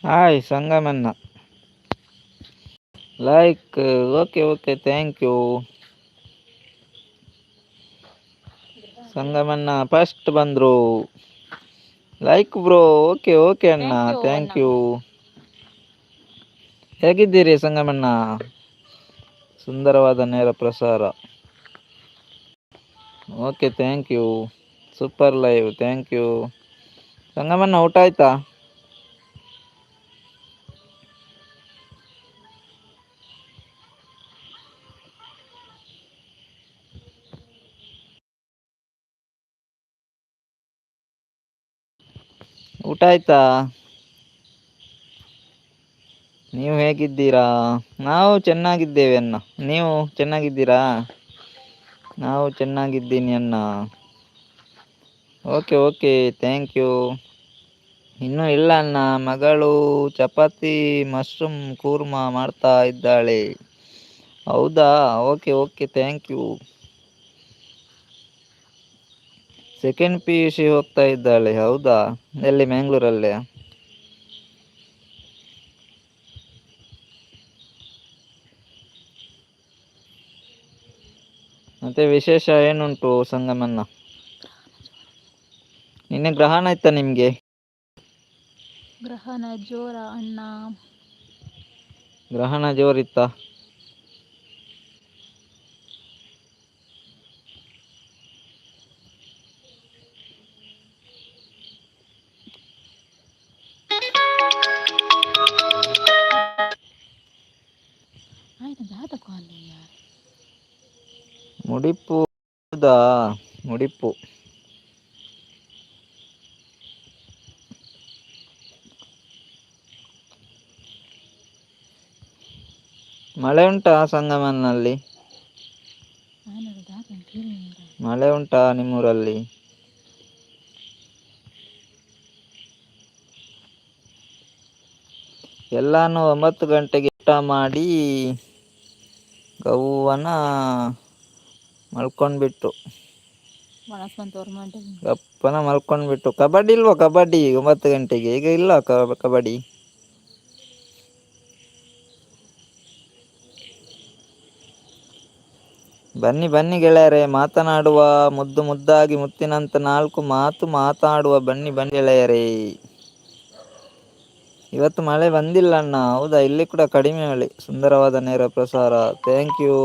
Hi ಸಂಗಮಣ್ಣ. Like, okay okay, thank you ಸಂಗಮಣ್ಣ. First ಬಂದರು. Like bro, okay okay ಅಣ್ಣ. Thank you thank ಅಣ್ಣ. You. ಹೇಗಿದ್ದೀರಿ ಸಂಗಮಣ್ಣ? ಸುಂದರವಾದ ನೇರ ಪ್ರಸಾರ. Okay, thank you. Super live, thank you ಸಂಗಮಣ್ಣ. ಊಟ ಆಯ್ತಾ? ಊಟ ಆಯ್ತಾ? ನೀವು ಹೇಗಿದ್ದೀರಾ? ನಾವು ಚೆನ್ನಾಗಿದ್ದೇವೆ ಅಣ್ಣ. ನೀವು ಚೆನ್ನಾಗಿದ್ದೀರಾ? ನಾವು ಚೆನ್ನಾಗಿದ್ದೀನಿ ಅಣ್ಣ. Okay okay, thank you. ಇನ್ನೂ ಇಲ್ಲ ಅಣ್ಣ. ಮಗಳು ಚಪಾತಿ ಮಶ್ರೂಮ್ ಕೂರ್ಮಾ ಮಾಡ್ತಾ ಇದ್ದಾಳೆ. ಹೌದಾ? Okay okay, thank you. Second PUC ಹೋಗ್ತಾ ಇದ್ದಾಳೆ. ಹೌದಾ? ಎಲ್ಲಿ, ಮ್ಯಾಂಗ್ಳೂರಲ್ಲೇ? ಮತ್ತೆ ವಿಶೇಷ ಏನುಂಟು ಸಂಗಮಣ್ಣ? ನಿನ್ನೆ ಗ್ರಹಣ ಇತ್ತ ನಿಮಗೆ? ಗ್ರಹಣ ಜೋರ ಅಣ್ಣ. ಗ್ರಹಣ ಜೋರಿತ್ತ? ಆಯ್ತು, ದಾದ ಕಾಲ್ ಯಾರ್. ಮುಡಿಪು. ಹೌದಾ, ಮುಡಿಪು. ಮಳೆ ಉಂಟಾ ಸಂಗಮನಲ್ಲಿ? ಆಯ್ನದ ದಾದ ತೀರ್ಮಾನ. ಮಳೆ ಉಂಟಾ ನಿಮ್ಮೂರಲ್ಲಿ? ಎಲ್ಲಾನು 9 ಗಂಟೆಗೆ ಊಟ ಮಾಡಿ ಗವ್ವನ ಮಲ್ಕೊಂಡ್ಬಿಟ್ಟು. ಮನಸ್ಸಂತವ್ರು ಮಾಡಿ. ಗಪ್ಪನ ಮಲ್ಕೊಂಡ್ಬಿಟ್ಟು. ಕಬಡ್ಡಿ ಇಲ್ವಾ? ಕಬಡ್ಡಿ 9 ಗಂಟೆಗೆ ಈಗ ಇಲ್ಲ ಕಬಡ್ಡಿ. ಬನ್ನಿ ಬನ್ನಿ ಗೆಳೆಯರೇ, ಮಾತನಾಡುವ. ಮುದ್ದು ಮುದ್ದಾಗಿ ಮುತ್ತಿನಂತ ನಾಲ್ಕು ಮಾತು ಮಾತಾಡುವ. ಬನ್ನಿ ಬನ್ನಿ ಗೆಳೆಯರೇ. ಇವತ್ತು ಮಳೆ ಬಂದಿಲ್ಲ ಅಣ್ಣ. ಹೌದಾ? ಇಲ್ಲಿ ಕೂಡ ಕಡಿಮೆ ಮಳೆ. ಸುಂದರವಾದ ನೇರ ಪ್ರಸಾರ, thank you.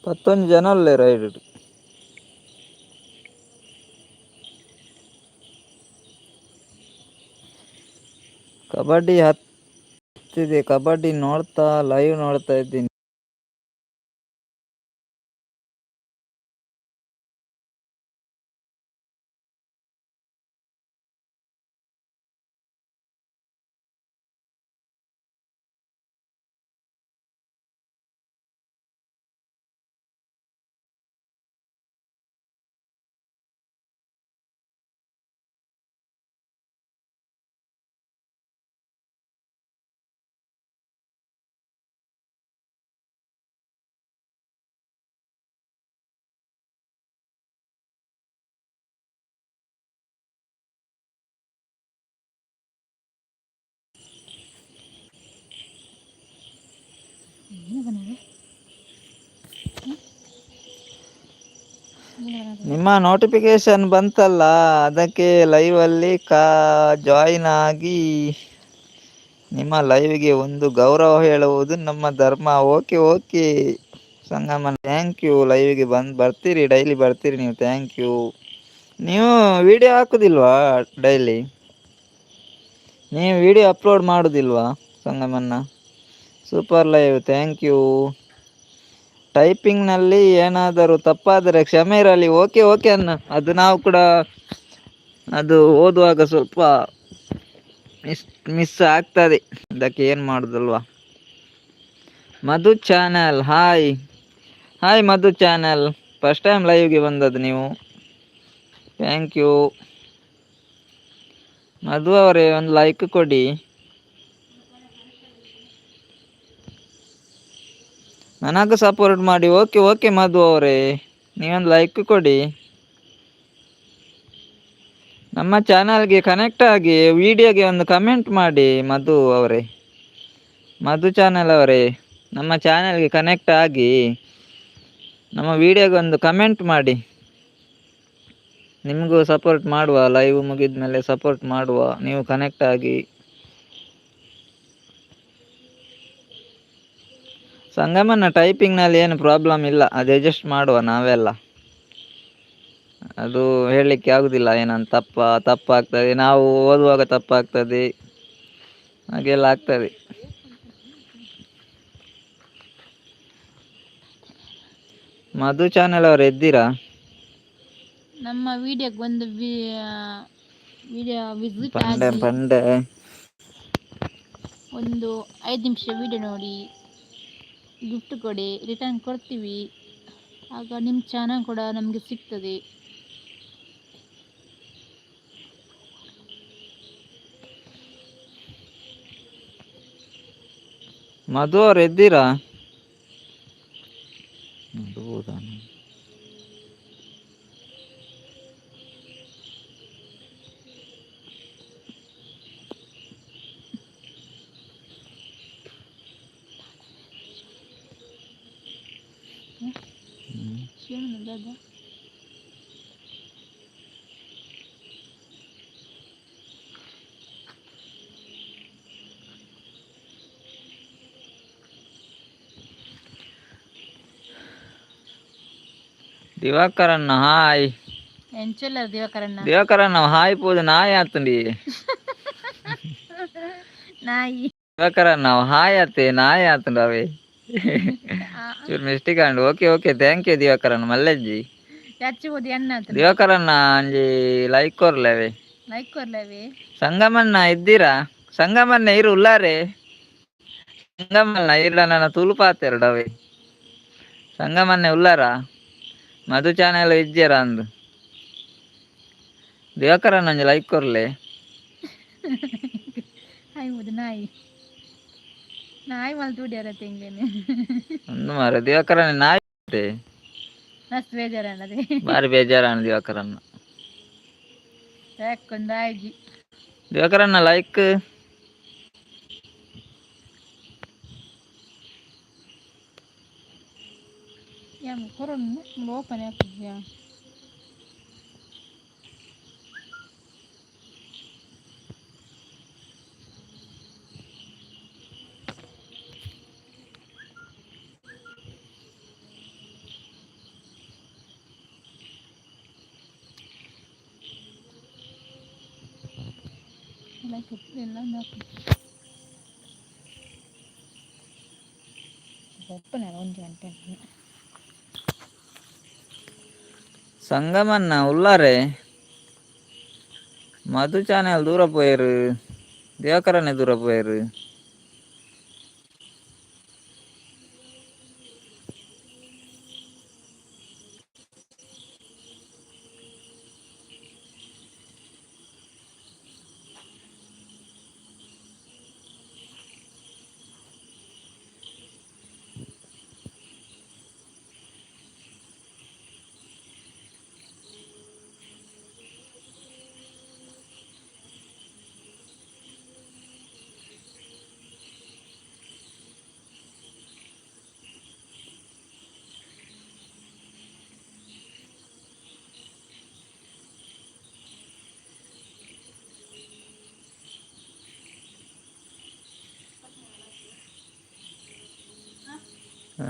ಪತ್ತೊಂದು ಜನ ಅಲ್ಲೇ ರೈಡ್. ಕಬಡ್ಡಿ ಹತ್ತಿದೆ. ಕಬಡ್ಡಿ ನೋಡ್ತಾ ಲೈವ್ ನೋಡ್ತಾ ಇದ್ದೀನಿ. ಏನು ಬಂದಿದೆ? ನಿಮ್ಮ ನೋಟಿಫಿಕೇಶನ್ ಬಂತಲ್ಲ, ಅದಕ್ಕೆ ಲೈವ್ ಅಲ್ಲಿ ಜಾಯಿನ್ ಆಗಿ ನಿಮ್ಮ ಲೈವ್ಗೆ ಒಂದು ಗೌರವ ಹೇಳುವುದು ನಮ್ಮ ಧರ್ಮ. Okay okay Sangama, thank you. ಲೈವ್ಗೆ ಬಂದು ಬರ್ತೀರಿ, ಡೈಲಿ ಬರ್ತೀರಿ ನೀವು. Thank you. ನೀವು ವಿಡಿಯೋ ಹಾಕುದಿಲ್ವಾ ಡೈಲಿ? ನೀವು ವಿಡಿಯೋ ಅಪ್ಲೋಡ್ ಮಾಡುದಿಲ್ವಾ ಸಂಗಮಣ್ಣ? Super live, thank you. ಟೈಪಿಂಗ್ನಲ್ಲಿ ಏನಾದರೂ ತಪ್ಪಾದರೆ ಕ್ಷಮೆ ಇರಲಿ. ಓಕೆ ಓಕೆ ಅಣ್ಣ. ಅದು ನಾವು ಕೂಡ ಅದು ಓದುವಾಗ ಸ್ವಲ್ಪ ಮಿಸ್ ಮಿಸ್ ಆಗ್ತದೆ, ಅದಕ್ಕೆ ಏನು ಮಾಡೋದಲ್ವಾ? Madhu channel, hi hi Madhu channel. First time ಲೈವ್ಗೆ ಬಂದದ್ದು ನೀವು, thank you ಮಧು ಅವರೇ. ಒಂದು ಲೈಕ್ ಕೊಡಿ. ನನಗೂ ಸಪೋರ್ಟ್ ಮಾಡಿ. ಓಕೆ ಓಕೆ ಮಧು ಅವರೇ, ನೀವೊಂದು ಲೈಕ್ ಕೊಡಿ. ನಮ್ಮ ಚಾನಲ್ಗೆ ಕನೆಕ್ಟ್ ಆಗಿ ವಿಡಿಯೋಗೆ ಒಂದು ಕಮೆಂಟ್ ಮಾಡಿ ಮಧು ಅವರೇ. ಮಧು ಚಾನಲ್ ಅವರೇ, ನಮ್ಮ ಚಾನಲ್ಗೆ ಕನೆಕ್ಟ್ ಆಗಿ ನಮ್ಮ ವಿಡಿಯೋಗೆ ಒಂದು ಕಮೆಂಟ್ ಮಾಡಿ. ನಿಮಗೂ ಸಪೋರ್ಟ್ ಮಾಡುವ, ಲೈವ್ ಮುಗಿದ ಮೇಲೆ ಸಪೋರ್ಟ್ ಮಾಡುವ, ನೀವು ಕನೆಕ್ಟ್ ಆಗಿ. ಸಂಗಮನ ಟೈಪಿಂಗ್ನಲ್ಲಿ ಏನು ಪ್ರಾಬ್ಲಮ್ ಇಲ್ಲ, ಅದು ಅಡ್ಜಸ್ಟ್ ಮಾಡುವ ನಾವೆಲ್ಲ. ಅದು ಹೇಳಲಿಕ್ಕೆ ಆಗುದಿಲ್ಲ, ಏನಂತ ತಪ್ಪಾಗ್ತದೆ, ನಾವು ಓದುವಾಗ ತಪ್ಪಾಗ್ತದೆ, ಹಾಗೆಲ್ಲ ಆಗ್ತದೆ. ಮಧು ಚಾನೆಲ್ ಅವರು ಎದ್ದೀರಾ? ನಮ್ಮ ವಿಡಿಯೋಗೆ ಒಂದು ವಿಡಿಯೋ ವಿಸಿಟ್ ಪಂಡೆ ಆಗಿ ಪಂಡೆ. ಒಂದು 5 ನಿಮಿಷ ವಿಡಿಯೋ ನೋಡಿ ಗಿಫ್ಟ್ ಕೊಡಿ, ರಿಟರ್ನ್ ಕೊಡ್ತೀವಿ. ಆಗ ನಿಮ್ಮ ಚಾನಲ್ ಕೂಡ ನಮಗೆ ಸಿಗ್ತದೆ. ಮಧು ಅವರು ಎದ್ದೀರಾ? ಶಿವನ ದಾದ. ದಿವಾಕರಣ್ಣ ಹಾಯ್. ಎಂಚಲ್ಲ ದಿವಾಕರಣ್ಣ? ದಿವಾಕರಣ್ಣ ಹಾಯ್ ಪೋದು ನಾಯಿ ಆತಂಡಿ. ನಾಯಿ. ದಿವಾಕರಣ್ಣ ಹಾಯ್ ಆತೆ, ನಾಯಿ ಆತಂಡ ಅವೇ. ಚೂರು mistake and. Okay okay, thank you ದಿವಾಕರಣ್ಣ ಮಲ್ಲೆಜ್ಜಿ. ಹೆಚ್ಚು ಓದಿ ಅಣ್ಣ ಆತನ. ದಿವಾಕರಣ್ಣ ಅಂಜಿ ಲೈಕ್ ಕೊರ್ಲವೇ. ಲೈಕ್ ಕೊರ್ಲವೇ. ಸಂಗಮಣ್ಣ ಇದ್ದೀರಾ? ಸಂಗಮಣ್ಣ ಇರು ಉಲ್ಲಾರೆ. ಸಂಗಮಣ್ಣ ಇರ್ಲ, ನನ್ನ ತುಳುಪಾತೆರಡವೇ. ಸಂಗಮಣ್ಣ ಉಲ್ಲಾರ? ಮಧು ಚಾನೆಲ್ ಇಜ್ಜೆರ ಅಂದು. ದಿವಾಕರಣ್ಣ ಅಂಜಿ ಲೈಕ್ ಕೊರ್ಲೆ. ಹಾಯ್ ಓದು ನಾಯಿ ನಾಯಿ ಮಲ್ತುಡ್ಯಾರ ತೆಂಗೇನೆ. ಒಂದು ಮಾರ ದಿವಾಕರಣ್ಣ ನಾಯಿ ಆತೆ. ಮಸ್ತ್ ಬೇಜಾರಣ್ಣದೆ. ಬಾರಿ ಬೇಜಾರಾಣ ದಿವಾಕರಣ್ಣ. ಯಾಕೊಂದಾಯ್ಜಿ. ದಿವಾಕರಣ್ಣ ಲೈಕ್. ಯಾ ಕೊರೊನ್ ಓಪನ್ ಹಾಕಿದ್ಯಾ? ಲೈಕ್ ಎಲ್ಲ ಓಪನ್ ಒಂದು ಗಂಟೆ. ಸಂಗಮಣ್ಣ ಉಲ್ಲಾರೆ? ಮಧು ಚಾನೆಲ್ ದೂರ ಪೋಯರು, ದಿವಾಕರನ್ನೇ ದೂರ ಪೋಯರು.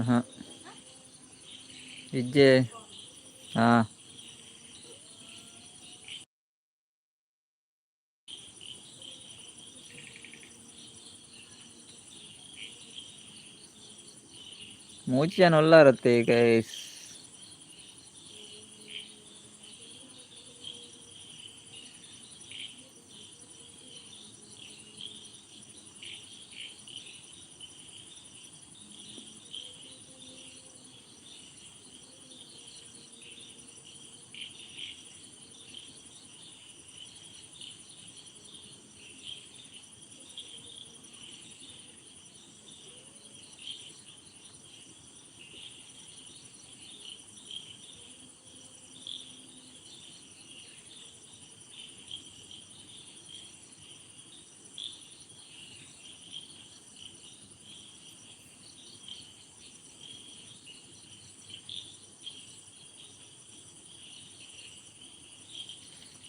ಹಾಂ, ಇಜ್ಜೆ. ಹಾಂ, ಮೂಜಿ ಜನ ಉಲ್ಲಾರತ್ತೆ ಗೈಸ್.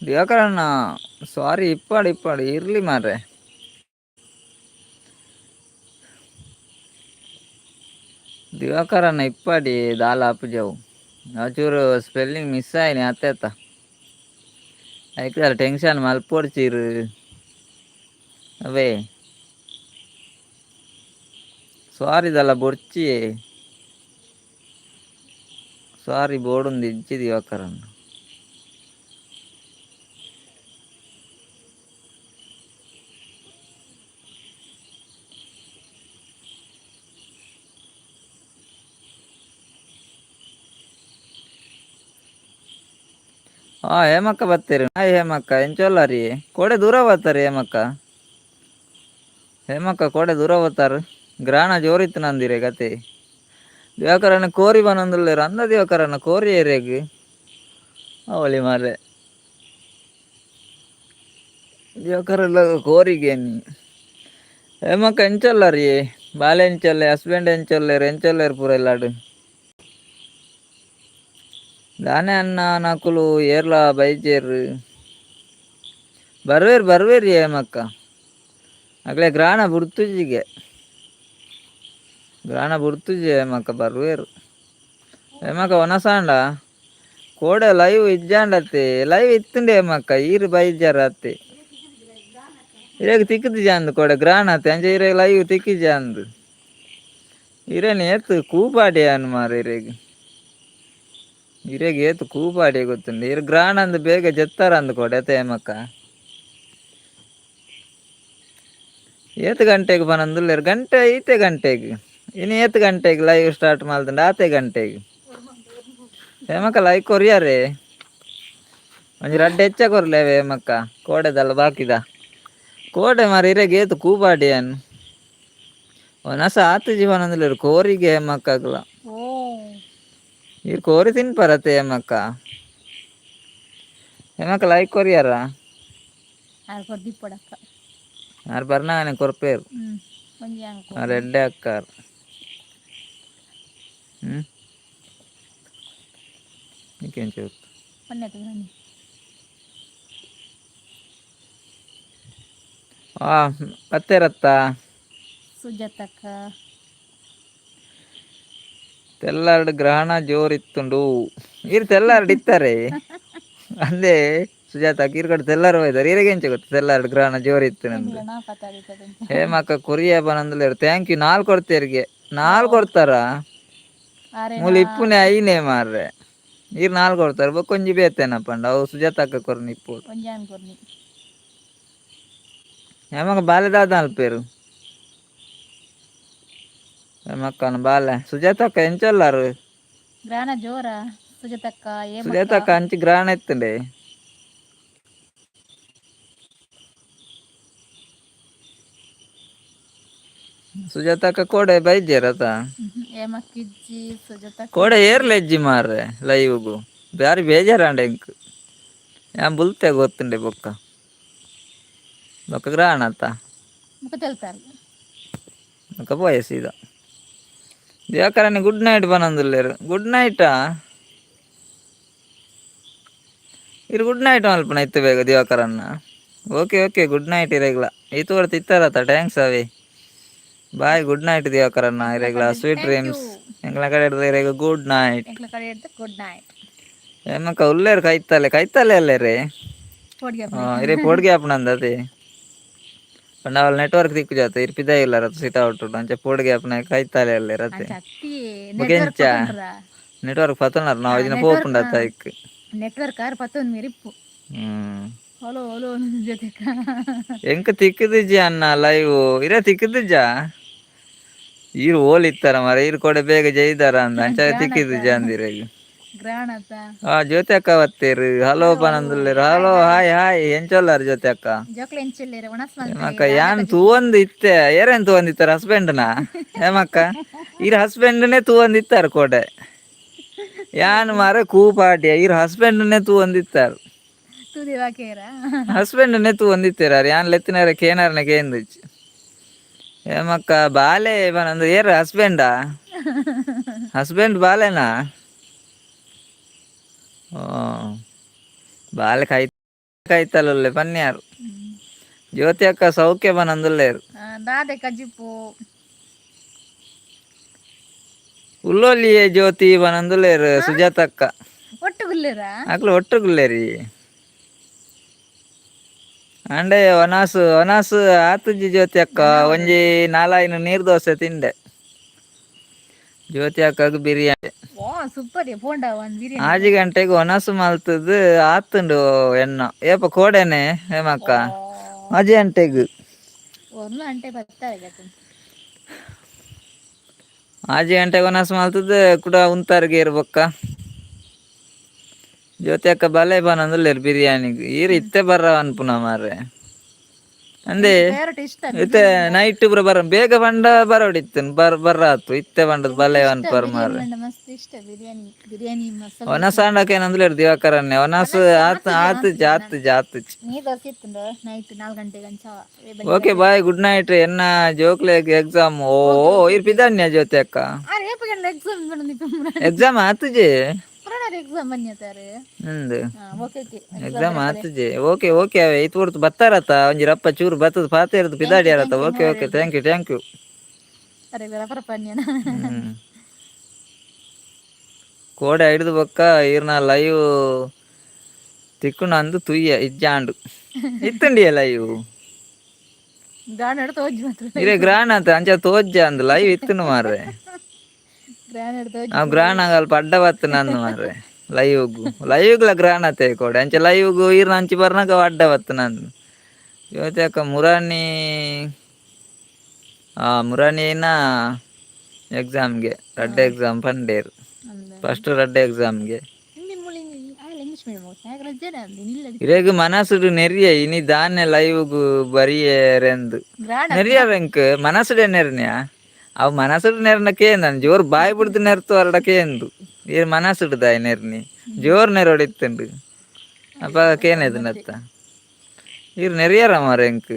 ದಿವಾಕರಣ್ಣ ಸಾರಿ, ಇಪ್ಪಾಡು ಇಪ್ಪಾಡು ಇರ್ಲಿ ಮಾರ್ರೆ. ದಿವಾಕರಣ್ಣ ಇಪ್ಪಾಡಿ ದಾಲ ಆಪುಜವು. ಚೂರು ಸ್ಪೆಲ್ಲಿಂಗ್ ಮಿಸ್ ಆಯ್ನಿ ಅತ್ತೇತ, ಐಕ್ ಟೆನ್ಷನ್ ಮಲ್ಪೊಡ್ಚಿರು ಅವೇ. ಸಾರಿ ದಲ್ಲ ಬೊರ್ಚಿ, ಸಾರಿ ಬೋಡುಂದು ಇಜ್ಜಿ ದಿವಾಕರಣ್ಣ. ಹಾ ಹೇಮಕ್ಕ ಬರ್ತೀರಿ? ಹಾಯ್ ಹೇಮಕ್ಕ, ಎಂಚೊಲ್ಲಾರಿ? ಕೋಡೆ ದೂರ ಬರ್ತಾರೆ ಹೇಮಕ್ಕ. ಹೇಮಕ್ಕ ಕೋಡೆ ದೂರ ಬರ್ತಾರ. ಗ್ರಾಣ ಜೋರಿತ್ತು ನಂದಿರೆ ಕತೆ. ದಿವಾಕರಣ್ಣ ಕೋರಿ ಬನೊಂದುಲ್ಲೆರ್ ಅಂದ. ದಿವಾಕರಣ್ಣ ಕೋರಿ ಏರಿಯಾಗ್ ಅವಳಿ ಮಾರ್ರೆ. ದಿವಾಕರಲ್ಲ ಕೋರಿಗೇನಿ. ಹೇಮಕ್ಕ ಎಂಚೊಲ್ಲರಿ? ಬಾಲೆ ಎಂಚೊಲ್ಲೆ? ಹಸ್ಬೆಂಡ್ ಎಂಚೊಲ್ಲೆರ್? ಎಂಚೊಲ್ಲೆರ್ ಪೂರ ಇಲ್ಲಾಡ್? ದಾನೆ ಅಣ್ಣ ನಕುಲು ಏರ್ಲ ಬೈಜೇರ್? ಬರ್ವೇರ್ ಬರ್ವೇರಿ ಹೇಮಕ್ಕ. ಅಗಲೆ ಗ್ರಾಣ ಬುಡ್ತುಜಿಗೆ, ಗ್ರಾಣ ಬುಡ್ತುಜಿ ಹೇಮಕ್ಕ, ಬರ್ವೇರು ಹೇಮಕ್ಕ. ಒನಸಾಂಡ ಕೋಡೆ ಲೈವ್ ಇಜ್ಜಾಂಡತ್ತೆ. ಲೈವ್ ಇತ್ತುಂಡೆ ಹೇಮಕ್ಕ, ಈರು ಬೈಜಾರ ಅತ್ತೆ. ಇರೆಗ್ ತಿಕ್ಕುದು ಕೋಡೆ ಗ್ರಾಣ ಅತ್ತೆ, ಅಂಚೆ ಇರೆ ಲೈವ್ ತಿಕ್ಕಿಜಾಂದು. ಇರೇನು ಏತ್ ಕೂಪಾಡಿ ಅನ್ ಮಾರ ಇರೆಗ್. ಇರೆಗ್ ಏತ್ ಕೂಪಾಡಿ ಗೊತ್ತುಂಡು. ಇರು ಗ್ರಾಣ ಅಂದ್ ಬೇಗ ಜೆತ್ತಾರ ಅಂದ್ ಕೋಡೆ ಅತ್ತೆ ಹೇಮಕ್ಕ. ಏತ್ ಗಂಟೆಗೆ ಪನೊಂದುಲ್ಲೆರ್? ಗಂಟೆ ಐತೆ ಗಂಟೆಗ್. ಇನಿ ಏತ್ ಗಂಟೆಗ್ ಲೈವ್ ಸ್ಟಾರ್ಟ್ ಮಲ್ತುಂಡ ಆತೆ ಗಂಟೆಗ್. ಹೇಮಕ್ಕ ಲೈಕ್ ಕೊರಿಯಾರೆ ಒಂಜಿ ರಡ್ಡ್ ಹೆಚ್ಚ ಕೊರ್ಲೆವೆ ಹೇಮಕ್ಕ. ಕೋಡೆದಲ್ಲ ಬಾಕಿದ ಕೋಡೆ ಮಾರ. ಇರೆಗ್ ಏತ್ ಕೂಪಾಡಿ ಅನ್. ಒನಸ ಆತುಜಿ ಪನೊಂದುಲ್ಲೆರ್ ಕೋರಿಗೆ ಹೇಮಕ್ಕಗ್ಲ. ಓ. ಈರ್ ಕೋರಿ ತಿನ್ಪರತೆ ಹೇಮಕ್ಕ? ಹೇಮಕ್ಕ ಲೈಕ್ ಕೊರಿಯಾರ? ಆರ್ ಕೊರ್ದಿಪ್ಪಡಕ್ಕ. ಆರ್ ಬರ್ನಾಗನೆ ಕೊರ್ಪೇರು. ಒಂಜಿ ಅಂಕು. ಆರ್ ಎಡ್ಡೆ ಅಕ್ಕಾರ್. ಹ್ಮ್ ನಿಕ್ಕೆಂಚ ಗೊತ್ತು? ಪನ್ನೆತ. ಆ ಬತ್ತೇರತ್ತ. ಸುಜಾತಕ್ಕ. ತೆಲ್ಲಾರ್ಡ್ ಗ್ರಹಣ ಜೋರಿತ್ತುಂಡು. ಈರ್ ತೆಲ್ಲಾರ್ಡ್ ಇತ್ತಾರೆ ಅಂದೇ ಸುಜಾತ. ಈರ್ ತೆಲ್ಲಾರ್ ಹೋಯ್ದಾರೆ. ಈರೆಗೆ ಎಂಚ ಗೊತ್ತು ತೆಲ್ಲಾರ್ಡ್ ಗ್ರಹಣ ಜೋರಿತ್ತು ನಂದು? ಹೇಮಕ್ಕ ಕೊರಿಯ ಪನೊಂದುಲ್ಲೆರ್, thank you. ನಾಲ್ ಕೊಡ್ತೇರಿಗೆ, ನಾಲ್ ಕೊಡ್ತಾರ. ಮೂಲು ಇಪ್ಪುನೆ ಐನೇ ಮಾರ್ರೆ. ಈರ್ ನಾಲ್ ಕೊಡ್ತಾರೆ, ಬೊಕ್ಕೊಂಜಿ ಬೇತೇನ ಪಂಡ ಅವು ಸುಜಾತಕ್ಕ ಕೊರ್ನಿ ಇಪ್ಪು. ಹೇಮಕ್ಕ ಬಾಲೆ ದಾದ ಅಲ್ಪೇರು ಹೇಮಕ್ಕನ ಬಾಲೆ? ಸುಜಾತಕ್ಕ ಎಂಚೊಲ್ಲಾರು? ಗ್ರಾಣ ಜೋರ ಸುಜಾತಕ್ಕ. ಸುಜಾತಕ್ಕ ಅಂಚಿ ಗ್ರಹಣ ಇತ್ತುಂಡೆ. ಸುಜಾತಕ್ಕ ಕೋಡೆ ಬೈದ್ಯರತ? ಹೇಮಕ್ಕಿಜ್ಜಿ ಸುಜಾತಕ್ಕ. ಕೋಡೆ ಏರ್ಲೆಜ್ಜಿ ಮಾರ್ರೆ ಲೈವ್ಗು. ಬಾರಿ ಬೇಜಾರಾಂಡ ಎಂಕ್. ಯಾನ್ ಬುಲ್ತೆ ಗೊತ್ತುಂಡೆ. ಬೊಕ್ಕ ಬೊಕ್ಕ ಗ್ರಹಣ ಅತ್ತ. ಮುಖ ತೆಲ್ತಾರ. ಬೊಕ್ಕ ಪೋಯೆ ಸೀದಾ. ದಿವಾಕರನೆ ಗುಡ್ ನೈಟ್ ಪನೊಂದುಲ್ಲೆರ್. ಗುಡ್ ನೈಟಾ? ಇರ್ ಗುಡ್ ನೈಟ್ ಮಲ್ಪುನ ಇತ್ತೆ ಬೇಗ ದಿವಾಕರನ್ನ. ಓಕೆ ಓಕೆ, ಗುಡ್ ನೈಟ್ ಇರೆಗ್ಲ. ಈತು ಹೊರ್ತು ಇತ್ತಾರತ್ತ, thanks ಅವೇ. ಬಾಯ್, ಗುಡ್ ನೈಟ್ ದಿವಾಕರನ್ನ ಇರೆಗ್ಲ. Sweet dreams. ಎಂಕ್ಲ ಕಡೆ ಇರೆಗ್ ಗುಡ್ ನೈಟ್. ಎಂಕ್ಲ ಕಡೆ ಗುಡ್ ನೈಟ್. ಏಮಕ್ಕ ಉಲ್ಲೇರು ಕೈತಲೆ ಕೈತಲೆ ಅಲ್ಲೇರೆ? ಇರೆ ಪೋಡ್ಗೆ ಆಪುನಂದ ಅದೇ ಪಂಡ ಅವಲ್ ನೆಟ್ವರ್ಕ್ ತಿಕ್ಕು ಜಾತ. ಇರ್ ಪಿದಾಯಿ ಇಲ್ಲ ರಥ ಸಿಟ ಔಟ್. ಅಂಚ ಪೋಡ್ಗೆ ಆಪುನ ಕೈತಾಲೆ ಅಲ್ಲೇರ ಅತೆ. ಬೊಕೆಂಚ ನೆಟ್ವರ್ಕ್ ಪತೊನರ್ ನಾವು ಇದನ್ನ ಪೋಪುಂಡ ಅತ್ತ ಐಕ್. ನೆಟ್ವರ್ಕ್ ಆರ್ ಪತ್ತೊಂದು ಮೇರಿಪ್ಪು. ಹಲೋ ಹಲೋ ಜೊತೆ. ಎಂಕ್ ತಿಕ್ಕುದಿಜ್ಜಿ ಅನ್ನ ಲೈವ್. ಇರೆ ತಿಕ್ಕುದಿಜ್ಜಾ? ಈರ್ ಓಲ್ ಇತ್ತಾರ ಮಾರ? ಈರ್ ಕೊಡೆ ಬೇಗ ಜೈದಾರ ಅಂದ. ಅಂಚ ತಿಕ್ಕಿದಿಜ್ಜ ಅಂದಿರೆಗ್. ಗ್ರಾಣತ. ಆ ಜ್ಯೋತಿ ಅಕ್ಕ ಬತ್ತೇರು, ಹಲೋ ಪನೊಂದುಲ್ಲೆರ್. ಹಲೋ, ಹಾಯ್ ಹಾಯ್, ಎಂಚೊಲ್ಲಾರ್ ಜ್ಯೋತಿ ಅಕ್ಕ? ಜೋಕ್ಲೆ ಎಂಚಿಲ್ಲೇರೆ ಒಣಸ್? ಹೇಮಕ್ಕ ಯಾನ್ ತೂವೊಂದು ಇತ್ತೆ. ಏರೇನ್ ತೂವೊಂದಿತ್ತಾರ? ಹಸ್ಬೆಂಡ್ನ? ಹೇಮಕ್ಕ ಈರ್ ಹಸ್ಬೆಂಡ್ನೇ ತೂವೊಂದಿತ್ತಾರ ಕೋಡೆ. ಯಾನ್ ಮಾರ ಕೂಪಾಟಿಯ. ಈರ್ ಹಸ್ಬೆಂಡ್ನೇ ತೂವೊಂದಿತ್ತಾರ. ತೂದಿವಾಕೇರ. ಹಸ್ಬೆಂಡ್ನೇ ತೂವೊಂದಿತ್ತೆರ್. ಯಾನ್ ಲೆತ್ತಿನಾರ ಕೇನಾರನೆ ಕೇಂದಿಚ್ಚಿ. ಹೇಮಕ್ಕ ಬಾಲೆ ಪನೊಂದು ಏರ್? ಹಸ್ಬೆಂಡಾ? ಹಸ್ಬೆಂಡ್ ಬಾಲೆನಾ? ಓ ಬಾಲೆ ಕೈ. ಕೈತಲುಲ್ಲೆ ಪನ್ಯಾರು. ಜ್ಯೋತಿ ಅಕ್ಕ ಸೌಖ್ಯ ಬನಂದುಲ್ಲೇರು. ದಾದೆ ಕಜಿಪು? ಉಲ್ಲೋಲಿಯೇ ಜ್ಯೋತಿ ಬನಂದುಲ್ಲೇರು ಸುಜಾತಕ್ಕ. ಒಟ್ಟು ಗುಲ್ಲೇರಾ? ಅಕ್ಲು ಒಟ್ಟು ಗುಲ್ಲೇರಿ. ಅಂಡೆ ಒನಾಸು ಒನಾಸು ಆತುಜಿ ಜ್ಯೋತಿ ಅಕ್ಕ. ಒಂಜಿ ನಾಲಾಯಿನ ನೀರ್ ದೋಸೆ ತಿಂಡೆ. ಜ್ಯೋತಿ ಅಕ್ಕಗ್ ಬಿರಿಯಾನಿ. ಓ ಸೂಪರ್, ಪೋಂಡ ಒಂದ್ ಬಿರಿಯಾನಿ. ಆಜಿ ಗಂಟೆಗೆ ಒನಸು ಮಲ್ತದ್ದು ಆತುಂಡು ಎಣ್ಣ. ಏಪ ಕೋಡೆನೆ ಹೇಮಕ್ಕ, ಆಜಿ ಗಂಟೆಗ್? ಒಂದು ಗಂಟೆ ಬರ್ತಾರೆ. 6 ಗಂಟೆಗೆ ಒನಸು ಮಲ್ತದ್ದು ಕುಡ ಉಂತಾರ್ಗೆ ಇರ್ಬೊಕ್ಕ. ಜ್ಯೋತಿ ಅಕ್ಕ ಬಲೆ ಬನಂದುಲ್ಲೇರು ಬಿರಿಯಾನಿಗ್. ಈರ್ ಇತ್ತೆ ಬರ್ರ ಅನ್ಪುನ ಮಾರ್ರೆ ಅಂದೆ. ಫೇವರೇಟ್ ಇಷ್ಟ. ಇತ್ತೆ ನೈಟ್ ಪೂರ ಬರ ಬೇಗ ಬಂಡ ಬರೋಡಿತ್ತು ಬರ್ ಬರ್ರಾತು. ಇತ್ತೆ ಬಂಡದ್ ಬಲೆ ಅನ್ಪರ್ ಮಾರ್ರೆ. ಮಸ್ತ್ ಇಷ್ಟ ಬಿರಿಯಾನಿ, ಬಿರಿಯಾನಿ ಮಸಾಲ. ಒನಸ ಅಂಡಕ್ಕೆ ಏನಂದ್ರೆ ದಿವಾಕರನ್ನೇ ಒನಸ್ ಆತ್ ಆತ್ ಜಾತ್ ಜಾತ್. ನೀರ್ ದೋಸೆ ಇತ್ತು ನೈಟ್ 4 ಗಂಟೆಗೆ ಅಂಚ. Okay, bye, good night. ಎನ್ನ ಜೋಕ್ಲೆಗ್ ಎಕ್ಸಾಮ್. ಓ, ಇರ್ ಪಿದಾನ್ಯ ಜ್ಯೋತಿ ಅಕ್ಕ. ಎಕ್ಸಾಮ್. ಎಕ್ಸಾಮ್ ಆತುಜಿ. ಎಕ್ಸಾಮ್ ಬನ್ನಿ. ನಂದು okay okay. Exam ಆತುಜಿ. Okay okay. ಅವೆ ಇತ್ತು ಹೊರ್ತು ಬತ್ತಾರತ್ತ. ಒಂಜಿ ರಪ್ಪ ಚೂರು ಬತ್ತದ ಪಾತೆ ಇರೋದು ಪಿದಾಡಿ ಅರತ್ತ. Okay okay, thank you, thank you. ಅರೆ ರಪರ ಪನ್ಯನ. ಕೋಡೆ ಹಿಡಿದು ಬೊಕ್ಕ ಈರ್ನ ಲೈವ್ ತಿಕ್ಕುಂಡು ಅಂದು ತುಯ್ಯ ಇಜ್ಜಾಂಡು ಇತ್ತುಂಡಿಯ ಲೈವ್. ಗ್ರಾನಡ್ ತೋಜ್ ಮಾತ್ರ. ಇರೇ ಗ್ರಾಣ ಅಂತ ಅಂಚ ತೋಜ್ಜ ಅಂದ್ ಲೈವ್ ಇತ್ತುಂಡು ಮಾರ್ರೆ. ಗ್ರಾನಡ್ ತೋಜ್. ಆ ಗ್ರಾಣ ಅಲ್ಪ ಅಡ್ಡ ಬತ್ತು ನಂದು ಮಾರ್ರೆ. ಲೈವ್ಗು ಲೈವ್ಗ್ಲ ಗ್ರಾಣ ಅತ್ತೆ ಕೋಡೆ. ಅಂಚ ಲೈವ್ಗು ಈರ್ನ ಅಂಚಿ ಬರ್ನಾಗ ಅಡ್ಡ ಬತ್ತು ನಂದು. ಜ್ಯೋತಿ ಅಕ್ಕ ಮುರಾನಿ, ಆ ಮುರಾನಿನ ಎಕ್ಸಾಮ್ಗೆ ರಡ್ಡೆ ಎಕ್ಸಾಮ್ ಪಂಡೇರು. ಫಸ್ಟ್ ರಡ್ಡೆ ಎಕ್ಸಾಮ್ಗೆ. ಇಂಗ್ಲಿಷ್ ಮೀಡಿಯಂ ರಜೆ ನಿಲ್ಲ. ಇರೇಗ್ ಮನಸ್ಸುಡು ನೆರಿಯ ಇನಿ ದಾನ್ಯ ಲೈವ್ಗು ಬರಿಯರೆಂದು. ಗ್ರಾಣ. ನೆರಿಯ ವೆಂಕ್ ಮನಸ್ಸುಡೆ ನೆರ್ನ್ಯ. ಅವು ಮನಸ್ಸುಡು ನೆರ್ನ ಕೇಂದನ್ ಜೋರ್ ಬಾಯ್ ಬಿಡ್ದು ನೆರ್ತು ಅರಡ ಕೇಂದು. ಈರ್ ಮನಸ್ಸುಡು ದಾಯ ನೆರ್ನಿ ಜೋರ್ ನೆರೋಡಿತ್ತುಂಡು. ಅಪ್ಪ ಕೇನೇದು ನತ್ತ ಈರ್ ನೆರಿಯರ ಮಾರ ಎಂಕ್.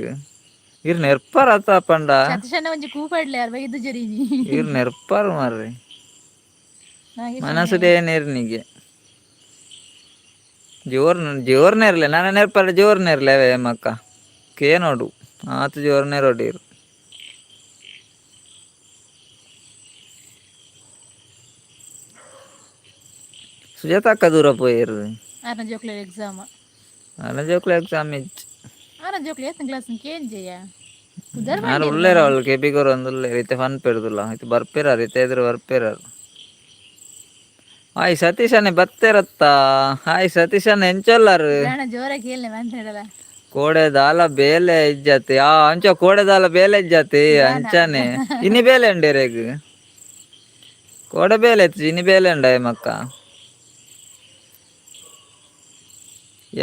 ಈರ್ ನೆರ್ಪಾರ ಅತ್ತ ಪಂಡ. ಸತೀಶಣ್ಣ ಒಂಜಿ ಕೂಪಾಡ್ಲೆ ಯಾರ್ ಇದು ಜರಿನಿ. ಈರ್ ನೆರ್ಪಾರ ಮಾರ್ರೆ. ಮನಸ್ಸುಡೆ ನೆರ್ನಿಗೆ ಜೋರ್ ಜೋರ್ ನೆರ್ಲೆ. ನಾನು ನೆರ್ಪಾರ ಜೋರ್ ನೆರ್ಲೆ ಅವೇ ಮಕ್ಕ ಕೇನೋಡು ಆತು ಜೋರ್ ನೆರೋಡೀರು. ಸುಜಾತ ಅಕ್ಕ ದೂರ ಪೋಯಿರು. ಆರನ ಜೋಕ್ಲೆ ಎಕ್ಸಾಮ್. ಅಲ್ಲ ಜೋಕ್ಲೆ ಎಕ್ಸಾಮ್ ಇಚ್ಚಿ. ಆರನ ಜೋಕ್ಲೆ ಏತನ ಕ್ಲಾಸ್ ಕೇನ್ ಜಯ. ಆರು ಉಳ್ಳೇರ ಅವಳು ಕೆಪಿಗೋರು ಒಂದು ಉಳ್ಳೇರು. ಇತ್ತೆ ಫನ್ ಪೆರ್ದುಲ್ಲ ಇತ್ತೆ ಬರ್ಪೇರಾರು. ಇತ್ತೆ ಎದುರು ಬರ್ಪೇರಾರು. ಹಾಯ್ ಸತೀಶನೇ ಬತ್ತೇರತ್ತ. ಹಾಯ್ ಸತೀಶಣ್ಣ, ಎಂಚೊಲ್ಲಾರು? ಜೋರಾಗಿ ಹೇಳನೆ ಮಾತಾಡಲ್ಲ. ಕೋಡೆ ದಾಲ ಬೇಲೆ ಇಜ್ಜತಿ. ಆ ಅಂಚ ಕೋಡೆ ದಾಲ ಬೇಲೆ ಇಜ್ಜತಿ ಅಂಚನೆ. ಇನಿ ಬೇಲೆ ಉಂಡೇರೆಗ್? ಕೋಡೆ ಬೇಲೆ ಇತ್ತು, ಇನಿ ಬೇಲೆ ಉಂಡ ಮಕ್ಕ?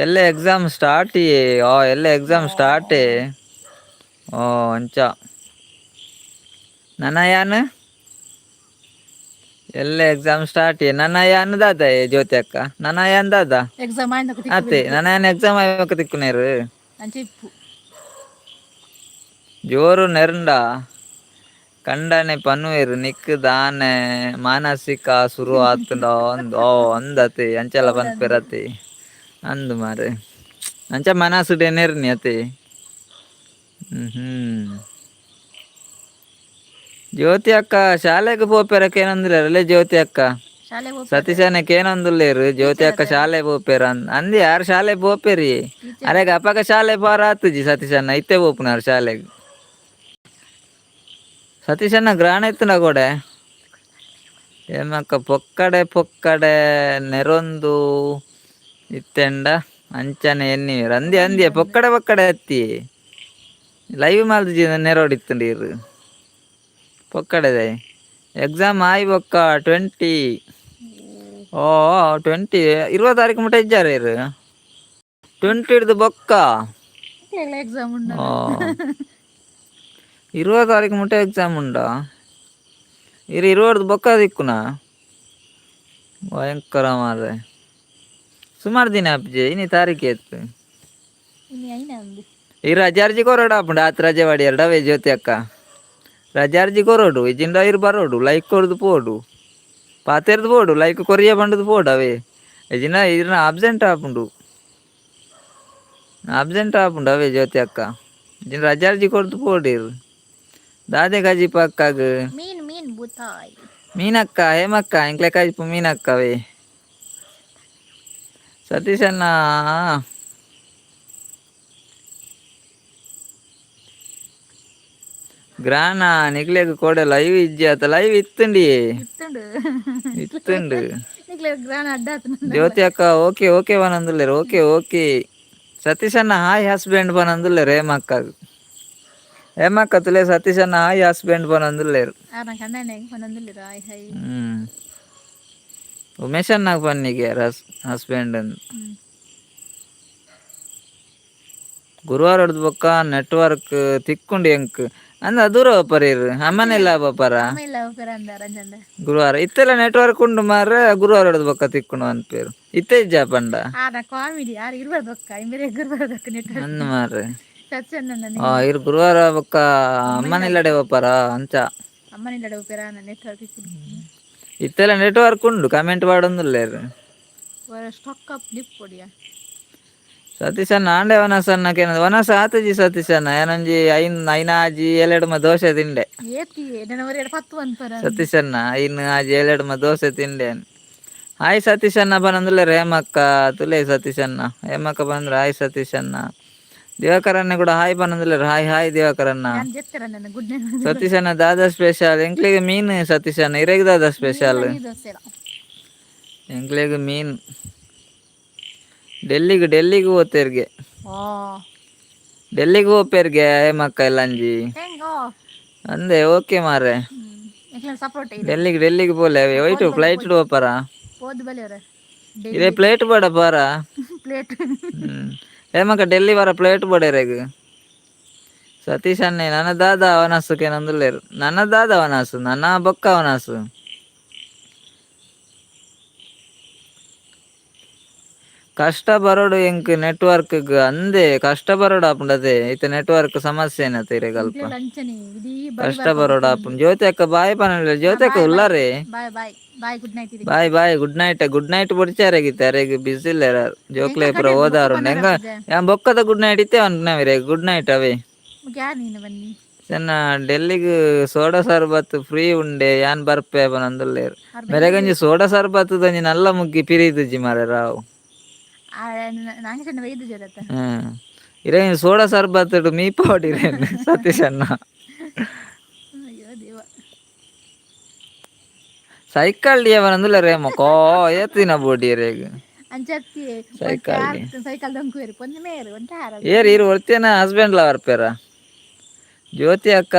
ಎಲ್ಲ ಎಕ್ಸಾಮ್ ಸ್ಟಾರ್ಟ್. ಆ ಎಲ್ಲ ಎಕ್ಸಾಮ್ ಸ್ಟಾರ್ಟ್. ಓ ಅಂಚ ನನ್ನ ಯಾನ್ ಎಲ್ಲ ಎಕ್ಸಾಮ್ ಸ್ಟಾರ್ಟ್. ನನ್ನ ಯಾನ್ ದಾದ ಜ್ಯೋತಿ ಅಕ್ಕ, ನನ್ನ ಯಾನ್ ದಾದ? ಎಕ್ಸಾಮ್ ಆಯ್ತು. ಅತ್ತೆ ನನ್ನ ಯಾನ್ ಎಕ್ಸಾಮ್ ಆಯ್ಬೇಕು ತಿಕ್ಕುನೇರು. ಅಂಚ ಇಪ್ಪು. ಜೋರು ನೆರಂಡ ಕಂಡನೆ ಪನ್ನುವೆರ್ ನಿಕ್ ದಾನೆ ಮಾನಸಿಕ ಸುರು ಆತುಂಡ ಅಂದ್. ಓ ಅಂದತೆ ಅಂಚಲ ಪನ್ಪೆರತೆ ಅಂದು ಮಾರೆ. ಅಂಚ ಮನಸ್ಸುಡೆ ನೆರ್ನಿ ಅತೆ. ಹ್ಮ್ ಹ್ಮ್ ಜ್ಯೋತಿ ಅಕ್ಕ ಶಾಲೆಗೆ ಪೋಪೆರಕ್ಕೆ ಏನಂದಿಲ್ಲ ಜ್ಯೋತಿ ಅಕ್ಕ? ಶಾಲೆಗೆ ಹೋಗ್ ಸತೀಶನಕ್ಕೆ ಏನಂದುಲ್ಲೇರು ಜ್ಯೋತಿ ಅಕ್ಕ? ಶಾಲೆ ಪೋಪೆರ ಅಂದ್. ಯಾರು ಶಾಲೆ ಪೋಪೆರಿ? ಅರೆಗ ಅಪಗ ಶಾಲೆ ಪಾರ ಆತುಜಿ ಸತೀಶಣ್ಣ. ಇತ್ತೆ ಪೋಪುನಾರು ಶಾಲೆಗ್. ಸತೀಶಣ್ಣ ಗ್ರಾಣ ಇತ್ತುಂಡ ಕೋಡೆ? ಏಮಕ್ಕ ಪೊಕ್ಕಡೆ ಪೊಕ್ಕಡೆ ನೆರೊಂದು ಇತ್ತೆಂಡ ಅಂಚನೆ ಎನ್ನಿವೆರ್ ಅಂದಿ ಅಂದಿಯ. ಪೊಕ್ಕಡೆ ಪೊಕ್ಕಡೆ ಅತ್ತಿ ಲೈವ್ ಮಲ್ತಿಜಿ ನೆರೋಡಿತ್ತುಂಡು ಇರು ಪೊಕ್ಕಡೆದೆ. ಎಕ್ಸಾಮ್ ಆಯಿ ಬೊಕ್ಕ 20. ಓ 20 20 ತಾರೀಕು ಮುಟ ಇಜ್ಜಾರ ಇರು 20 ಹಿಡ್ದು ಬೊಕ್ಕ. ಎಕ್ಸಾಮ್ ಉಂಡ. ಓ 20 ತಾರೀಕು ಮುಟ ಎಕ್ಸಾಮ್ ಉಂಡಾ? ಇರು ಇರುವರ್ದು ಬೊಕ್ಕ ದಿಕ್ಕುನಾ. ಭಯಂಕರ ಮಾರ್ರೆ. ಸುಮಾರು ದಿನ ಆಪ್ಜೆ. ಇನಿ ತಾರೀಕು ಏತ್? ಇನ್ನು ಐನ ಒಂದು. ಈ ರಜೆ ಅರ್ಜಿ ಕೊರಡು ಆಪುಂಡು. ಆತ್ ರಜೆ ವಾಡಿಯರ್ಡ ಅವೇ ಜ್ಯೋತಿ ಅಕ್ಕ ರಜೆ ಅರ್ಜಿ ಕೊರಡು. ಇಜಿಂಡ ಇರು ಬರೋಡು ಲೈಕ್ ಕೊರ್ದು ಪೋಡು ಪಾತೆರ್ದು ಪೋಡು ಲೈಕ್ ಕೊರಿಯ ಬಂಡದು ಪೋಡು. ಅವೇ ಇಜಿನ ಇರ್ನ ಆಬ್ಸೆಂಟ್ ಆಪುಂಡು. ಅಬ್ಸೆಂಟ್ ಆಪುಂಡು ಅವೇ ಜ್ಯೋತಿ ಅಕ್ಕ. ಜಿನ್ ರಜಾರ್ಜಿ ಕೊರ್ದು ಪೋಡಿರು. ದಾದೆ ಕಜಿಪ ಅಕ್ಕಾಗ? ಮೀನ್ ಮೀನ್ ಬೂತಾಯ್. ಮೀನಕ್ಕ, ಹೇಮಕ್ಕ, ಎಂಕ್ಲೆ ಕಜಿಪು ಮೀನಕ್ಕವೇ. ಸತೀಶಣ್ಣ, ಗ್ರಾನ ನಿಕ್ಲೆಗ್ ಕೋಡೆ ಲೈವ್ ಇಜ್ಜಿ ಅತ? ಲೈವ್ ಇತ್ತುಂಡಿ. ಇತ್ತುಂಡು. ಇತ್ತುಂಡು. ನಿಕ್ಲೆ ಗ್ರಾನ ಅಡ್ಡ ಆತುಂಡು. ಜ್ಯೋತಿ ಅಕ್ಕ ಓಕೆ ಓಕೆ ಪನೊಂದುಲ್ಲೆರ್. Okay okay. ಸತೀಶಣ್ಣ ಹಾಯ್ ಹಸ್ಬೆಂಡ್ ಪನೊಂದುಲ್ಲೆರ್. ಹೇಮಕ್ಕಗ್, ಹೇಮಕ್ಕ ತುಲೆ, ಸತೀಶಣ್ಣ ಹಾಯ್ ಹಸ್ಬೆಂಡ್ ಪನೊಂದುಲ್ಲೆರ್. ಆರ್ನ ಕಂಡನೆ ಪನೊಂದುಲ್ಲೆರ್ ಹಾಯ್ ಹಾಯ್. ಉಮೇಶ್ ಅಣ್ಣಗ್ ಪನ್ನಿಗೆ ಹಸ್ಬೆಂಡ್. ಗುರುವಾರ ಬೊಕ್ಕ ನೆಟ್ವರ್ಕ್ ತಿಕ್ಕುಂಡು ಎಂಕ್ ಅಂದ ದೂರ ಪರೀರ್ ಅಮ್ಮನೆಲ್ಲ ಪರ. ಅಮ್ಮ ಇಲ್ಲ ಪೆರ ಅಂದ ರಂಜಂಡ. ಗುರುವಾರ ಇತ್ತೆಲ್ಲ ನೆಟ್ವರ್ಕ್ ಉಂಡು ಮಾರ್ರೆ, ಗುರುವಾರ ಬೊಕ್ಕ ತಿಕ್ಕುಂಡು ಅನ್ಪೇರು. ಇತ್ತೆ ಇಜ್ಜಾ ಪಂಡ? ಆರ್ನ ಕಾಮಿಡಿ. ಆರ್ ಇರ್ಬಾರ್ದು ಬೊಕ್ಕ ಇಂಬೆರೆ ಗುರುವಾರ ಬೊಕ್ಕ ನೆಟ್ವರ್ಕ್. ಅಂದ್ ಮಾರ್ರೆ. ಸತ್ಯಣ್ಣ. ಆ ಇರ್ ಗುರುವಾರ ಬೊಕ್ಕ ಅಮ್ಮನಿಲ್ಲಡೆ ಪೋಪರ ಅಂಚ. ಅಮ್ಮನಿಲ್ಲಡೆ ಪೆರ ನೆಟ್ವರ್ಕ್. ಇತ್ತೆಲ್ಲ ನೆಟ್ವರ್ಕ್ ಉಂಡು, ಕಮೆಂಟ್ ಪಾಡೊಂದುಲ್ಲೆರ್. ಸ್ಟಾಕ್ ಅಪ್ ನಿಪ್ಪೊಡಿಯ. ಸತೀಶಣ್ಣ ಆಂಡೆ ವನಸಣ್ಣ ಕೇನದ ವನಸ ಆತಜಿ. ಸತೀಶಣ್ಣ, ಏನೊಂಜಿ ಐನ್ ಐನ್ ಆಜಿ ಏಳೆಡುಮ ದೋಸೆ ತಿಂಡೆ. ಏತಿ ನನ್ನ ಒರೆಡ್ ಪತ್ತು ಪನ್ಪರ. ಸತೀಶಣ್ಣ, ಐನ್ ಆಜಿ ಏಳೆಡುಮ ದೋಸೆ ತಿಂಡೆ. ಹಾಯ್ ಸತೀಶಣ್ಣ ಪನೊಂದುಲ್ಲೆರ್ ಹೇಮಕ್ಕ. ತುಲೆ ಸತೀಶಣ್ಣ, ಹೇಮಕ್ಕ ಬಂದ್ರೆ ಹಾಯ್ ಸತೀಶಣ್ಣ. ದಿವಾಕರಣ್ಣ ಕೂಡ ಹಾಯ್ ಪನೊಂದುಲ್ಲೆರ್. ಹಾಯ್ ಹಾಯ್ ದಿವಾಕರಣ್ಣ. ಯಾನ್ ಜೆತ್ತೆರ ನನ್ನ ಗುಡ್ ನೈಟ್. ಸತೀಶಣ್ಣ, ದಾದಾ ಸ್ಪೆಷಲ್? ಎಂಕ್ಲೆಗ್ ಮೀನ್ ಸತೀಶಣ್ಣ. ಇರೆಗ್ ದಾದಾ ಸ್ಪೆಷಲ್? ದೋಸೆ. ಎಂಕ್ಲೆಗ್ ಮೀನ್. ಡೆಲ್ಲಿಗ್ ಡೆಲ್ಲಿಗ್ ಪೋತೆರ್ಗೆ. ಓ. ಡೆಲ್ಲಿಗ್ ಪೋಪೆರ್ಗೆ ಹೇಮಕ್ಕ ಎಲ್ಲಂಜಿ. ಹೆಂಗೋ. ಅಂದೆ ಓಕೆ ಮಾರ್ರೆ. ಎಂಕ್ಲೆನ ಸಪೋರ್ಟ್ ಇದೆ. ಡೆಲ್ಲಿಗ್ ಡೆಲ್ಲಿಗ್ ಪೋಲೆ. ಒಯ್ಟು ಫ್ಲೈಟ್ ಪೋಪರ? ಪೋದು ಬಲೆ. ಇದೇ ಪ್ಲೇಟ್ ಬೇಡ ಪಾರ. ಪ್ಲೇಟ್. ಹೇಮಕ್ಕ, ಡೆಲ್ಲಿ ವಾರ ಪ್ಲೇಟ್ ಬೋಡೇರೆಗ್. ಸತೀಶ್ ಅಣ್ಣೆ, ನನ್ನ ದಾದ ಅವನಸ್ಸು ಕೇನೊಂದುಲ್ಲೆರ್. ನನ್ನ ದಾದ ಅವನಸ್ಸು, ನನ್ನ ಬೊಕ್ಕ ಅವನಸ್ಸು. ಕಷ್ಟ ಬರೋಡು ಎಂಕ್ ನೆಟ್ವರ್ಕ್ ಅಂದೆ. ಕಷ್ಟ ಬರೋಡು ಆಪುಂಡು ಅದೇ. ಇತ್ತೆ ನೆಟ್ವರ್ಕ್ ಸಮಸ್ಯೆ ಏನತ್ತೆ ಇರೆಗಲ್ಪ. ಅಂಚನೆ ಇಡೀ. ಕಷ್ಟ ಬರೋಡು ಆಪುಂಡು. ಜ್ಯೋತಿ ಅಕ್ಕ ಬಾಯ್ ಪನಲ್ಲ. ಜ್ಯೋತಿ ಅಕ್ಕ ಉಲ್ಲಾರೆ? Bye bye bye, good night. Bye bye, good night. Good night ಬೊಡ್ಚಾರೆಗಿತ್ತೆ. ಅರೆಗ್ ಬಿಸಿ ಇಲ್ಲೆರ, ಜೋಕ್ಲೆ ಪೂರ ಓದಾರುಂಡು. ಹೆಂಗ ಯಾನ್ ಬೊಕ್ಕದ ಗುಡ್ ನೈಟ್ ಇತ್ತೆ ಅನ್ಪುನವಿರೆ. ಗುಡ್ ನೈಟ್ ಅವೇ. ಯಾರ್ ನೀನು ಬನ್ನಿ. ಚೆನ್ನ ಡೆಲ್ಲಿಗ್ ಸೋಡಾ ಸರ್ಬತ್ ಫ್ರೀ ಉಂಡೆ, ಯಾನ್ ಬರ್ಪೆ ಪನೊಂದುಲ್ಲೆರ್. ಮೆರೆಗಂಜಿ ಸೋಡಾ ಸರ್ಬತ್ ಒಂಜಿ ನಲ್ಲ ಮುಗ್ಗಿ ಪಿರಿದುಜಿ ಮಾರೆ ರಾವ್. ನಾಂಗೆ ಚೆನ್ನ ಬೈದು ಜರತ್ತ. ಇರೆ ಸೋಡಾ ಸರ್ಬತ್ ಮೀಪ ಹೊಡಿರೇನು ಸತೀಶ್ ಅಣ್ಣ? ಅಯ್ಯೋ ದೇವ. ಸೈಕಲ್ ಡಿಯವನಂದುಲ್ಲೆರ್ ಹೇಮಕೋ. ಏತಿನ ಬೋಡಿ ರೇಗ್? ಅಂಚತ್ತಿ. ಸೈಕಲ್. ಸೈಕಲ್ ದೊಂಕುವೆರು ಪೊಂಜಿ ಮೇರು ಒಂಟಾರ. ಏರ್ ಇರು ಒರ್ತಿಯನ ಹಸ್ಬೆಂಡ್ ಲ ಬರ್ಪೇರ? ಜ್ಯೋತಿ ಅಕ್ಕ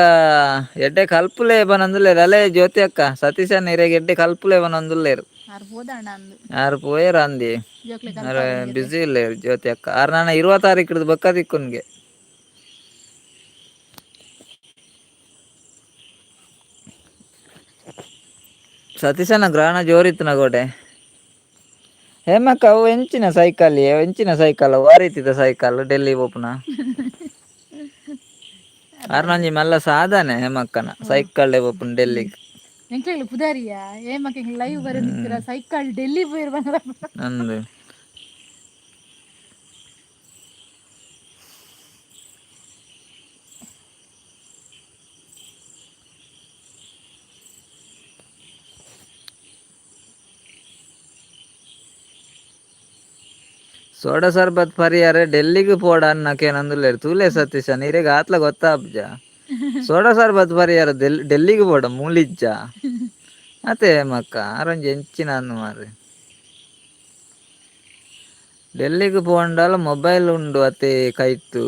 ಎಡ್ಡೆ ಕಲ್ಪುಲೆ ಪನೊಂದುಲ್ಲೆರ್. ಅಲೆ ಜ್ಯೋತಿ ಅಕ್ಕ, ಸತೀಶಣ್ಣ ಇರೆಗ್ ಎಡ್ಡೆ ಕಲ್ಪುಲೆ ಪನೊಂದುಲ್ಲೆರ್. ಆರ್ ಪೋದಣ್ಣ ಅಂದು. ಆರ್ ಪೋಯೆರ್ ಅಂದಿ. ಜೋಕ್ಲೆ. ಆರ್ ಬಿಸಿ ಇಲ್ಲೆರ್ ಜ್ಯೋತಿ ಅಕ್ಕ. ಆರ್ ನಾನ 20 ತಾರೀಕು ಬೊಕ್ಕ ತಿಕ್ಕುನ್ಗೆ. ಸತೀಶನ ಗ್ರಹಣ ಜೋರಿತ್ತು ಗೋಡೆ. ಹೇಮಕ್ಕ, ಅವು ಎಂಚಿನ ಸೈಕಲ್? ಎಂಚಿನ ಸೈಕಲ್? ವಾ ರೀತಿದ ಸೈಕಲ್ ಡೆಲ್ಲಿ ಪೋಪುನ? ಆರ್ನೊಂಜಿ ಮಲ್ಲ ಸಾಧನೆ ಹೇಮಕ್ಕನ, ಸೈಕಲ್ ಪೋಪುನ ಡೆಲ್ಲಿಗ್. ಎಂಕ್ಲೆಗ್ ಪುದಾರಿಯಾ ಏ ಮಕ್ಕ ಲೈವ್ ಬರೋದಿತ್ತೀರ ಸೈಕಲ್ ಡೆಲ್ಲಿ ಪೋಯಿರ್ ಬಂದ್ರ. ಅಂದು ಸೋಡಾ ಸರ್ಬತ್ ಪರಿಯಾರೆ ಡೆಲ್ಲಿಗೆ ಪೋಡ ಅನ್ನಕೇನಂದುಲ್ಲೆರ್. ತೂಲೆ ಸತೀಶ, ನೀರೆಗ್ ಆತ್ಲ ಗೊತ್ತಾಪ್ಜ. ಸೋಡಾ ಸರ್ಬತ್ ಪರಿಯಾರ ಡೆಲ್ಲಿಗೆ ಪೋಡ ಮೂಲಿಜ್ಜ ಅತೆ ಮಕ್ಕ. ಆರೊಂಜಿ ಎಂಚಿನ ಅಂದು ಮಾರ್ರೆ. ಡೆಲ್ಲಿಗೆ ಪೋಂಡಲ ಮೊಬೈಲ್ ಉಂಡು ಅತೆ ಕೈತು.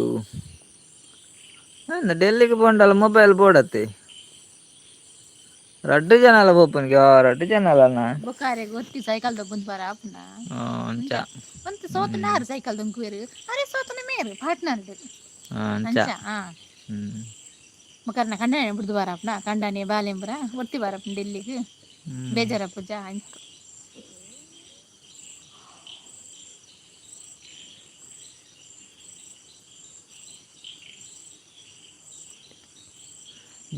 ಅಂದ್ ಡೆಲ್ಲಿಗೆ ಪೋಂಡಲ ಮೊಬೈಲ್ ಬೋಡತ್ತೆ. ರಡ್ಡು ಜನಲ ಪೋಪುನ್ಗೆ? ರಡ್ಡು ಜನಲನ. ಬೊಕ್ಕಾರೆ ಗೊತ್ತಿ ಸೈಕಲ್ ದೊಂಕುಂದು ಪರ ಆಪುನ. ಅಂಚ. ಒಂತೆ ಸೋತನಾರು ಸೈಕಲ್ ದೊಂಕುವೆರು. ಅರೆ ಸೋತನ ಮೇರು ಪಾರ್ಟ್ನರ್. ಅಂಚ. ಅಂಚ ಆ. ಮಕರ್ನ ಕಂಡನೆ ಬಿಡ್ದು ಬಾರಪ್ಪನ ಕಂಡನೆ ಬಾಲೆಂಬುರ ಒತ್ತಿ ಬಾರಪ್ಪನ ಡೆಲ್ಲಿಗೆ. ಬೇಜಾರಪ್ಪುಜ ಅಂಚ.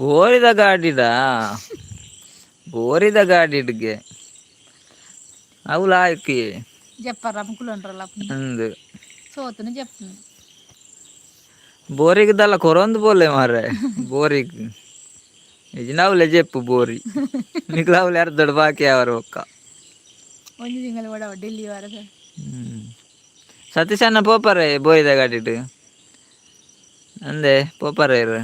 ಬೋರಿದ ಗಾಡಿಡ, ಬೋರಿದ ಗಾಡಿಡ್ಗೆ ಅವು ಲಾಯ್ಕಿ. ಜಪ್ಪರ ಕುಲೊಂಡ್ರಲ್ಲ. ಅಂದು. ಸೋತನ ಜಪ್ಪು. ಬೋರಿಗೆ ದಲ್ಲ ಕೊರೊಂದು ಬೋಲೆ ಮಾರ್ರೆ ಬೋರಿಗೆ ನಿಜನಾವ್ಲೆ ಜೆಪ್ಪು ಬೋರಿ ನಿಕ್ಲಾವ್ಲೆ ಯಾರು ದೊಡ್ಡ ಬಾಕಿ ಅವರು ಒಕ್ಕ. ಒಂಜಿ ತಿಂಗಳು ಓಡವ ಡೆಲ್ಲಿ ವಾರದ. ಸತೀಶಣ್ಣ ಪೋಪರೆ ಬೋರಿದ ಗಾಡಿಟ್ ಅಂದೆ ಪೋಪರೆ ಇರು.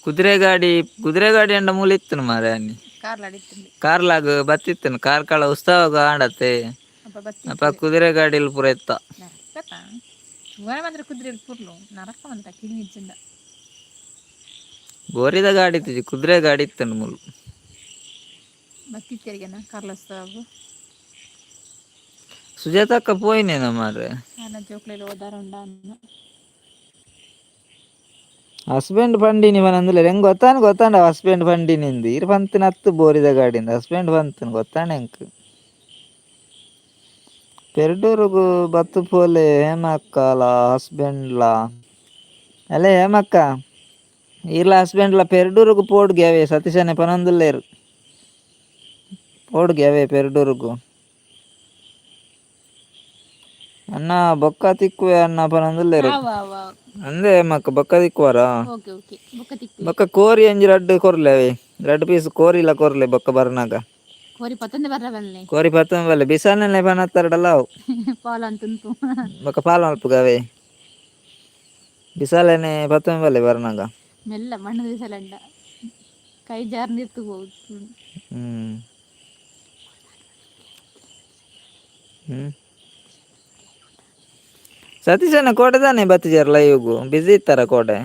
ಕುದುರೆ ಗಾಡಿ, ಕುದುರೆ ಗಾಡಿ ಅಂಡ ಮೂಲ ಇತ್ತನು ಮಾರೆ ಅನ್ನಿ. ಕಾರ್ಲ ಅಡಿತ್ತುಂಡು. ಕಾರ್ಲಾಗ ಬತ್ತಿತ್ತನು, ಕಾರ್ಕಳ ಉತ್ಸವ ಆಂಡತ್ತೆ. ಅಪ್ಪ ಬತ್ತಿ. ಅಪ್ಪ ಕುದುರೆ ಗಾಡಿಲಿ ಪೂರ ಇತ್ತ. ನರಕತ ಸುಮಾರು ಮಾತ್ರ ಕುದುರೆ ಪುರ್ಲು ನರಕ ಅಂತ ಕಿಡಿ ಇಜ್ಜಿಂದ. ಬೋರಿದ ಗಾಡಿ ಇತ್ತಿಜಿ, ಕುದುರೆ ಗಾಡಿ ಇತ್ತನು ಮೂಲು. ಬತ್ತಿತ್ತೆರಿಗೆನ ಕಾರ್ಲಸ್ತಾಗು. ಸುಜಾತಕ್ಕ ಪೋಯಿನೇನ ಮಾರ್ರೆ. ಆನ ಜೋಕ್ಲೆಲ್ ಓದಾರ ಉಂಡ ಅನ್ನ. ಹಸ್ಬೆಂಡ್ ಪಂಡಿನಿ ಪನಂದುಲ್ಲೆರ್, ಎಂಕ್ ಗೊತ್ತಾನ ಗೊತ್ತಾಂಡ ಹಸ್ಬೆಂಡ್ ಪಂಡಿನಿಂದು. ಇರ್ ಪಂತಿನ ಅತ್ತು ಬೋರಿದ ಗಾಡಿಂದ ಹಸ್ಬೆಂಡ್ ಪಂತನ್ ಗೊತ್ತಾಂಡ ಎಂಕ್. ಪೆರ್ಡೂರುಗು ಬತ್ತು ಪೋಲೆ ಹೇಮಕ್ಕಲ ಹಸ್ಬೆಂಡ್ಲಾ. ಅಲ್ಲೇ ಹೇಮಕ್ಕ, ಈರ್ಲ ಹಸ್ಬೆಂಡ್ಲ ಪೆರ್ಡೂರುಗು ಪೋಡ್ಗೆ ಅವೇ ಸತೀಶನೆ ಪನೊಂದುಲ್ಲೆರ್, ಪೋಡ್ಗೆ ಅವೇ ಪೆರ್ಡೂರುಗು. ಅಣ್ಣ ಬೊಕ್ಕ ತಿಕ್ಕುವೆ ಅಣ್ಣ ಪನೊಂದುಲ್ಲೆರ್. ಅವ ಅವ. ಅಂದೆ ಹೇಮಕ್ಕ, ಬೊಕ್ಕ ತಿಕ್ಕುವರಾ? ಓಕೆ ಓಕೆ, ಬೊಕ್ಕ ತಿಕ್ಕು. ಬೊಕ್ಕ ಕೋರಿ ಅಂಜಿ ರಡ್ಡ್ ಕೊರ್ಲೆ ಅವೇ, ರಡ್ಡ್ ಪೀಸ್ ಕೋರಿಲ ಕೊರ್ಲೆ ಬೊಕ್ಕ ಬರ್ನಾಗ. ಕೋರಿ ಪತ್ತೊಂದು ಬರ್ರ ಬಲ್ಲೆ. ಕೋರಿ ಪತ್ತೊಂದು ಬಲ್ಲೆ, ಬಿಸಾಲನೆ ಪನತ್ತರಡಲ ಅವು. ಪಾಲ ಅಂತುಂತು. ಬೊಕ್ಕ ಪಾಲ್ ಮಲ್ಪುಗ ಅವೇ, ಬಿಸಾಲನೆ ಪತ್ತೊಂದು ಬಲ್ಲೆ ಬರ್ನಾಗ. ಮೆಲ್ಲ ಮಣ್ಣು ದಿವಸಲಂಡ ಕೈ ಜಾರ್ ನೀರ್ತು ಹೋಗ್ತು. ಹ್ಮ್ ಹ್ಮ್ ಸತೀಶನ ಕೋಟೆ ತಾನೆ ಬತ್ತಿಜಾರ ಲೈವ್ಗು? ಬಿಸಿ ಇತ್ತಾರ ಕೋಟೆ.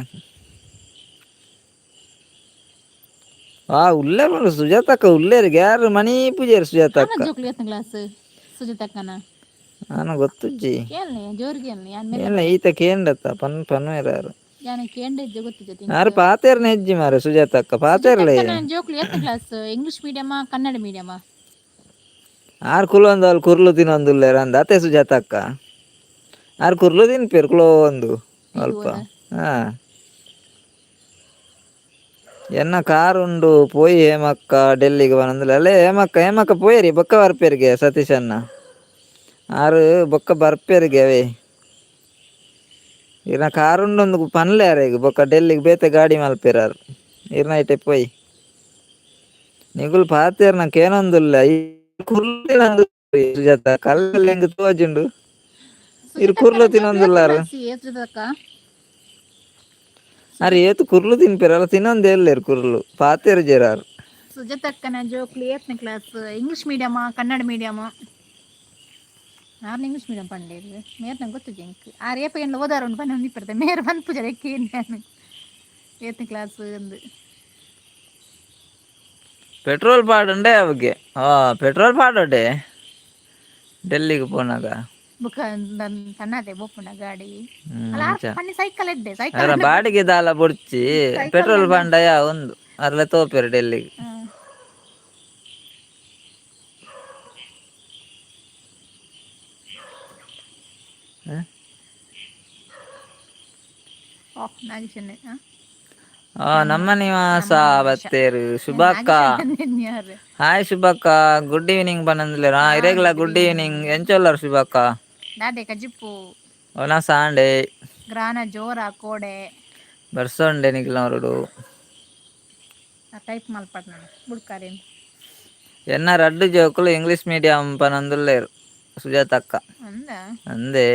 ಆ ಉಲ್ಲೇರ್ ಮರ ಸುಜಾತಕ್ಕ, ಉಲ್ಲೇರಿಗೆ ಯಾರು ಮಣಿ ಪೂಜಾರಿ ಸುಜಾತಕ್ಕ. ಜೋಕ್ಲಿ ಎತ್ತನ ಕ್ಲಾಸ್ ಸುಜಾತಕ್ಕನ? ನಾನು ಗೊತ್ತುಜ್ಜಿ. ಕೇಳನೆ ಜೋರು ಕೇಳನೆ ಯಾನ್ ಮೇಲೆ. ಏನ ಈತ ಕೇಂಡತ್ತ ಪನ್ ಪನ್ವೇರಾರು. ಯಾನ ಕೇಂಡ ಇಜ್ಜೆ ಗೊತ್ತು ಜೊತೆ. ಯಾರು ಪಾತೇರ್ನ ಹೆಜ್ಜಿ ಮಾರೆ ಸುಜಾತಕ್ಕ ಪಾತೇರ್ಲೆ. ಜೋಕ್ಲಿ ಎತ್ತ class, English medium Kannada medium? ಆರ್ ಕುಲೊಂದು ಅಲ್ಲಿ ಕುರ್ಲು ತಿನ್ನೊಂದುಲ್ಲೇರ ಅಂದ ಅತ್ತೆ ಸುಜಾತಕ್ಕ. ಆರ್ ಕುರ್ಲು ತಿನ್ಪೇರು ಕುಲೋ ಒಂದು ಅಲ್ಪ. ಹಾ ಎನ್ನ ಕಾರ್ ಉಂಡು ಪೋಯಿ ಹೇಮಕ್ಕ ಡೆಲ್ಲಿಗೆ ಬಂದ್ರೆ. ಅಲ್ಲೇ ಹೇಮಕ್ಕ, ಹೇಮಕ್ಕ ಪೋಯರಿ ಬೊಕ್ಕ ಬರ್ಪೇರಿಗೆ ಸತೀಶಣ್ಣ. ಆರು ಬೊಕ್ಕ ಬರ್ಪೇರಿಗೆ ಅವೇ. ಇರ್ನ ಕಾರ್ ಉಂಡೊಂದು ಪನ್ಲೆ ಅರೆಗ್, ಬೊಕ್ಕ ಡೆಲ್ಲಿಗೆ ಬೇತೆ ಗಾಡಿ ಮಲ್ಪೇರಾರು ಇರ್ನ ಐಟೆ ಪೋಯಿ. ನಿಗುಲ್ ಪಾತೇರ್ ನಂಗೆ ಏನೊಂದುಲ್ಲ ಈ ಕುರ್ಲು ತಿನ್ನೊಂದು. ಸುಜಾತ ಕಲ್ಲಲ್ಲಿ ಹೆಂಗ್ ತೋಜುಂಡು ಇರ್ ಕುರ್ಲು ತಿನ್ನೊಂದುಲ್ಲಾರು. ಸುಜಾತಕ್ಕ. ಅರೆ ಏತು ಕುರ್ಲು ತಿನ್ಪೇರು ಅಲ್ಲ, ತಿನ್ನೊಂದು ಎಲ್ಲೇರು ಕುರ್ಲು ಪಾತೇರು ಜೇರಾರು. ಸುಜಾತಕ್ಕನ Choksi ಏತ್ನ class, English medium Kannada medium? ಆರ್ನ ಇಂಗ್ಲೀಷ್ ಮೀಡಿಯಂ ಪಂಡೇರು ಮೇರ್ ನಂಗೆ ಗೊತ್ತು ಜಂಕ್. ಆರ್ ಏಪ ಏನು ಓದಾರ ಉಂಡು ಪಂಡ ನಿಪ್ಪರ್ತೆ ಮೇರ್ ಬಂದ್ ಪೂಜಾರೆ ಕೇನ್ ಏತ್ನ ಕ್ಲಾಸ್ ಅಂದು. ಪೆಟ್ರೋಲ್ ಪಾಡುಂಡೆ ಅವಿಗೆ. ಆ ಪೆಟ್ರೋಲ್ ಪಾಡೋಡೆ ಡೆಲ್ಲಿಗೆ ಪೋನಾಗ. ಬುಕ್ಕ ತನ್ನದೇ ಬೋಪುಂಡ ಗಾಡಿ. ಹ್ಮ್ ಅಲ್ಲ. ಅಂಚ. ಪನ್ನಿ ಸೈಕಲ್ ಎಡ್ಡೆ ಸೈಕಲ್. ಅದರ ಬಾಡಿಗೆ ದಾಲ ಬೊಡ್ಚಿ, ಪೆಟ್ರೋಲ್ ಪಂಡಯ ಒಂದು ಅರ್ಲೆ ತೋಪೇರು ಡೆಲ್ಲಿಗೆ. ಹ? ಓಹ್ ನಾಗೇಶನ್. ಆ ನಮ್ಮ ನಿವಾಸ ಬತ್ತೇರು ಶುಭಕ್ಕ. ಯಾರು? ಹಾಯ್ ಶುಭಕ್ಕ, ಗುಡ್ ಈವ್ನಿಂಗ್ ಪನಂದ್ಲೇರ್. ಹಾ ಇರೆಗ್ಲ ಗುಡ್ ಈವ್ನಿಂಗ್. ಎಂಚೊಲ್ಲರ್ ಶುಭಕ್ಕ? ದಾದೆ ಕಜಿಪ್ಪು? ಒನ ಸಾಂಡೆ. ಗ್ರಾನ ಜೋರ ಕೋಡೆ. ಬರ್ಸೊಂಡೆ ನಿಕ್ಲವರುಡು. ಟೈಪ್ ಮಲ್ಪಡ್ ನಾನು ಬುಡ್ಕಾರೇನು. ಎನ್ನ ರಡ್ಡು ಜೋಕುಲು ಇಂಗ್ಲಿಷ್ ಮೀಡಿಯಂ ಪನಂದುಲ್ಲೇರು ಸುಜಾತಕ್ಕ. ಅಂದ. ಅಂದೇ.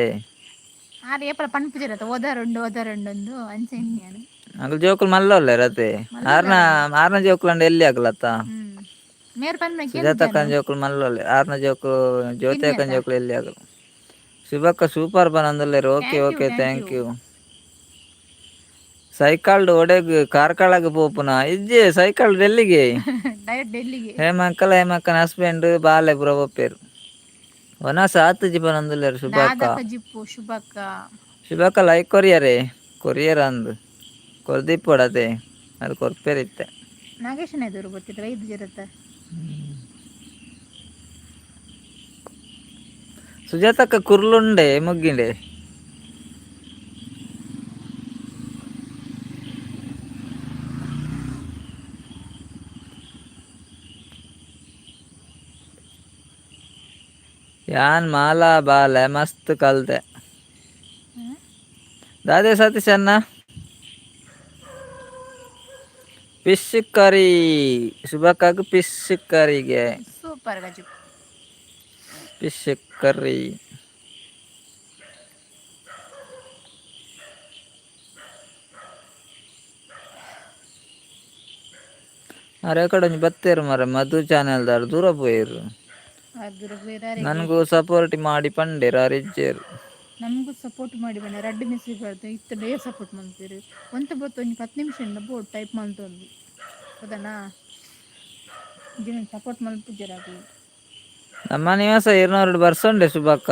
ಆರ್ ಏಪಲ ಪನ್ಪುಜರತ್ತ ಓದಾರುಂಡು ಓದಾರುಂಡು ಅಂದು ಅಂಚೆ ನಾನು. ಅಕುಲು ಜೋಕುಲು ಮಲ್ಲೊಲ್ಲೇರ್ ಅತೆ, ಆರ್ನ ಆರ್ನ ಜೋಕುಲು ಅಂಡ ಎಲ್ಲಿ ಆಗಲತ್ತ. ಮೇರ್ ಪನ್ಪುನ. ಸುಜಾತಕ್ಕನ ಜೋಕುಲು ಮಲ್ಲೊಲ್ಲೆ, ಆರ್ನ ಜೋಕುಲು ಜ್ಯೋತಿ ಅಕ್ಕನ ಜೋಕುಲು ಎಲ್ಲಿ ಆಗಲು. ಶುಭಕ್ಕ ಸೂಪರ್ ಪನಂದುಲ್ಲೇರು. Okay. Thank you, okay. Thank thank you. You. ಸೈಕಲ್ಡ್ ಒಡೆಗ್ ಕಾರ್ಕಳಗ್ ಪೋಪುನ ಇಜ್ಜೆ ಸೈಕಲ್ ಡೆಲ್ಲಿಗೆ? ಡೈರೆಕ್ಟ್ ಡೆಲ್ಲಿಗೆ. ಹೇಮಕ್ಕಲ ಹೇಮಕ್ಕನ ಹಸ್ಬೆಂಡ್ ಬಾಲೆ ಪೂರ ಪೋಪೆರ್. ವನಸ್ ಆತುಜಿ ಪನೊಂದುಲ್ಲೆರ್ ಶುಭಕ್ಕ. ದಾದ ಕಜಿಪ್ಪು ಶುಭಕ್ಕ? ಶುಭಕ್ಕ ಲೈಕ್ ಕೊರಿಯರೇ, ಕೊರಿಯರ್ ಅಂದ್ ಕೊರ್ದಿಪ್ಪೊಡತೆ, ಅದು ಕೊರ್ಪೆರ್ ಇತ್ತೆ. ನಾಗೇಶನ ಎದುರು ಗೊತ್ತಿದ್ರೆ ಐದು ಜರತ್ತ. ಸುಜಾತಕ್ಕ ಕುರ್ಲುಂಡೆ ಮುಗ್ಗಿಂಡೆ. ಯಾನ್ ಮಾಲಾ ಬಾಲೆ ಮಸ್ತ್ ಕಲ್ತೆ. ದಾದೆ ಸತೀಶ್ ಅಣ್ಣ? ಫಿಶ್ ಕರಿ ಶುಭಕ್ಕಾಗ, ಫಿಶ್ ಕರಿಗೆ. ಸೂಪರ್ ಗಜು. Fish curry. ಅರೆ ಕಡೆ ಒಂಜಿ ಬತ್ತೇರು ಮರ ಮಧು ಚಾನೆಲ್ದಾರ್ ದೂರ ಪೋಯೆರು. ನನಗೂ ಸಪೋರ್ಟ್ ಮಾಡಿ ಪಂಡೇರು, ಆರ್ ಇಜ್ಜೇರು. ನಮಗೂ ಸಪೋರ್ಟ್ ಮಾಡಿ ಬಣ್ಣ ರಡ್ಡ್ ಮೆಸೇಜ್ ಬರ್ತದೆ ಇತ್ತ ಡೇ ಸಪೋರ್ಟ್ ಮಾಡ್ತೀರಿ ಒಂತ ಬೊತ್ತ ಒಂಜಿ 10 ನಿಮಿಷ ಬೋರ್ಡ್ ಟೈಪ್ ಮಲ್ತೊಂದು ಹೌದನಾ? ಜಿನ ಸಪೋರ್ಟ್ ಮಲ್ಪುಜೆರ್ ಅಕ್ಲು. ನಮ್ಮ ನಿವಾಸ 200 ಬರ್ಸೊಂಡೆ ಶುಭಕ್ಕ.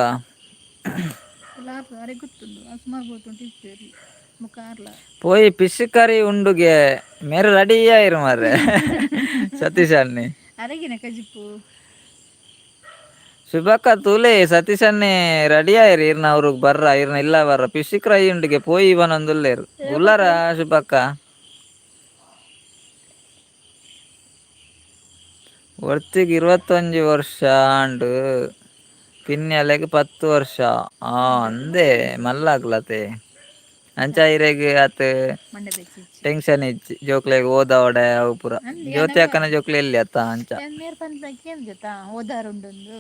ಅರೆ ಗೊತ್ತುಂಡು, ಸುಮಾರು ಗೊತ್ತುಂಟು ಇಪ್ಪೇರಿ ಮುಖ ಆರ್ಲ. ಪೋಯಿ ಫಿಶ್ ಕರಿ ಉಂಡುಗೆ, ಮೇರೆ ರೆಡಿ ಆಯಿರು ಮಾರ್ರೆ ಸತೀಶ್ ಅಣ್ಣೆ. ಅರೆಗಿನ ಕಜಿಪು. ಶುಭಕ್ಕ ತೂಲೆ, ಸತೀಶ್ ಅಣ್ಣೆ ರೆಡಿ ಆಯಿರು. ಇರ್ನ ಅವ್ರಿಗೆ ಬರ್ರ, ಇರ್ನ ಇಲ್ಲ ಬರ್ರ. ಫಿಶ್ ಫ್ರೈ ಉಂಡುಗೆ ಪೋಯಿ ಬನೊಂದುಲ್ಲೇರು ಉಲ್ಲಾರ ಶುಭಕ್ಕ. ಒರ್ತಿಗೆ 21 ವರ್ಷ ಆಂಡ್, ಕಿನ್ಯಲೆಗ್ 10 ವರ್ಷ. ಆ ಅಂದೆ ಮಲ್ಲಾಗ್ಲತೆ ಅಂಚ ಇರೆಗ್ ಆತ್. ಮಂಡೆ ಬೆಚ್ಚಿ. ಟೆನ್ಷನ್ ಇಜ್ಜಿ ಜೋಕ್ಲೆಗ್ ಓದಾವಡೆ ಅವು ಪೂರ. ಜ್ಯೋತಿ ಅಕ್ಕನ ಜೋಕ್ಲೆ ಎಲ್ಲಿ ಅತ್ತ ಅಂಚ. ಮೇರ್ ಪಂತ ಕೇಂದ್ರ ಓದಾರುಂಡೊಂದು.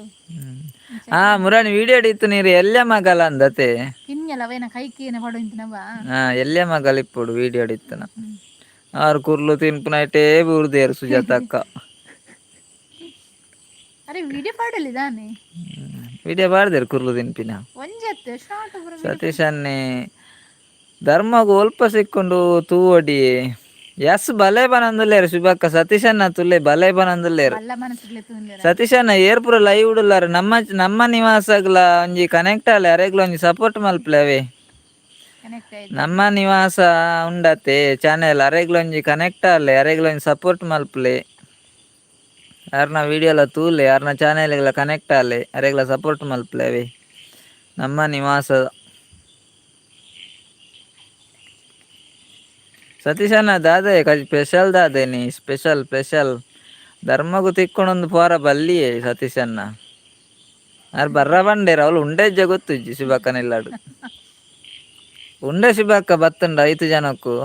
ಆ ಮುರಾಣಿ ವಿಡಿಯೋ ಇತ್ತು ನೀರು ಎಲ್ಲೆ ಮಗಲ ಅಂದತೆ. ಕಿನ್ಯಲ ಅವೇನ ಕೈಕೇನ ಪಡೋಂತಿನವ. ಹಾ, ಎಲ್ಲೆ ಮಗಲ್ ಇಪ್ಪುಡು ವಿಡಿಯೋ ಇತ್ತನ. ಆರು ಕುರ್ಲು ತಿನ್ಪುನೈಟೇ ಬೂರ್ದೇರು ಸುಜಾತ ಅಕ್ಕ. ಅರೆ ವಿಡಿಯೋ ಪಾಡಲಿದಾನೆ. ವಿಡಿಯೋ ಬಾರ್ದೇರು ಕುರ್ಲು ತಿನ್ಪಿನ. ಒಂಜತ್ತೆ ಶಾರ್ಟ್. ಸತೀಶ್ ಅನ್ನೆ ಧರ್ಮಗು ಒಲ್ಪ ಸಿಕ್ಕೊಂಡು ತೂವಡಿ ಎಸ್ ಬಲೆ ಬನಂದುಲ್ಲೇರು ಶುಭಕ್ಕ. ಸತೀಶಣ್ಣ ತುಲ್ಲೆ ಬಲೆ ಬನಂದುಲ್ಲೇರು. ಮಲ್ಲ ಮನಸ್ಸುಗ್ಲೆ ತೂಂದೆರ. ಸತೀಶಣ್ಣ ಏರ್ಪುರ ಲೈವ್ ಉಡುಲ್ಲಾರ. ನಮ್ಮ ನಮ್ಮ ನಿವಾಸಗ್ಲ ಒಂಜಿ ಕನೆಕ್ಟ್ ಆಲೆ, ಅರೆಗ್ಲ ಒಂಜಿ ಸಪೋರ್ಟ್ ಮಲ್ಪಲೆ ಅವೇ. ಕನೆಕ್ಟ್ ಆಯ್ತು. ನಮ್ಮ ನಿವಾಸ ಉಂಡತೆ ಚಾನೆಲ್, ಅರೆಗ್ಲ ಒಂಜಿ ಕನೆಕ್ಟ್ ಆಲೆ, ಅರೆಗ್ಲ ಒಂಜಿ ಸಪೋರ್ಟ್ ಮಲ್ಪಲೆ. ಯಾರ್ನ ವಿಡಿಯೋಲ ತೂಲೆ, ಯಾರ್ನ ಚಾನೆಲ್ಗಳ ಕನೆಕ್ಟ್ ಆಲೆ, ಅರೆಗ್ಲ ಸಪೋರ್ಟ್ ಮಲ್ಪಲೆ ಅವೇ. ನಮ್ಮ ನಿವಾಸ ಸತೀಶಣ್ಣ ದಾದೆ ಸ್ಪೆಷಲ್? ದಾದೆ ನೀ ಸ್ಪೆಷಲ್ ಸ್ಪೆಷಲ್? ಧರ್ಮಗು ತಿಕ್ಕೊಂಡೊಂದು ಪೋರ ಬಲ್ಲಿಯೇ ಸತೀಶಣ್ಣ. ಆರ್ ಬರ್ರ ಬಂಡೇರು ಅವಳು ಉಂಡೆಜ್ಜ ಗೊತ್ತುಜ್ಜಿ. ಶುಭಕ್ಕನಿಲ್ಲಾಡು ಉಂಡೆ ಶುಭಕ್ಕ ಬತ್ತುಂಡ ಐತು ಜನಕ್ಕೂ.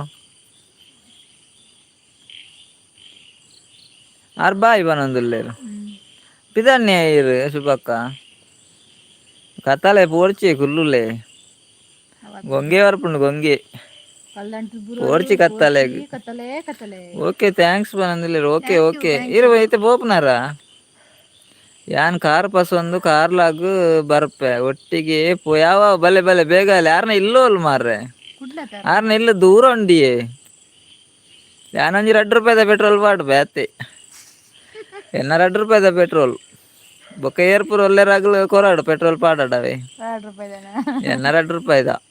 ಆರ್ ಬಾಯ್ ಬನೊಂದುಲ್ಲೇರು. ಪಿದನ್ಯ ಇರು ಶುಭಕ್ಕ ಕತ್ತಲೆ ಪೋರ್ಚಿ ಕುಲ್ಲುಲೆ. ಗೊಂಗೆ ಬರ್ಪುಂಡು ಗೊಂಗೆ. ಪೋರ್ಚಿ ಕತ್ತಲೆ. ಕತ್ತಲೆ ಕತ್ತಲೆ. Okay, thanks ಬನೊಂದುಲ್ಲೇರು. ಓಕೆ ಓಕೆ, ಇರು ಐತೆ ಪೋಪುನಾರ. ಯಾನ್ ಕಾರ್ ಪಸೊಂದು ಕಾರ್ಲಾಗ್ ಬರ್ಪೆ ಒಟ್ಟಿಗೆ ಪೋ. ಯಾವ ಬಲೆ ಬಲೆ ಬೇಗ ಅಲ್ಲ. ಯಾರನ್ನ ಇಲ್ಲೋಲ್ ಮಾರ್ರೆ. ಕುಡ್ಲತಾರ. ಆರ್ನ ಇಲ್ಲ ದೂರ ಉಂಡಿಯೇ. ಯಾನೊಂಜಿ 2 ರೂಪಾಯಿದ ಪೆಟ್ರೋಲ್ ಪಾಡ್ಬೆ ಅತ್ತೆ. ಎನ್ನ 2 ರೂಪಾಯಿದ ಪೆಟ್ರೋಲ್ ಬೊಕ್ಕ ಏರ್ಪುರ ಒಲ್ಲೆರಾಗ್ಲು ಕೊರಾಡು ಪೆಟ್ರೋಲ್ ಪಾಡಾಡವೆ. 2 ರೂಪಾಯಿದನ? ಎನ್ನ 2 ರೂಪಾಯಿದ.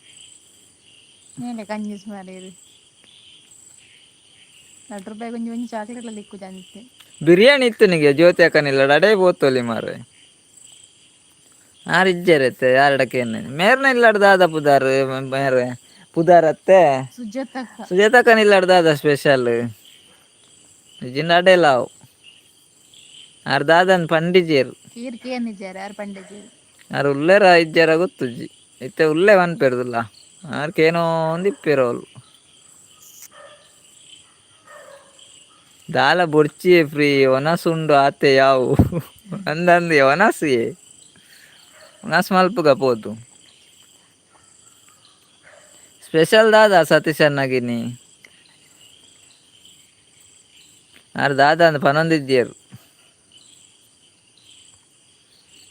ನೇಲೆ ಕಂಜೂಸ್ ಮಾರೇರು, 2 ರೂಪಾಯಿ ಒಂಜಿ ಒಂಜಿ ಚಾಕ್ಲೇಟ್ ದಿಕ್ಕು ಜಾಂತೆ. ಬಿರಿಯಾನಿ ಇತ್ತು ನಿಗೆ ಜ್ಯೋತಿ ಅಕ್ಕನಿಲ್ಲ ಅಡೇ ಪೋತೊಲಿ ಮಾರ್ರೆ. ಆರ್ ಇಜ್ಜೆರತ್ತೆ ಯಾರಡಕ್ಕೆ ಮೇರ್ನ ಇಲ್ಲಾಡ್ ದಾದ ಪುದಾರ್ ಮೇರೆ ಪುದಾರತ್ತೆ. ಸುಜಾತಕ್ಕ. ಸುಜಾತಕ್ಕನ ಇಲ್ಲಾಡ್ ದಾದ ಸ್ಪೆಷಲ್? ಇಜ್ಜಿಂಡ ಅಡೆ ಲಾವ್ ಆರ್ ದಾದನ್ ಪಂಡಿಜೇರು. ಕೀರ್ ಕೇನಿಜಾರ ಆರ್ ಪಂಡಜೇರು. ಆರ್ ಉಲ್ಲೇರ ಇಜ್ಜಾರ ಗೊತ್ತುಜ್ಜಿ. ಇತ್ತೆ ಉಲ್ಲೆ ಪನ್ಪೆರ್ದುಲ್ಲ ಆರ್ ಕೇನೋ ಒಂದಿಪ್ಪೆರ್ ಅವ್ಲು. ದಾಲ ಬೊರ್ಚಿಯೇ ಫ್ರೀ ಒನಸುಂಡು ಆತೆ ಯಾವು ಅಂದಂದು ಒನಸಿಯೇ ಒನಸ್ ಮಲ್ಪುಗ ಪೋದು. ಸ್ಪೆಷಲ್ ದಾದಾ ಸತೀಶ್ ಅಣ್ಣಗಿನಿ? ಆರ್ ದಾದಾ ಅಂದ್ ಪನೊಂದಿಜ್ಜೇರು.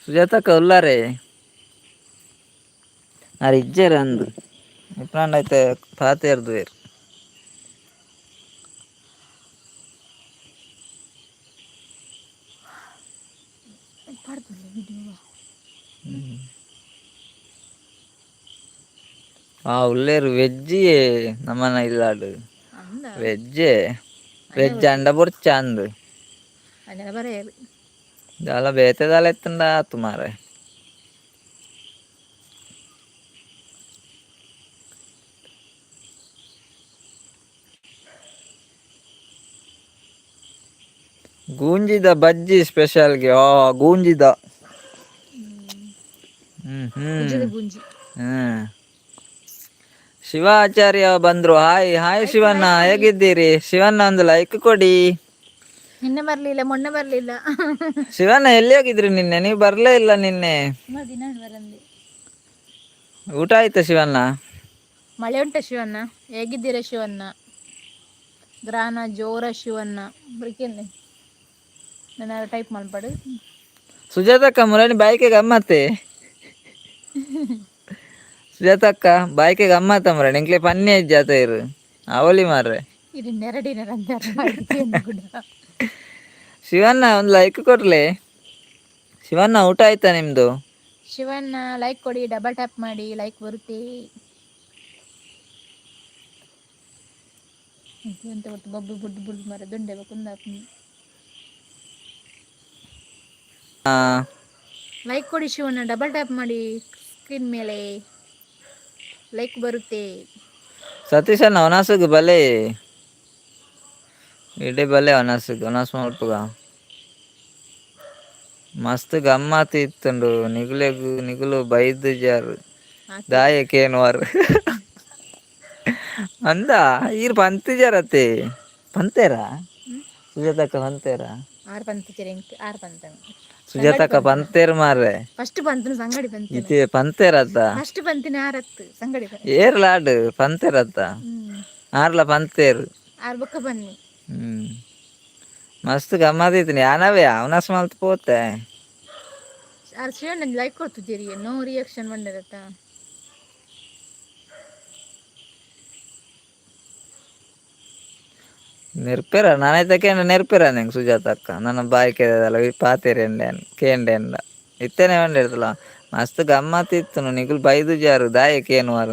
ಸುಜಾತಕ್ಕ ಉಲ್ಲಾರೆ? ಆರ್ ಇಜ್ಜೇರು ಅಂದು ಇಪ್ಪನಾಂಡ ಐತೆ ಪಾತೆರ್ದುವೆರ್. ಪಾಡ್ದುಲ್ಲ ವಿಡಿಯೋ. ಆ ಉಲ್ಲೇರು ವೆಜ್ಜಿಯೇ ನಮ್ಮನ ಇಲ್ಲಾಡು. ಅಂದ. ವೆಜ್ಜೇ ವೆಜ್ ಅಂಡ ಬೊರ್ಚ ಅಂದು. ಅಂಜನ ಬರೆಯರು. ದಾಲ ಬೇತೆ ದಾಲ ಇತ್ತುಂಡ ಆತು ಮಾರೆ. ಗೂಂಜಿದ ಬಜ್ಜಿ ಸ್ಪೆಷಲ್ಗೆ. ಆ ಗೂಂಜಿದ ಹ್ಮ್ ಹ್ಮ್ ಗುಜ್ಜದ ಗುಂಜಿ. ಹ್ಮ್. Shivacharya ಬಂದ್ರು. ಹಾಯ್ ಹಾಯ್ ಶಿವಣ್ಣ, ಹೇಗಿದ್ದೀರಿ ಶಿವಣ್ಣ? ಒಂದು ಲೈಕ್ ಕೊಡಿ. ನಿನ್ನೆ ಬರ್ಲಿಲ್ಲ, ಮೊನ್ನೆ ಬರ್ಲಿಲ್ಲ. ಶಿವಣ್ಣ, ಎಲ್ಲಿ ಹೋಗಿದ್ರಿ ನಿನ್ನೆ? ನೀವು ಬರ್ಲೇ ಇಲ್ಲ ನಿನ್ನೆ. ಸುಮಾರು ದಿನ ಬರಂದಿ. ಊಟ ಆಯ್ತಾ ಶಿವಣ್ಣ? ಮಳೆ ಉಂಟ ಶಿವಣ್ಣ? ಹೇಗಿದ್ದೀರಾ ಶಿವಣ್ಣ? ಗ್ರಾನ ಜೋರ ಶಿವಣ್ಣ ಬರಿಕೇನೆ. ನಾನು ಟೈಪ್ ಮಾಡ್ಬಾರ್ದು. ಸುಜಾತಕ್ಕ, ಮುರಣಿ ಬಾಯ್ಕೆ ಗಮ್ಮತ್ತೆ. ಸುಜಾತಕ್ಕ, ಬಾಯ್ಕೆ ಗಮ್ಮತ್ತ ಮುರಣಿ. ಇಂಕ್ಲೆ ಪನ್ನೆ ಜಾತ ಇರು ಅವಲಿ ಮಾರ್ರೆ. ಇದು ನೆರಡಿನ ಕೂಡ. ಶಿವಣ್ಣ, ಒಂದು ಲೈಕ್ ಕೊಡ್ಲೆ. ಶಿವಣ್ಣ, ಊಟ ಆಯ್ತಾ ನಿಮ್ದು? ಶಿವಣ್ಣ, ಲೈಕ್ ಕೊಡಿ, ಡಬಲ್ ಟ್ಯಾಪ್ ಮಾಡಿ, ಲೈಕ್ ಬರುತ್ತೆ. ಎಂತ ಗೊತ್ತು, ಬೊಬ್ಬು ಬುಡ್ ಬುಡ್ ಮರ ದುಂಡೆ ಕುಂದ. ಆ, ಲೈಕ್ ಕೊಡಿ ಶಿವಣ್ಣ, ಡಬಲ್ ಟ್ಯಾಪ್ ಮಾಡಿ ಸ್ಕ್ರೀನ್ ಮೇಲೆ, ಲೈಕ್ ಬರುತ್ತೆ. ಸತೀಶಣ್ಣ, ಒನಸುಗು ಬಲೆ ಇಡೀ ಬಲೆ ಒನಸುಗು ಒನಸ್ ಮಲ್ಪುಗ. ಮಸ್ತ್ ಗಮ್ಮತ್ ಇತ್ತುಂಡು. ನಿಗುಲೆಗು ನಿಗುಲು ಬೈದು ಜಾರು. ದಾಯಕೇನುವಾರು ಅಂದ ಈರ್ ಪಂತಿಜಾರತ್ತೆ. ಪಂತೇರಾ ಸುಜಾತಕ್ಕ, ಪಂತೇರಾ? ಆರು ಪಂತ ಚಿರಿಂಕ್ ಆರು ಪಂತ. ಸುಜಾತಕ್ಕ, ಪಂತೇರ್ ಮಾರ್ರೆ. ಫಸ್ಟ್ ಪಂತನ ಸಂಗಡಿ ಪಂತ. ಇತಿ ಪಂತೇರತ್ತ? ಫಸ್ಟ್ ಪಂತಿನ ಆರತ್ತು ಸಂಗಡಿ ಪಂತ. ಏರ್ ಲಾಡು ಪಂತೇರತ್ತ? ಆರ್ಲ ಪಂತೇರು. ಆರು ಬೊಕ್ಕ ಬನ್ನಿ. ಮಸ್ತ್ ಗಮ್ಮತ್ ಇತ್ತು. ಯಾನವೇ ಅವನಸ್ ಮಲ್ತ್ ಪೋತೆ. ಆರು ಶಿವಣ್ಣ ಲೈಕ್ ಕೊಡ್ತಿದ್ದೀರಿ, ನೋ ರಿಯಾಕ್ಷನ್ ಬಂದಿರತ್ತ. ನೆರ್ಪೇರ ನಾನೈತೆ ಕೇಂದ್ರ ನೆರ್ಪೇರ ನಿಂಗೆ ಸುಜಾತಕ್ಕ. ನನ್ನ ಬಾಯಿ ಕೇದಲ್ಲ ಪಾತೇರಿ ಕೇಂಡೆ ಎಂಡ ಇತ್ತೇನೆ ಬಂಡಿರ್ತಲ್ಲ. ಮಸ್ತ್ ಗಮ್ಮತ್ ಇತ್ತು. ನಿಗುಲ್ ಬೈದು ಜಾರು ದಾಯಕ್ಕೆ ಏನು ವಾರ.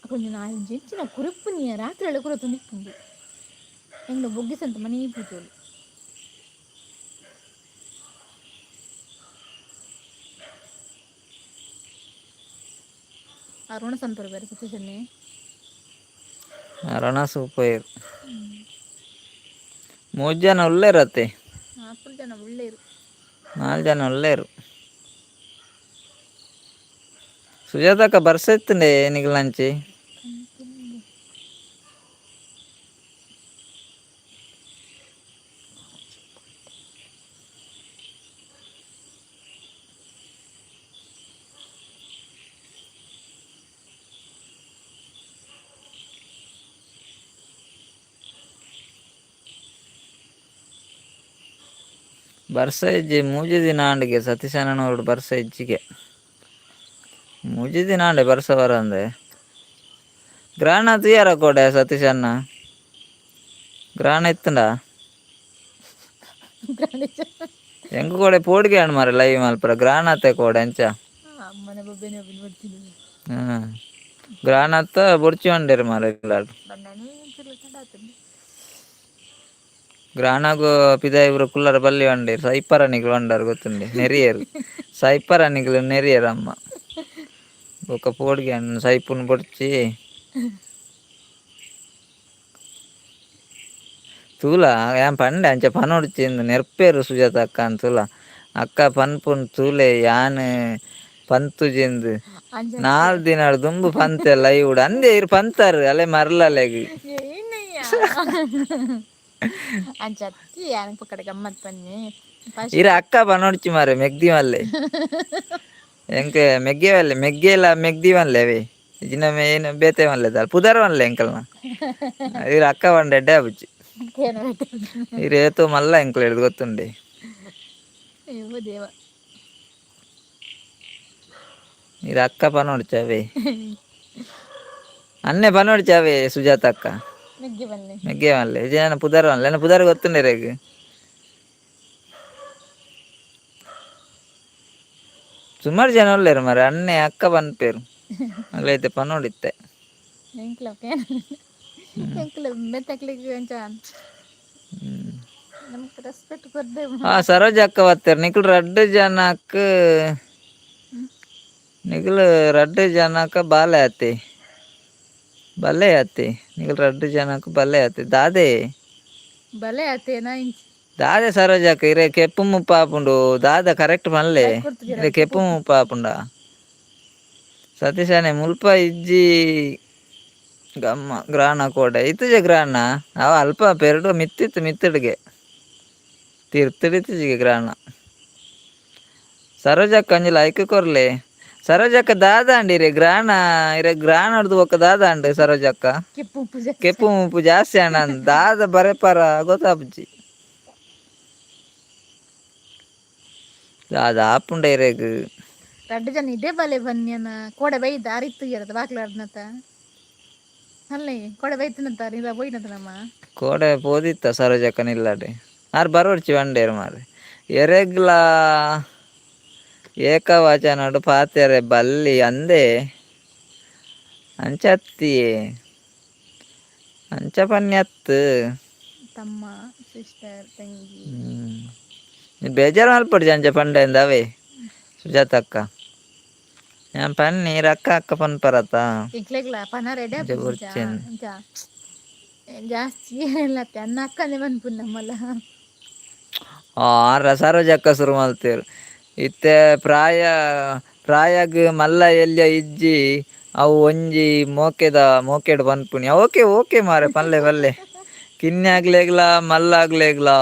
కొంచెం ನಾಲ್ಕು ಜಿಂಚಿನ ಕುರುಪುನಿಯ ರಾತ್ರಿ ಎಲ್ಲ ಕುರ ತುಂಬಿಪ್ಪುಂಡು. ಎಂಗ್ಲ ಬೊಗ್ಗಿಸಂತ ಮನೆ ಪೂಜೋಲು. ಅರುಣ ಸಂತರು ಬೇರೆ ಸತೀಶನ್ನೇ. ರಣಸು ಪೋಯಿರು. ಮೂರು ಜನ ಉಳ್ಳೇರತ್ತೆ. ನಾಲ್ಕು ಜನ ಒಳ್ಳೆಯರು. ನಾಲ್ಕು ಜನ ಉಳ್ಳೇರು. ಸುಜಾತಕ್ಕ, ಬರ್ಸೆತ್ತುಂಡೆ ನಿಗುಲಂಚಿ? ಬರ್ಸ ಇಜ್ಜಿ ಮೂಜಿ ದಿನ ಆಂಡಿಗೆ. ಸತೀಶಣ್ಣನವರು ಬರ್ಸ ಇಜ್ಜಿಗೆ ಮೂಜಿ ದಿನ ಆಂಡೆ ಬರ್ಸ ಬರಂದೆ. ಗ್ರಾಣ ತುಯ್ಯಾರ ಕೋಡೆ ಸತೀಶಣ್ಣ? ಗ್ರಾಣ ಇತ್ತುಂಡ ಎಂಕ್ ಕೋಡೆ ಪೋಡಿಗೆ ಆಂಡ್ ಮಾರೆ. ಲೈವ್ ಮಲ್ಪರ ಗ್ರಾಣತೆ ಕೋಡೆ ಅಂಚ. ಅಮ್ಮನ ಬೊಬ್ಬೆನೆ ನೋಡ್ತೀನಿ. ಹ್ಮ್, ಗ್ರಾಣತ್ತ ಬೊಡ್ಚಿ వండేರು ಮಾರೆ. ಗ್ರಾಣಗು ಪಿದಾಯಿಬ್ರು ಕುಲ್ಲರ ಬಲ್ಲಿ వండేರು. ಸೈಪರ ನಿಕ್ಲು వంಡಾರು ಗೊತ್ತುಂಡೆ. ನೆರಿಯರು ಸೈಪರ ನಿಕ್ಲು ನೆರಿಯರು ಅಮ್ಮ. ಬೊಕ್ಕ ಪೋಡಿಗೆ ಅಣ್ಣ ಸೈಪುನ್ ಬೊಡ್ಚಿ ತೂಲ ಯಾನ್ ಪಂಡೆ ಅಂಚ ಪನೊಡ್ಚಿ ನೆರ್ಪೇರು ಸುಜಾತ ಅಕ್ಕ ಅಂತ. ಅಕ್ಕ ಪನ್ಪುನ್ ತೂಲೆ, ಯಾನ್ ಪಂತುಜಿಂದು ನಾಲ್ ದಿನ ದುಂಬು ಪಂತೆ ಲೈವ್ ಅಂದೆ. ಇರ್ ಪಂತಾರು ಅಲೆ ಮರ್ಲಲೆಗ್. ಏನಯ್ಯ, ಅಂಚ ಅತ್ತಿ ಯಾನ್ ಪಕ್ಕಡೆ ಗಮ್ಮತ್ ಬನ್ನಿ. ಇರ ಅಕ್ಕ ಪನೊಡ್ಚಿ ಮಾರೆ. ಮೆಗ್ದಿ ಮಲ್ಲೆ ಎಂಕ್ ಮೆಗ್ಗೆ ವಲ್ಲೆ ಮೆಗ್ಗೆಲ ಮೆಗ್ದಿ ಮಲ್ಲೆ ಅವೇ ಇಜಿನ ಏನು ಬೇತೆ ಮಲ್ಲೆ ದಾಲ್ ಪುದರ್ ಮಲ್ಲೆ ಎಂಕಲ್ನ. ಇರ ಅಕ್ಕ ಪಂಡ ಎಡ್ಡೆ ಆಪುಜಿ. ಇರ್ ಏತೋ ಮಲ್ಲ ಎಂಕಲ್ ಹಿಡ್ದು ಗೊತ್ತುಂಡೆ. ಅಯ್ಯೋ ದೇವ. ಇರ ಅಕ್ಕ ಪನೊಡ್ಚಿ ಅವೇ. ಅನ್ನೆ ಪನೊಡ್ಚಿ ಅವೇ ಸುಜಾತ ಅಕ್ಕ. ಮೆಗ್ಗೆ ಬನ್ನಿ. ಮೆಗ್ಗೆ ಮಲ್ಲೆ ಇಜಿನ ಪುದರ್ ಮಲ್ಲೆ ಎನ್ನ ಪುದರ್ ಗೊತ್ತುಂಡೆ ರೇಗ್. ಸುಮಾರು ಜನ ಉಲ್ಲೇರು ಮಾರೆ. ಅನ್ನೆ ಅಕ್ಕ ಪನ್ಪೇರು ಅಲ್ಲೈತೆ ಪನೊಡಿತ್ತೆ. ಎಂಕ್ಲ ಎಂಕ್ಲ ಮೆತ್ತಕ್ಲಿಗೆ ಅಂಚ ನಮ್ಗೆ ರೆಸ್ಪೆಕ್ಟ್ ಕೊರ್ದೆ. ಆ ಸರೋಜ ಅಕ್ಕ ಬತ್ತಾರೆ. ನಿಕುಲು ರಡ್ಡ್ ಜನಕ್ ನಿಕುಲು ರಡ್ಡ್ ಜನಕ್ ಬಾಲೆ ಆತೆ, ಬಲ್ಲೆ ಆತೆ. ನಿಕುಲು ರಡ್ಡ್ ಜನಕ್ ಬಲ್ಲೆ ಆತೆ ದಾದೆ. ಬಲೆ ಆತೇನಾ ಇಂಚ್. ದಾದೆ ಸರೋಜಕ್ಕ ಇರೆ ಕೆಪ್ಪು ಮುಪ್ಪಾಪುಂಡು ದಾದ ಕರೆಕ್ಟ್ ಪನ್ಲೆ. ಲೈಕ್ ಕೊಡ್ತಿದ್ದೀರ? ಇರೆ ಕೆಪ್ಪು ಮುಪ್ಪಾಪುಂಡ ಸತೀಶನೇ ಮುಲ್ಪ ಇಜ್ಜಿ ಗಮ್ಮ ಗ್ರಾಣ ಕೋಡೆ ಇತ್ತುಜೆ ಗ್ರಾಣ ಅವ ಅಲ್ಪ ಪೆರಡು ಮಿತ್ತಿತ್ತು ಮಿತ್ತಡಿಗೆ ತಿರ್ತಡಿತ್ತಿಜಿಗೆ ಗ್ರಾಣ. ಸರೋಜಕ್ಕ ಒಂಜಿ ಲೈಕ್ ಕೊರ್ಲೆ. ಸರೋಜಕ್ಕ ದಾದಾಂಡ್ ಇರೆ ಗ್ರಾಣ ಇರೆ ಗ್ರಾಣ ಹೊಡ್ದು ಬೊಕ್ಕ ದಾದಾಂಡ್ ಸರೋಜಕ್ಕ? ಕೆಪ್ಪು ಉಪ್ಪು ಜಾಸ್ತಿ. ಕೆಪ್ಪು ಮುಪ್ಪು ಜಾಸ್ತಿ ಅಣ್ಣ ದಾದ ಬರೆಪಾರ ಗೊತ್ತಾಪುಜಿ ದಾದ ಆಪುಂಡ ಇರೆಗ್. ರಡ್ಡು ಜನ ಇದೇ ಬಲೆ ಬನ್ನಿಯನ ಕೋಡೆ ಬೈದ ಅರಿತ್ತು ಇರತ್ತ ಬಾಕ್ಲಾಡ್ನತ ಅಲ್ಲೇ ಕೋಡೆ ಬೈತನಂತ ಇಲ್ಲ ಹೋಯ್ನತ ನಮ್ಮ. ಕೋಡೆ ಪೋದಿತ್ತ ಸರೋಜಕ್ಕ ನಿಲ್ಲಡೆ ಆರ್ ಬರೋಡ್ಚಿ ಬಂಡೇರು ಮಾರೆ ಎರೆಗ್ಲಾ ಏಕವಚನಡು ಪಾತೆರೆ ಬಲ್ಲಿ ಅಂದೆ ಅಂಚತ್ತಿಯೇ ಅಂಚ ಪನ್ಯತ್ತು. ತಮ್ಮ, ಸಿಸ್ಟರ್, ತಂಗಿ. ಬೇಜಾರು ಮಲ್ಪೊಡ್ಚಿ ಅಂಚ ಪಂಡೆಂದ ಅವೇ ಸುಜಾತಕ್ಕ ಯಾನ್ ಪನ್ನಿ ರಕ್ಕ ಅಕ್ಕ ಪನ್ಪರತ. ಎಂಕ್ಲೆಗ್ಲ ಪನ ರೆಡಿ. ಅಂಚ ಬೊರ್ಚೆನ್. ಜಾಸ್ತಿ ಇಲ್ಲ ಅನ್ನ ಅಕ್ಕನೆ ಪನ್ಪುನ್ ನಮ್ಮಲ್ಲ. ಆರ ಸರೋಜಕ್ಕ ಶುರು ಮಲ್ತೇರು ಇತ್ತೆ ಪ್ರಾಯ ಪ್ರಾಯಗ್ ಮಲ್ಲ ಎಲ್ಯ ಇಜ್ಜಿ ಅವು ಒಂಜಿ ಮೋಕೆದ ಮೋಕೆಡ್ ಪನ್ಪುನಿ. ಓಕೆ ಓಕೆ ಮಾರೆ, ಪಲ್ಲೆ ಪಲ್ಲೆ ಕಿನ್ನಿ ಆಗ್ಲೇಗ್ಲಾ ಮಲ್ಲ ಆಗ್ಲೇಗ್ಲಾ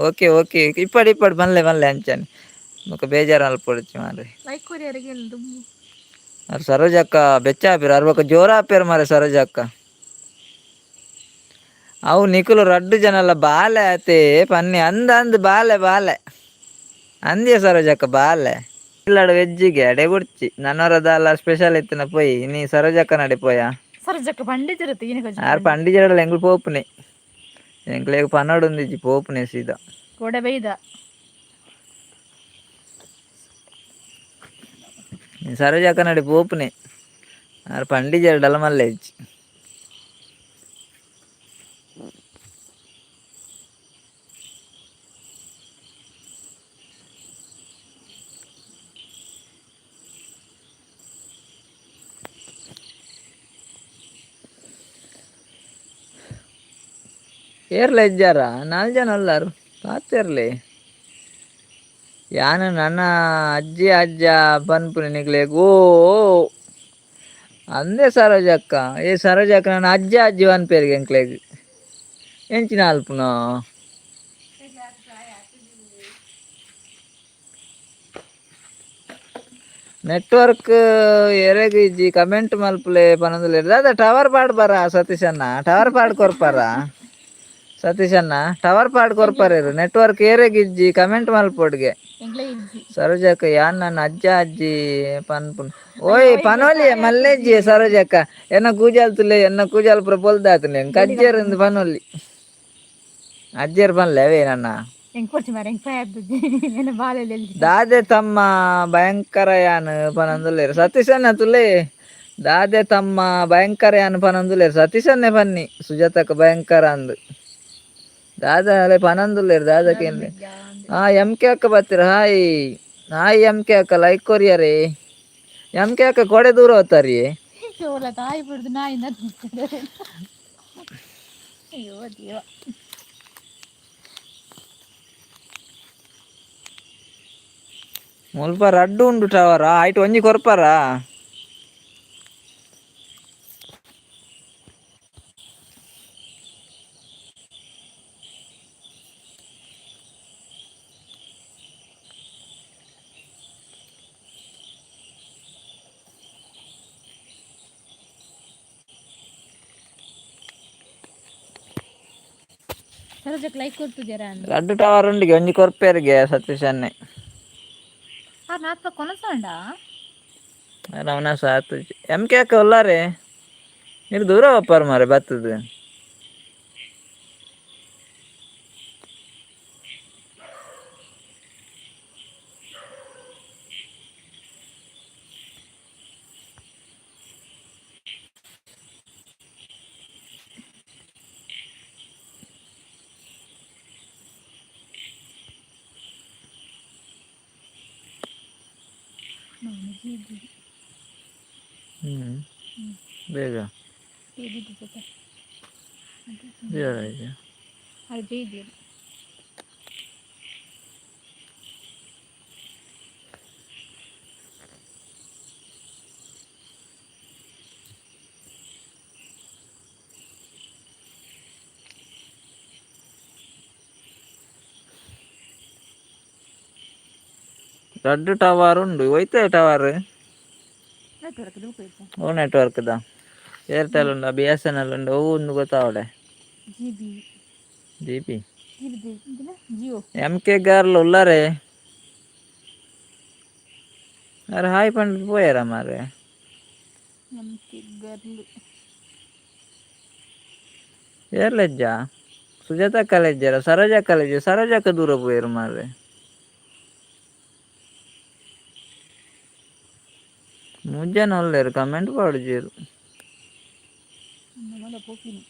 ಓಕೆ ಓಕೆ ಇಪ್ಪಡ್ ಇಪ್ಪಡ್ ಪನ್ಲೆ ಪನ್ಲೆ ಅಂಚನೆ ಬೊಕ ಬೇಜಾರು ಮಲ್ಪೊಡ್ಚಿ ಮಾರೆ. ಲೈಕ್ ಕೊರಿಯರಿಗೆ ದುಂಬು. ಅರ್ ಸರೋಜಕ್ಕ ಬೆಚ್ಚ ಆಪೆರ್ ಅರ್ ಬೊಕ ಜೋರ ಆಪೆರ್ ಮಾರೆ ಸರೋಜಕ್ಕ. ಅವು ನಿಕುಲು ರಡ್ಡು ಜನಲ ಬಾಲೆ ಆತೆ ಪನ್ನಿ ಅಂದ ಅಂದ್ ಬಾಲೆ ಬಾಲೆ ಅಂದ್ಯ ಸರೋಜಕ್ಕ ಬಾಲೆ ಇಲ್ಲಡ ವೆಜ್ಜಿಗೆ ಅಡೆ ಬುಡ್ಚಿ ನನೊರ ದಾಲ ಸ್ಪೆಷಲ್ ಇತ್ತಿನ ಪೋಯಿ ನೀ ಸರೋಜಕ್ಕ ನಡೆ ಪೋಯಾ. ಸರೋಜಕ್ಕ ಪಂಡಿತಿರುತ್ತೆ ಈನ. ಆರ್ ಪಂಡಿಜರಡಲ ಎಂಕ್ಲು ಪೋಪುನೆ ಎಂಕ್ಲೆಗ್ ಪನೊಡೊಂದಿಜ್ಜಿ ಪೋಪುನೆ ಸೀದಾ. ಕೋಡೆ ಬೈದ. ಸರೋಜಕ್ಕ ನಡೆ ಪೋಪುನೆ ಆರ್ ಪಂಡಿಜರಡಲ ಮಲ್ಲೆ ಇಜ್ಜಿ. ಏರ್ಲ ಇಜ್ಜಾರ ನಾಲ್ ಜನ ಅಲ್ಲಾರು ಪಾತೆರ್ಲೆ ಯಾನ್ ನನ್ನ ಅಜ್ಜಿ ಅಜ್ಜ ಪನ್ಪುನಿ ನಿಕ್ಲೆಗ್. ಓ ಅಂದೆ ಸರೋಜಕ್ಕ ಏ ಸರೋಜಕ್ಕ ನನ್ನ ಅಜ್ಜ ಅಜ್ಜಿ ಪನ್ಪೆರ್ಗೆ ಎಂಕ್ಲೆಗ್ ಎಂಚಿನ ಅಲ್ಪುನ. ನೆಟ್ವರ್ಕ್ ಎರೆಗ್ ಇಜ್ಜಿ ಕಮೆಂಟ್ ಮಲ್ಪುಲೆ ಪನೊಂದುಲ್ಲೆರ್ ದಾದ ಟವರ್ ಪಾಡ್ ಬರ ಸತೀಶಣ್ಣ ಟವರ್ ಪಾಡ್ ಕೊರ್ಪರ ಸತೀಶಣ್ಣ ಟವರ್ ಪಾಡ್ ಕೊರ್ಪರೇರು ನೆಟ್ವರ್ಕ್ ಏರೆಗ್ ಇಜ್ಜಿ ಕಮೆಂಟ್ ಮಲ್ಪೊಡ್ಗೆ. ಎಂಕ್ಲೆ ಇಜ್ಜಿ. ಸರೋಜಕ್ಕ ಯಾನ್ ನನ್ನ ಅಜ್ಜ ಅಜ್ಜಿ ಪನ್ಪುನ್ ಓಯ್ ಪನೊಲಿ ಮಲ್ಲೆಜ್ಜಿ ಸರೋಜಕ್ಕ ಎನ್ನ ಕೂಜಾಲ್ ತುಲೆ ಎನ್ನ ಕೂಜಾಲ್ ಪೂರ ಪೊಲ್ದಾತುಂಡು ಎಂಕ್ ಅಜ್ಜೆರ್ ಇಂದ್ ಪನೊಲಿ ಅಜ್ಜೆರ್ ಪನ್ಲೆ ಅವೇ ನನ್ನ. ಎಂಕ್ ಕೊರ್ಚಿ ಮಾರೆ ಎಂಕ್ ಪ್ರಾಯ ಆಪುಜಿ ಎನ್ನ ಬಾಲೆಲ್. ದಾದೆ ತಮ್ಮ ಭಯಂಕರ ಯಾನ್ ಪನೊಂದುಲ್ಲೆರ್ ಸತೀಶಣ್ಣ ತುಲೆ ದಾದೆ ತಮ್ಮ ಭಯಂಕರ ಯಾನ್ ಪನೊಂದುಲ್ಲೆರ್ ಸತೀಶನ್ನೇ ಪನ್ನಿ ಸುಜಾತಕ್ಕ ಭಯಂಕರ ಅಂದ್ ದಾದ ಅಲೆ ಪನೊಂದುಲ್ಲೆರ್ ದಾದ ಕೇನ್ಲೆ. ಹಾ ಎಂ ಕೆ ಅಕ್ಕ ಬತ್ತೀರ ಹಾಯ್ ಹಾಯ್ ಎಂ ಕೆ ಅಕ್ಕ ಲೈಕ್ ಕೊರಿಯರೇ ಎಂ ಕೆ ಅಕ್ಕ ಕೊಡೆ ದೂರ ಹೋಗ್ತಾರಿಯೇ. ಓಲ ತಾಯಿ ಬಿಡುದು ನಾಯಿ. ಅಯ್ಯೋ ದೇವ. ಮುಲ್ಪ ರಡ್ಡು ಉಂಡು ಟವರ ಆಯ್ತು ಒಂಜಿ ಕೊರ್ಪರ. ಸರೋಜಕ್ಕೆ ಲೈಕ್ ಕೊಡ್ತಿದ್ದೀರಾ ಅಂದ. ರಡ್ಡು ಟವರ್ ಉಂಡಿಗೆ ಒಂಜಿ ಕೊರ್ಪೇರಿಗೆ ಸತೀಶನ್ನೇ. ಆ ನಾತ್ಪ ಕೊನಸಂಡ. ರವಣ ಸಾತು ಎಂ ಕೆ ಅಕ್ಕ ಉಲ್ಲಾರೆ ನೀರು ದೂರ ಹೋಗ್ಪಾರ ಮಾರೆ ಬತ್ತದ. ಹ್ಮ್ ಬೇಗ ರಡ್ಡ್ ಟವರ್ ಉಂಡು. ಒಯ್ತೆ ಟವರ್? ನೆಟ್ವರ್ಕ್. ಓ ನೆಟ್ವರ್ಕ್ ದ? ಏರ್ಟೆಲ್ ಉಂಡು, ಬಿಎಸ್ಎನ್ಎಲ್ ಉಂಡು, ಅವು ಒಂದು ಗೊತ್ತಾವಡೆ. G B. G B. G B, Jio. M K girl ಉಲ್ಲಾರೆ? ಅರೆ, ಹಾಯ್ ಪಂಡ್ ಪೋಯಾರ ಮಾರೆ. M K girl. ಏರ್ಲೆಜ್ಜ? ಸುಜಾತ ಕಾಲೇಜರ? ಸರೋಜಾ ಕಾಲೇಜ್? ಸರೋಜಕ್ಕ ದೂರ ಪೋಯೆರ್ ಮಾರ್ರೆ. ಮೂಜನ ಉಲ್ಲೆರ್, ಕಮೆಂಟ್ ಪಾಡುಜೆರ್. ಮಲ್ಲ ಪೋಪಿನಿ.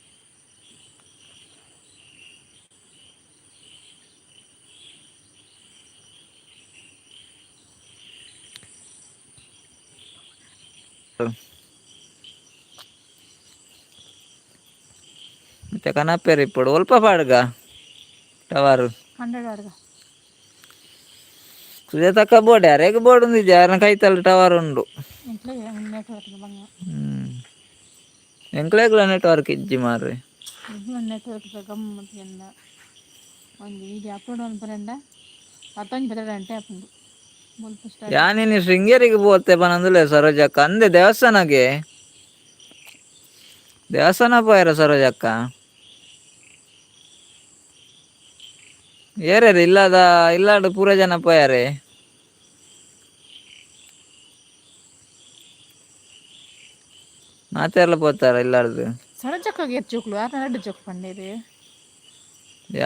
ಮತ್ತೆ ಕನಪೇರು ಇಪ್ಪಡು, ಒಲ್ಪ ಪಾಡ್ಗ ಟವರ್? 100 ಅರ್ಧ. ಸುಜಾತಕ್ಕ ಬೋರ್ಡ್ ಯಾರೇಗ ಬೋರ್ಡ್ ಒಂದಿಜ್ಜಿ, ಯಾರನ ಕೈತಲ್ ಟವರ್ ಉಂಡು. ಇಂಟ್ಲ ನೆಟ್ವರ್ಕ್ ಬಂಗ. ಎಂಕ್ಲೆಗ್ಲ ನೆಟ್ವರ್ಕ್ ಇಜ್ಜಿ ಮಾರ್ರೆ. ನೆಟ್ವರ್ಕ್ ಗಮ್ಮತ್. ಎಂದ ಒಂಜಿ ವಿಡಿಯೋ ಅಪ್ಲೋಡ್ ಮನ್ಪರೆಂಡ ಪತ್ತೊಂಜಿ ಪತ್ತೆರಡು ಗಂಟೆ ಆಪುಂಡು ಮುಲ್ಪ ಸ್ಟಾರ್ಟ್. ಯಾನಿನಿ ಶೃಂಗೇರಿಗೆ ಪೋತೆ ಪನಂದುಲ್ಲೆ ಸರೋಜಕ್ಕ. ಅಂದೆ, ದೇವಸ್ಥಾನಗೆ, ದೇವಸ್ಥಾನ ಪೋಯರ ಸರೋಜಕ್ಕ. ಏರ್ಯಾರು ಇಲ್ಲದ ಇಲ್ಲಾಡು ಪೂರ ಜನ ಪೋಯಾರೆ. ಮಾತೆರ್ಲ ಪೋತಾರ ಇಲ್ಲಾಡ್ದು. ಸರೋಜಕ್ಕಗೆ ಏತ್ ಜೋಕ್ಲು? ಆರ್ನ ರಡ್ಡ್ ಜೋಕ್ಲು ಪಂಡೇರು.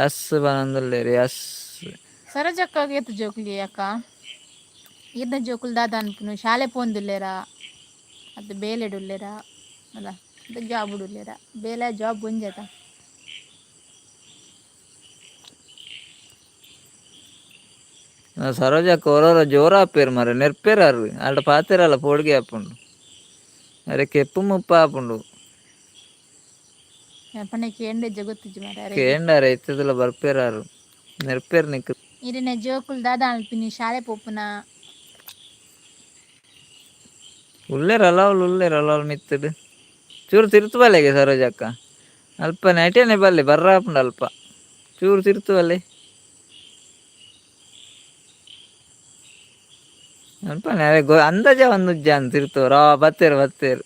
S ಪನಂದುಲ್ಲೆರ್, S. ಸರೋಜಕ್ಕಗೆ ಏತ್ ಜೋಕ್ಲಿ ಅಕ್ಕ? ಈರ್ನ ಜೋಕುಲು ದಾದ ಅನ್ಪುನು? ಶಾಲೆ ಪೋಂದುಲ್ಲೇರಾ, ಅದು ಬೇಲೆಡುಲ್ಲೇರಾ, ಅಲ್ಲ ಜಾಬ್ ಉಲ್ಲೇರಾ? ಬೇಲೆ ಜಾಬ್ ಒಂಜೆತ. ಸರೋಜಕ್ಕ ಒರೋರ ಜೋರ ಆಪೇರು ಮಾರ್ರೆ, ನೆರ್ಪೇರಾರು. ಅಲ್ಟ ಪಾತೆರಲ್ಲ, ಪೋಡಿಗೆ ಆಪುಂಡು. ಅರೆ, ಕೆಪ್ಪು ಮುಪ್ಪ ಆಪುಂಡು. ಪಂಡ ಕೇಂಡೆಜ್ಜ, ಗೊತ್ತಿಜ್ಜಿ ಮಾರ್ರೆ ಅರೆಗ್. ಕೇಂಡಾರೆ, ಇತ್ತದಲ ಬರ್ಪೇರಾರು, ನೆರ್ಪೇರ್ ನಿಕ್. ಇರೆನ ಜೋಕುಲು ದಾದ ಅನ್ಪಿನಿ? ಶಾಲೆ ಪೋಪುನ? ಉಲ್ಲೇರ್, ಅಲವಲ್ ಉಲ್ಲೇರ್, ಅಲವಲ್ ಮಿತ್ತುಡು. ಚೂರು ತಿರ್ತು ಬಲ್ಲೆಗೆ ಸರೋಜಕ್ಕ. ಅಲ್ಪ ನೈಟೇನೆ ಬಲ್ಲೆ, ಬರ್ರ ಆಪುಂಡು ಅಲ್ಪ. ಚೂರು ತಿರ್ತು ಬಲ್ಲೆ. ಅಲ್ಪ ಅಂದಾಜ ಒಂದು ಉಜ್ಜಾನ್ ತಿರ್ತು ರಾ. ಬತ್ತೇರು ಬತ್ತೇರು.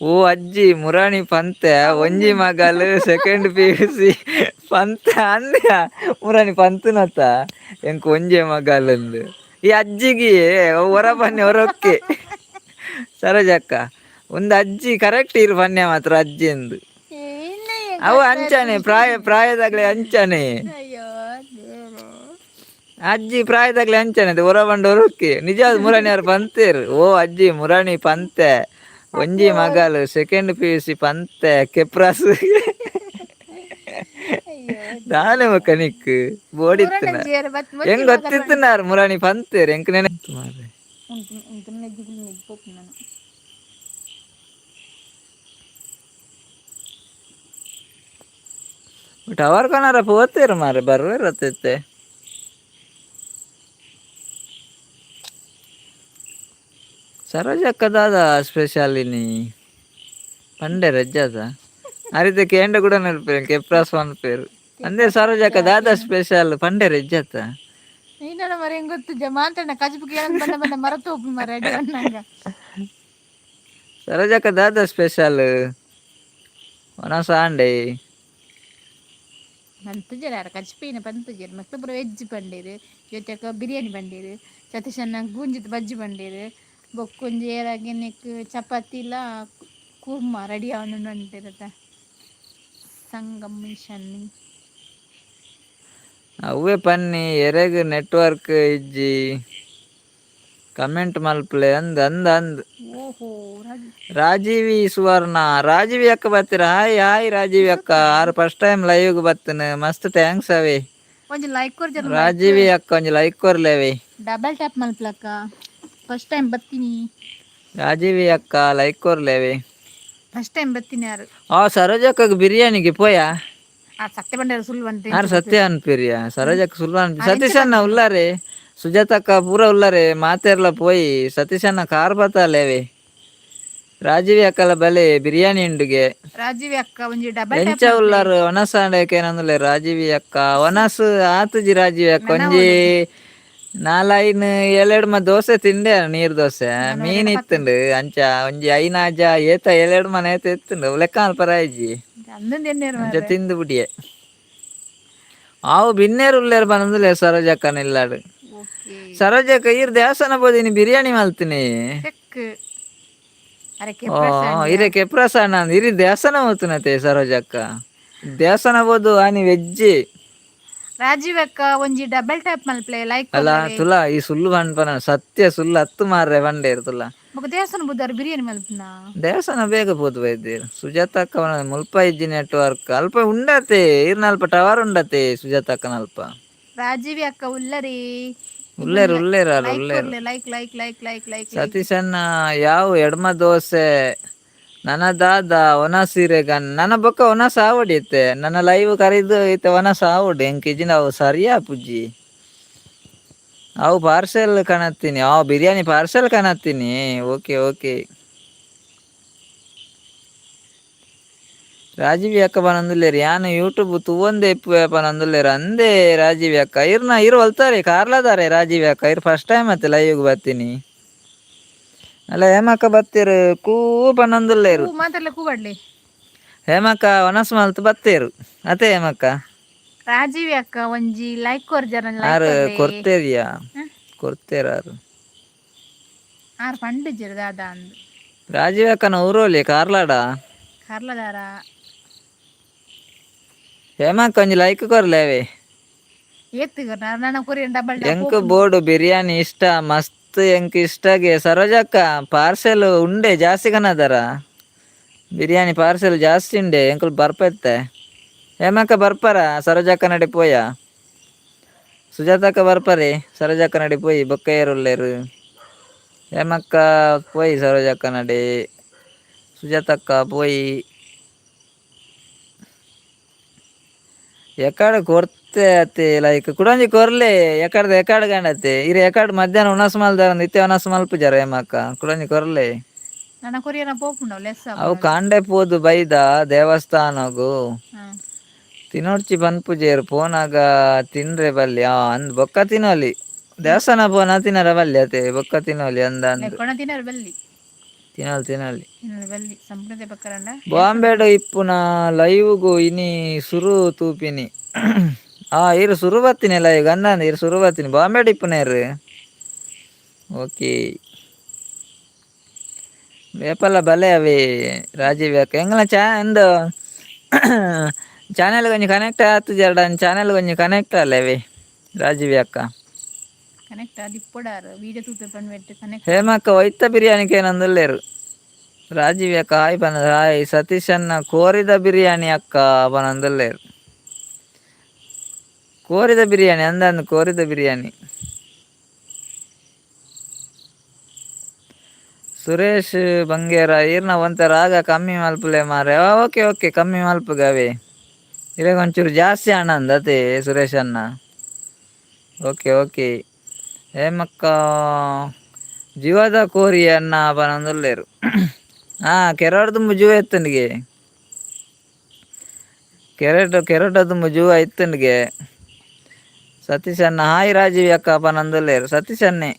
ಓ ಅಜ್ಜಿ ಮುರಾಣಿ ಪಂತೆ, ಒಂಜಿ ಮಗಲ್ ಸೆಕೆಂಡ್ ಪಿಯುಸಿ ಪಂತೆ ಅಂದ್ಯ. ಮುರಾಣಿ ಪಂತುನತ ಎಂಕ್ ಒಂಜೆ ಮಗಲ್ ಅಂದು. ಈ ಅಜ್ಜಿಗೆ ಒರ ಪನ್ನೆ ಒರೊಕ್ಕೆ. ಸರೋಜಕ್ಕ, ಒಂದು ಅಜ್ಜಿ ಕರೆಕ್ಟ್ ಇರು ಪನ್ಯ ಮಾತ್ರ ಅಜ್ಜಿ ಎಂದು. ಅವು ಅಂಚಾನೆ, ಪ್ರಾಯ ಪ್ರಾಯದಾಗ್ಲೆ ಅಂಚಾನೆ. ಅಯ್ಯೋ ದೇವ್ರೇ. ಅಜ್ಜಿ ಪ್ರಾಯದಾಗ್ಲೆ ಅಂಚಾನೆ, ಒರ ಬಂಡ ಒರೊಕ್ಕೆ. ನಿಜ, ಮುರಾಣಿ ಯಾರು ಪಂತೇರು. ಓ ಅಜ್ಜಿ ಮುರಾಣಿ ಪಂತೆ, ಒಂಜಿ ಮಗಲ್ ಸೆಕೆಂಡ್ ಪಿಯುಸಿ ಪಂತೆ ಕೆಪ್ರಾಸ್. ಅಯ್ಯೋ. ದಾನೆ ಮಕ್ಕ ನಿಕ್ ಬೋಡಿತ್ತನ? ಮುರಾಣಿ ಬತ್. ಹೆಂಗ್ ಗೊತ್ತಿತ್ತನಾರ್ ಮುರಾಣಿ ಪಂತೇರು, ಎಂಕ್ ನೆನೆ ಮಾರ್ರೆ. ಉಂಟು ಉಂಟು, ನೆಜ್ಜುಗುಲು ನೆಜ್ಜು ಪೋಪು ನಾನು. ಟವರ್ ಕೊನಾರ ಪೋತೇರು ಮಾರ್ರೆ, ಬರ್ವೇರು ಅತ್ತಿತ್ತೆ. ಸರೋಜಕ್ಕ ದಾದ ಸ್ಪೆಷಲ್ ಇನಿ ಪಂಡೆ ರಜ್ಜಾದ ಅರಿತೆ ಕೇಂಡ ಕೂಡ ನೆನಪೇರು. ಕೆಪ್ರಾಸ್ ಪನ್ಪೇರು ಅಂದೆ. ಸರೋಜಕ್ಕ ದಾದ ಸ್ಪೆಷಲ್ ಪಂಡೆ ರಜ್ಜಾತ. ನೀನ ಮರ ಹೆಂಗ್ ಗೊತ್ತು ಮಾತಾಡ ಕಜ್ಬುಕ್ ಏನಂತ ಬಂದ ಬಂದ ಮರತು ಹೋಗ್ಬಿ ಮರ ರೆಡಿ ಅಣ್ಣಂಗ. ಸರೋಜಕ್ಕ ದಾದ ಸ್ಪೆಷಲ್ ವನಸಾಂಡೆ? ಪಂತುಜೆರ್ ಯಾರ ಕಜ್ಪಿನ ಪಂತುಜೆರ್. ಮಕ್ಳು ಪೂರ ವೆಜ್ ಪಂಡೇರು, ಜೊತೆಕ ಬಿರಿಯಾನಿ ಪಂಡೇರು, ಸತೀಶಣ್ಣ ಗೂಂಜಿದ ಬಜ್ಜಿ ಪಂಡೇರು, ಬೊಕ್ಕೊಂಜಿ ಏರಾಗಿ ನೆಕ್ ಚಪಾತಿಲ ಕೂರ್ಮ ರೆಡಿ ಆವೊಂದುಂಡು ಅಂಟೇರತ ಸಂಗಮ್ ಮಿಷನ್. ಅವೇ ಪನ್ನಿ, ಎರೆಗ್ ನೆಟ್ವರ್ಕ್ ಇಜ್ಜಿ, ಕಮೆಂಟ್ ಮಲ್ಪಲೆ ಅಂದ್ ಅಂದ್ ಅಂದ್. ಓಹೋ ರಾಜು. ರಾಜೀವಿ ಸುವರ್ಣ, ರಾಜೀವಿ ಅಕ್ಕ ಬರ್ತೀರ? ಹಾಯ್ ಹಾಯ್ ರಾಜೀವಿ ಅಕ್ಕ. ಆರು first time live ಬತ್ತನ, ಮಸ್ತ್ thanks ಅವೇ. ಒಂಜಿ ಲೈಕ್ ಕೊರ್ಜರ್. ರಾಜೀವಿ ಅಕ್ಕ, ಒಂಜಿ ಲೈಕ್ ಕೊರ್ಲೇವೆ. ಡಬಲ್ ಟ್ಯಾಪ್ ಮಲ್ಪಲಕ್ಕ, ಫಸ್ಟ್ ಟೈಮ್ ಬರ್ತೀನಿ. ರಾಜೀವಿ ಅಕ್ಕ, ಲೈಕ್ ಕೊರ್ಲೇವೆ. ಫಸ್ಟ್ ಟೈಮ್ ಬರ್ತೀನಿ ಯಾರು. ಆ ಸರೋಜಕ್ಕಗ್ ಬಿರಿಯಾನಿಗೆ ಪೋಯಾ? ಆ ಸತ್ಯ ಬಂಡಾರ ಸುಳ್ಳು ಬಂತೆ. ಯಾರು ಸತ್ಯ ಅನ್ಪಿರಿಯ? ಸರೋಜಕ್ಕ ಸುಳ್ಳು ಅನ್ಪಿ. ಸತೀಶಣ್ಣ ಉಲ್ಲಾರೆ, ಸುಜಾತಕ್ಕ ಪೂರ ಉಲ್ಲಾರೆ, ಮಾತೆರ್ಲ ಪೋಯಿ. ಸತೀಶಣ್ಣ ಕಾರ್ ಬತ್ತಾಲೇವೆ. ರಾಜೀವಿ ಅಕ್ಕಲ ಬಲೆ ಬಿರಿಯಾನಿ ಉಂಡುಗೆ. ರಾಜೀವಿ ಅಕ್ಕ, ಒಂಜಿ ಡಬಲ್. ಎಂಚ ಉಲ್ಲಾರು? ಒನಸಾಂಡ ಏನಂದುಲ್ಲೆ ರಾಜೀವಿ ಅಕ್ಕ? ಒನಸ್ ಆತುಜಿ ರಾಜೀವಿ ಅಕ್ಕ. ಒಂಜಿ ನಾಲೈನ್ ಏಳೆಡ್ಮ ದೋಸೆ ತಿಂಡೆ, ನೀರ್ ದೋಸೆ. ಮೀನ್ ಇತ್ತುಂಡು. ಅಂಚ ಒಂಜಿ ಐನಾಜ ಏತ ಏಳೆರಡು ಮನೆ ಏತ ಇತ್ತುಂಡು, ಲೆಕ್ಕ ಅಲ್ಪ ರಾಯ್ಜಿ. ಅಂಚ ತಿಂದು ಬಿಡಿಯೆ. ಆವು ಬಿನ್ನೇರು ಉಲ್ಲೇರು ಪನಂದುಲ್ಲೆ ಸರೋಜಕ್ಕನ ಇಲ್ಲಾಡು. ಓಕೆ. ಸರೋಜಕ್ಕ, ಈರ್ ದೇವಸ್ಥಾನ ಪೋದಿನಿ, ಬಿರಿಯಾನಿ ಮಲ್ತೀನಿ. ಚೆಕ್ ಅರೆ. ಓ, ಇರೆ ಕೆಪ್ರಸಣ್ಣ, ಇರಿ ದೇವಸ್ಥಾನ ಹೋಗ್ತೀನತೆ. ಸರೋಜಕ್ಕ ದೇವಸ್ಥಾನ ಬೋದು ಆನಿ ವೆಜ್ಜಿ. ರಾಜೀವ್ ಅಕ್ಕ, ಒಂಜಿ ಡಬಲ್ ಟ್ಯಾಪ್ ಮಲ್ಪ್ಲೆ, ಲೈಕ್. ಅಲ್ಲ ತುಲಾ, ಈ ಸುಳ್ಳು ಪನ್ಪನ, ಸತ್ಯ ಸುಳ್ಳು ಹತ್ತು ಮಾರ್ರೆ ಬಂಡೇರು ತುಲಾ. ಬೊಕ ದೇವಸ್ಥಾನ ಬುದ್ದಾರ ಬಿರಿಯಾನಿ ಮಲ್ಪುನ. ದೇವಸ್ಥಾನ ಬೇಗ ಪೋದು ಬೈದೇರು. ಸುಜಾತ ಅಕ್ಕ, ಮುಲ್ಪ ಇಜ್ಜಿ ನೆಟ್ವರ್ಕ್. ಅಲ್ಪ ಉಂಡತೆ, ಇರ್ನ ಅಲ್ಪ ಟವರ್ ಉಂಡತೆ ಸುಜಾತ ಅಕ್ಕನ ಅಲ್ಪ. ರಾಜೀವಿ ಅಕ್ಕ ಉಲ್ಲರಿ? ಉಲ್ಲೇರು, ಉಲ್ಲೇರು, ಆರು ಉಲ್ಲೇರು. Like, like, like, like, like. ಸತೀಶಣ್ಣ, ಯಾವ ಎಡ್ಮ ದೋಸೆ ನನ್ನ ದಾದ ಒಣ ಸೀರೆಗನ್ ನನ್ನ ಬೊಕ್ಕ ಒಣ ಸಾವಡಿತ್ತೆ. ನನ್ನ ಲೈವ್ ಕರಿದು ಇತ್ತೆ ಒಣ ಸಾವಡಿ ಎಂಕಿಜಿ ನಾವು ಸರಿಯಾ ಪುಜ್ಜಿ. ಅವು ಪಾರ್ಸೆಲ್ ಕಾಣತ್ತೀನಿ. ಆ ಬಿರಿಯಾನಿ ಪಾರ್ಸೆಲ್ ಕಾಣತ್ತೀನಿ. Okay okay. ರಾಜೀವಿ ಅಕ್ಕ ಪನಂದುಲ್ಲೇರು, ಯಾನ್ ಯೂಟ್ಯೂಬ್ ತೂವೊಂದೇ ಇಪ್ಪುವೆ ಪನಂದುಲ್ಲೇರು. ಅಂದೇ ರಾಜೀವಿ ಅಕ್ಕ, ಇರ್ನ ಇರು ಒಲ್ತಾರೆ? ಕಾರ್ಲದಾರೆ ರಾಜೀವಿ ಅಕ್ಕ. ಇರ್ ಫಸ್ಟ್ ಟೈಮ್ ಅತ್ತೆ ಲೈವ್ಗೆ ಬರ್ತೀನಿ ಅಲ್ಲ. ಹೇಮಕ್ಕ ಬತ್ತೀರು ಕೂ ಪನಂದುಲ್ಲೇರು. ಮಾತಾಡ್ಲೆ ಕೂಬಡ್ಲಿ. ಹೇಮಕ್ಕ ಒನಸ್ ಮಲ್ತ್ ಬತ್ತೇರು ಅತೆ ಹೇಮಕ್ಕ. ರಾಜೀವಿ ಅಕ್ಕ, ಒಂಜಿ ಲೈಕ್ ಕೊರ್ಜರ. ಆರು ಕೊರ್ತೇರಿಯಾ, ಕೊರ್ತೇರು ಆರು. ಆರ್ ಪಂಡಿಜರ್ ದಾದ ಅಂದ್. ರಾಜೀವ್ ಅಕ್ಕನ ಊರೋಲಿ ಕಾರ್ಲಾಡ? ಕಾರ್ಲದಾರ. ಹೇಮಕ್ಕ, ಒಂಜಿ ಲೈಕ್ ಕೊರ್ಲೇವೆ. ಏತ್ ನನ್ನ ಕೊರಿಯನ್ ಡಬಲ್. ಎಂಕ್ ಬೋಡು ಬಿರಿಯಾನಿ ಇಷ್ಟ ಮಸ್ತ್, ಎಂಕ್ ಇಷ್ಟಗೆ. ಸರೋಜಕ್ಕ, ಪಾರ್ಸೆಲ್ ಉಂಡೆ ಜಾಸ್ತಿ ಕನದರ. ಬಿರಿಯಾನಿ ಪಾರ್ಸೆಲ್ ಜಾಸ್ತಿ ಉಂಡೆ. ಎಂಕುಲು ಬರ್ಪೆತ್ತೆ. ಹೇಮಕ್ಕ ಬರ್ಪರ? ಸರೋಜಕ್ಕ ನಡೆ ಪೋಯ. ಸುಜಾತಕ್ಕ ಬರ್ಪರೆ? ಸರೋಜಕ್ಕ ನಡೆ ಪೋಯಿ. ಬೊಕ್ಕ ಏರುಲ್ಲೇರು? ಹೇಮಕ್ಕ ಪೋಯಿ ಸರೋಜಕ್ಕ ನಡೆ. ಸುಜಾತಕ್ಕ ಪೋಯಿ. ಎಕಡೆ ಕೊರ್ತೆ ಅತ್ತೆ ಲೈಕ್? ಕುಡೊಂಜಿ ಕೊರ್ಲೆ. ಎಕಡ್ದ ಎಕಡ್ ಗಂಡತ್ತೆ ಇರು. ಎಕಡ್ ಮಧ್ಯಾಹ್ನ ಉಣಸ್ ಮಲ್ದಾರ, ಇತ್ತೆ ಉಣಸ್ ಮಲ್ಪುಜಾರ. ಹೇಮಕ್ಕ, ಕುಡೊಂಜಿ ಕೊರ್ಲೆ. ನನ್ನ ಕೊರಿಯನ ಪೋಪುಂಡವ್ ಲೆಸ್. ಅವು ಕಾಂಡೆ ಪೋದು ಬೈದ ದೇವಸ್ಥಾನಗು. ತಿನ್ನೊಡ್ಚಿ ಪನ್ಪುಜೇರು, ಪೋನಾಗ ತಿನ್ರೆ ಬಲ್ಲಿ. ಆ ಅಂದ್ ಬೊಕ್ಕ ತಿನ್ನೋಲಿ. ದೇವಸ್ಥಾನ ಪೋನ ತಿನ್ನರ ಬಲ್ಲಿ ಅತೆ, ಬೊಕ್ಕ ತಿನ್ನೋಲಿ ಅಂದ ಅಂದ್. ಕೊಣ ತಿನ್ನರ ಬಲ್ಲಿ. ತಿನ್ನೋಲಿ, ತಿನ್ನೋಲಿ. ತಿನ್ನರ ಬಲ್ಲಿ ಸಂಪ್ರದಾಯ ಬಕ್ಕರಂಡ. ಬಾಂಬೆಡ್ ಇಪ್ಪುನ ಲೈವ್ಗು ಇನಿ ಸುರು ತೂಪಿನಿ. ಆ ಇರು ಸುರು ಬತ್ತೀನಿ ಲೈವ್ ಅಂದ. ಇರು ಸುರು ಬತ್ತೀನಿ. ಬಾಂಬೆಡ್ ಇಪ್ಪುನ ಇರು. ಓಕೆ, ವೇಪಲ್ಲ ಬಲೆ ಅವಿ. ರಾಜೀವ್ ಅಕ್ಕ, ಎಂಗಲ ಚಾ ಎಂದು ಚಾನೆಲ್ ಕೊಂಚ ಕನೆಕ್ಟ್ ಆತುಜಾರ್ಡ. ಚಾನೆಲ್ ಕೊಂಚ ಕನೆಕ್ಟ್ ಅಲ್ಲ ಅವಿ ರಾಜೀವಿ ಅಕ್ಕ. ಕನೆಕ್ಟ್ ಅದು ಇಪ್ಪೊಡಾರು ವಿಡಿಯೋ ತೂಪೆ ಪನ್ವೆಟ್ ಕನೆಕ್ಟ್. ಹೇಮಕ್ಕ, ಒಯ್ತ ಬಿರಿಯಾನಿ ಏನಂದುಲ್ಲೇರು. ರಾಜೀವಿ ಅಕ್ಕ ಹಾಯ್ ಪನ. ಹಾಯ್ ಸತೀಶ್ ಅಣ್ಣ. ಕೋರಿದ ಬಿರಿಯಾನಿ ಅಕ್ಕ ಪನಂದುಲ್ಲೇರು. ಕೋರಿದ ಬಿರಿಯಾನಿ ಅಂದ ಅಂದ್, ಕೋರಿದ ಬಿರಿಯಾನಿ. ಸುರೇಶ್ ಬಂಗೇರ, ಈರ್ನ ಒಂತೆ ರಾಗ ಕಮ್ಮಿ ಮಲ್ಪುಲೆ ಮಾರೆ. ಓಕೆ ಓಕೆ, ಕಮ್ಮಿ ಮಲ್ಪುಗವೆ. ಇರೆಗ್ ಒಂಚೂರು ಜಾಸ್ತಿ ಅಣ್ಣ ಅತೆ ಸುರೇಶ್ ಅಣ್ಣ. Okay okay. ಹೇಮಕ್ಕ, ಜೀವದ ಕೋರಿ ಅಣ್ಣ ಪನೊಂದುಲ್ಲೇರು. ಹಾ, ಕೆರಡ್ ದುಂಬು ಜೂವ ಇತ್ತುಂಡಿಗೆ. ಕೆರಟ ಕೆರಟ ದುಂಬು ಜೂವ ಇತ್ತುಂಡಿಗೆ. ಸತೀಶ್ ಅಣ್ಣ ಹಾಯ್ ರಾಜೀವ್ ಅಕ್ಕ ಪನೊಂದುಲ್ಲೇರು. ಸತೀಶ್ ಅಣ್ಣೆ,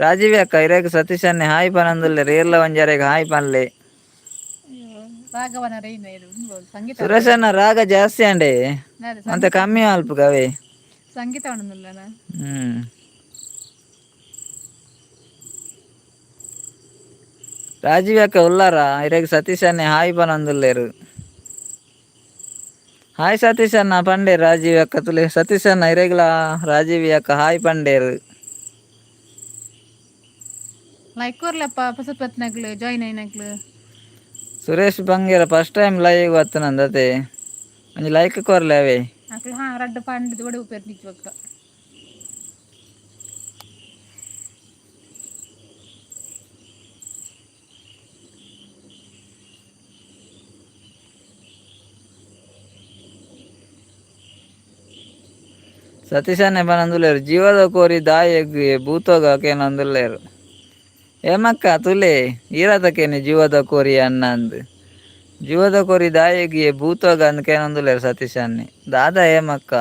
ರಾಜೀವ್ ಅಕ್ಕ, ಇರೆಗ್ ಸತೀಶ್ ಅಣ್ಣೆ ಹಾಯ್ ಪನೊಂದುಲ್ಲೇರು. ಏರ್ಲ ಒಂಜಾರೆಗ್ ಹಾಯ್ ಪನ್ಲೆ. ರಾಘವನ ರೈನ ಸಂಗೀತ. ಸುರೇಶ್ ಅಣ್ಣ, ರಾಗ ಜಾಸ್ತಿ ಅಂಡೆ ಅಂತ, ಕಮ್ಮಿ ಅಲ್ಪುಗವೇ. ಸಂಗೀತ ಉಂಡುಲ್ಲ. ರಾಜೀವ್ ಅಕ್ಕ ಉಲ್ಲಾರ? ಇರೆಗ್ ಸತೀಶ್ ಅಣ್ಣೆ ಹಾಯ್ ಪನೊಂದುಲ್ಲೇರು. ಹಾಯ್ ಸತೀಶ್ ಅಣ್ಣ ಪಂಡೇರು ರಾಜೀವ್ ಅಕ್ಕ. ತುಲೆ ಸತೀಶ್ ಅಣ್ಣ, ಇರೆಗ್ಲ ರಾಜೀವ್ ಅಕ್ಕ ಹಾಯ್ ಪಂಡೇರು. ಲೈಕ್ ಕೊರ್ಲಪ್ಪ ಪಸಪತ್ನಗ್ಲು, ಜಾಯಿನ್ అయినಗ್ಲು. Suresh Bangera first time live ಬತ್ತನಂದತೆ. ಒಂಜಿ ಲೈಕ್ ಕೊರ್ಲೆ ಅವೇ. ಅಕ್ಲು ಹಾ ರಡ್ಡ್ ಪಂಡ್ದು ಒಡೆ ಉಪೇರ್ ನಿಜ್ವಕ್ಕ. ಸತೀಶ್ ಅಣ್ಣೆ ಪನೊಂದುಲ್ಲೇರು, ಜೀವದ ಕೋರಿ ದಾಯೆಗ್ ಭೂತೋಗ ಕೇನೊಂದುಲ್ಲೇರು. ಹೇಮಕ್ಕ ತುಲೆ ಈರತಕೇನೆ ಜೀವದ ಕೋರಿ ಅಣ್ಣ ಅಂದ್. ಜೀವದ ಕೋರಿ ದಾಯೆಗಿಯೇ ಭೂತೋಗ ಅಂದ್ ಕೇನೊಂದುಲ್ಲೆರ್ ಸತೀಶ್ ಅಣ್ಣೆ. ದಾದ ಹೇಮಕ್ಕ?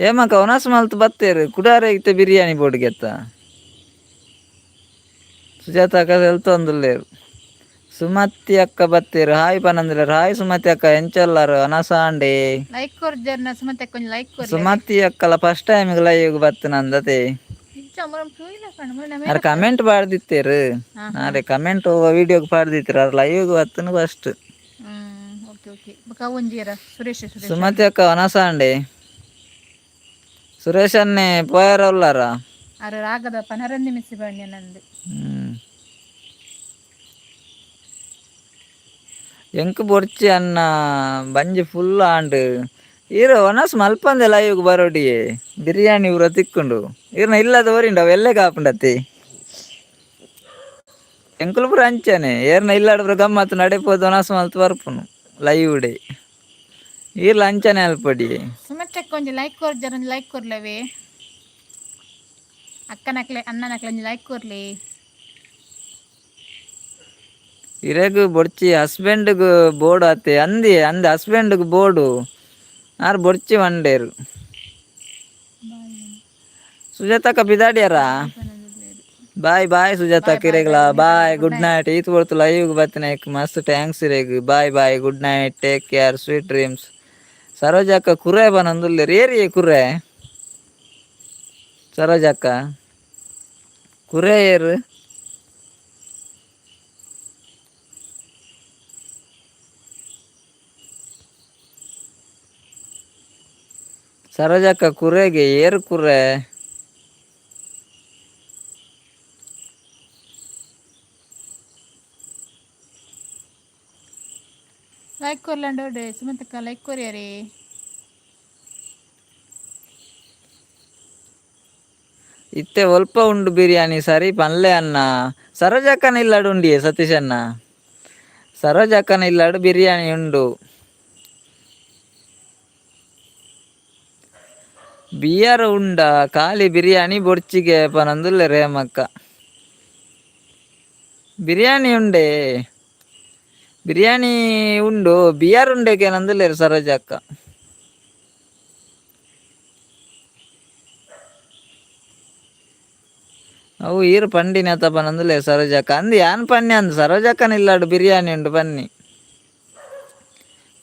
ಹೇಮಕ್ಕ ಒನಸ್ ಮಲ್ತ್ ಬತ್ತೇರು ಕುಡಾರೆ ಇತ್ತೆ ಬಿರಿಯಾನಿ ಬೋಡ್ಗೆತ್ತ. ಸುಜಾತ ಅಕ್ಕ ತೆಲ್ತೊಂದುಲ್ಲೆರ್. ಸುಮತಿ ಅಕ್ಕ ಬತ್ತೇರು ಹಾಯ್ ಪನೊಂದುಲ್ಲೆರ್. ಹಾಯ್ ಸುಮತಿ ಅಕ್ಕ, ಎಂಚೊಲ್ಲರು? ಅನಸಾಂಡೆ. ಲೈಕ್ ಕೊರ್ಜರ್ನ ಸುಮತಿ ಅಕ್ಕ, ಒಂಜಿ ಲೈಕ್ ಕೊರ್ಲೆ. ಸುಮತಿ ಅಕ್ಕಲ ಫಸ್ಟ್ ಟೈಮ್ ಲೈವ್ಗ್ ಬತ್ತಿನಂದತೆ. ಇಜ್ಜ ಮುರ ತೂಯಿನ ಕಣ್ಣು ಮುರ. ಅರ್ ಕಮೆಂಟ್ ಪಾಡ್ದಿತ್ತೇರು. ಹಾ. ಆರೆ ಕಮೆಂಟ್ ವಿಡಿಯೋಗ್ ಪಾಡ್ದಿತ್ತೆರ್, ಅರ್ ಲೈವ್ಗ್ ಬತ್ತಿನ first. ಹ್ಮ್ okay okay. ಬೊಕ ಒಂಜಿಯರ ಸುರೇಶ್ ಸುರೇಶ್. ಸುಮತಿ ಅಕ್ಕ ವನಸಾಂಡೆ. ಸುರೇಶ್ ಅನ್ನೆ ಪೋಯರ ಉಲ್ಲಾರ? ಅರೆ ರಾಗದ ಪನರಂದಿ ಮಿಸ್ಸಿ ಬಣ್ಣ ನಂದು. ಎಂಕ್ ಬೊರ್ಚಿ ಅನ್ನ, ಬಂಜಿ ಫುಲ್ ಆಂಡ್. ಈರ್ ಒನಸ್ ಮಲ್ಪಂದೆ ಲೈವ್ಗ್ ಬರೋಡಿಯೇ, ಬಿರಿಯಾನಿ ಪೂರ ತಿಕ್ಕುಂಡು. ಈರ್ನ ಇಲ್ಲದ ಒರಿಂಡ ಅವು ಎಲ್ಲೆ ಕಾಪುಂಡತಿ. ಎಂಕುಲು ಪೂರ ಅಂಚನೆ, ಏರ್ನ ಇಲ್ಲಾಡ್ ಪೂರ ಗಮ್ಮತ್ ನಡೆಪೋದು ಒನಸ್ ಮಲ್ತ್ ಬರ್ಪುನು ಲೈವ್ ಡೇ. ಈರ್ಲ ಅಂಚನೆ ಅಲ್ಪಡಿ. ಸುಮತಿ ಅಕ್ಕ ಒಂಜಿ ಲೈಕ್ ಕೊರ್ಜರ್, ಒಂಜಿ ಲೈಕ್ ಕೊರ್ಲವೇ. ಅಕ್ಕನಕ್ಲೆ ಅಣ್ಣನಕ್ಲೆ ಒಂಜಿ ಲೈಕ್ ಕೊರ್ಲಿ. ಇರೆಗ್ ಬೊಡ್ಚಿ, ಹಸ್ಬೆಂಡ್ಗ್ ಬೋಡು ಅತ್ತೆ. ಅಂದಿ ಅಂದ್, ಹಸ್ಬೆಂಡ್ಗ್ ಬೋಡು, ಆರ್ ಬೊಡ್ಚಿ ವಂಡೇರು. ಸುಜಾತಕ್ಕ ಬಿದಾಡಿಯಾರ? ಬಾಯ್ ಬಾಯ್ ಸುಜಾತಕ್ಕ, ಇರೆಗ್ಲ ಬಾಯ್, ಗುಡ್ ನೈಟ್. ಈತ್ ಹೊರ್ತು ಲೈವ್ ಬತ್ತಿನ ಮಸ್ತ್ thanks ಇರೆಗ್. Bye bye, good night, take care, sweet dreams. ಸರೋಜಕ್ಕ ಕುರೆ ಬನೊಂದುಲ್ಲೆರ್. ಏರಿಯೇ ಕುರೆ? ಸರೋಜಕ್ಕ ಕುರೆ ಏರು? ಸರೋಜಕ್ಕ ಕುರೆಗೆ ಏರು ಕುರೆ? Like ಕೊರ್ಲಂಡ ಸುಮತಕ್ಕ, like ಕೊರಿಯರಿ. ಇತ್ತೆ ಒಲ್ಪ ಉಂಡು ಬಿರಿಯಾನಿ ಸರಿ ಪನ್ಲೆ ಅನ್ನ. ಸರೋಜಕ್ಕನ ಇಲ್ಲಾಡು ಉಂಡಿಯೇ ಸತೀಶ್ ಅಣ್ಣ. ಸರೋಜಕ್ಕನ ಇಲ್ಲಾಡು ಬಿರಿಯಾನಿ ಉಂಡು. ಬಿಯರ್ ಉಂಡ? ಖಾಲಿ ಬಿರಿಯಾನಿ ಬೊಡ್ಚಿಗೆ ಪನೊಂದುಲ್ಲೆರ್ ರೇಮಕ್ಕ. ಬಿರಿಯಾನಿ ಉಂಡೆ, ಬಿರಿಯಾನಿ ಉಂಡು, ಬಿಯರ್ ಉಂಡೆ ಕೇನೊಂದುಲ್ಲೆರ್ ಸರೋಜಕ್ಕ. ಅವು ಈರು ಪಂಡಿನ ಪನೊಂದುಲ್ಲೆರ್ ಸರೋಜಕ್ಕ. ಅಂದ್ ಯಾನ್ ಪನ್ನಿ ಅಂದ್, ಸರೋಜಕ್ಕನ ಇಲ್ಲಾಡು ಬಿರಿಯಾನಿ ಉಂಡು ಪನ್ನಿ.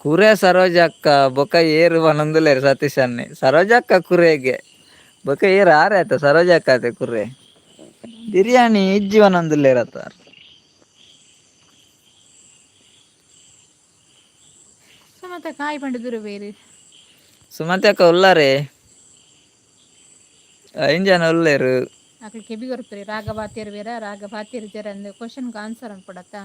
ಕುರೆ ಸರೋಜಕ್ಕ ಬೊಕ ಏರು ಪನೊಂದುಲ್ಲೆರ್ ಸತೀಶ್ ಅಣ್ಣೆ. ಸರೋಜಕ್ಕ ಕುರೆಗೆ ಬೊಕ ಏರು ಆರೆ ಆತ? ಸರೋಜಕ್ಕ ಅತೆ ಕುರೆ. ಬಿರಿಯಾನಿ ಇಜ್ಜಿ ಪನೊಂದುಲ್ಲೆರ್ ಅತ್ತ. ಸುಮತ ಕಾಯಿ ಪಂಡ ದೂರ ಬೇರೆ. ಸುಮತಿ ಅಕ್ಕ ಉಲ್ಲಾರೆ, ಐನ್ ಜನ ಉಲ್ಲೆರ್. ಅಕ್ಲು ಕೆಬಿ ಕೊರ್ಪುರಿ. ರಾಗ ಬಾತಿರ್ ಬೇರ, ರಾಗ ಬಾತಿರ್ ಜರ ಅಂದ್ ಕ್ವಶನ್ಗೆ ಆನ್ಸರ್ ಅನ್ಪಡತ್ತ.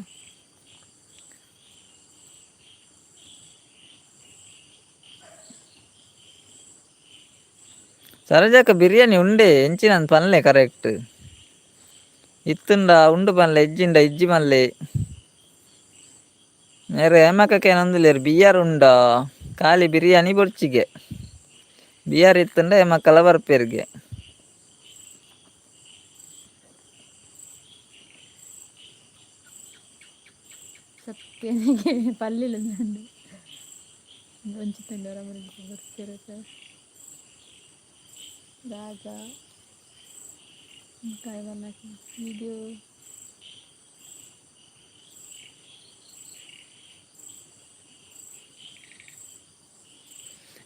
ಸರೋಜಕ್ಕ ಬಿರಿಯಾನಿ ಉಂಡೆ ಎಂಚಿನಂದ್ ಪನ್ಲೆ ಕರೆಕ್ಟ್. ಇತ್ತುಂಡ ಉಂಡು ಪನ್ಲೆ, ಇಜ್ಜಿಂಡ ಇಜ್ಜಿ ಪನ್ಲೆ. ಮೇರ್ ಹೇಮಕ್ಕ ಕೇನೊಂದುಲ್ಲೆರ್ ಬಿಯರ್ ಉಂಡಾ, ಖಾಲಿ ಬಿರಿಯಾನಿ ಬೊರ್ಚಿಗೆ. ಬಿಯರ್ ಇತ್ತುಂಡ ಹೇಮಕ್ಕಲ ಬರ್ಪೆರ್ಗೆ. ಸತ್ಯನಿಗೆ ಪಲ್ಲಿಲ್ಲ ಉಂಡು ಒಂಜಿ ತಂಡರ ಬರ್ತಿರತ್ತ. ರಾಗ ವಿಡಿಯೋ.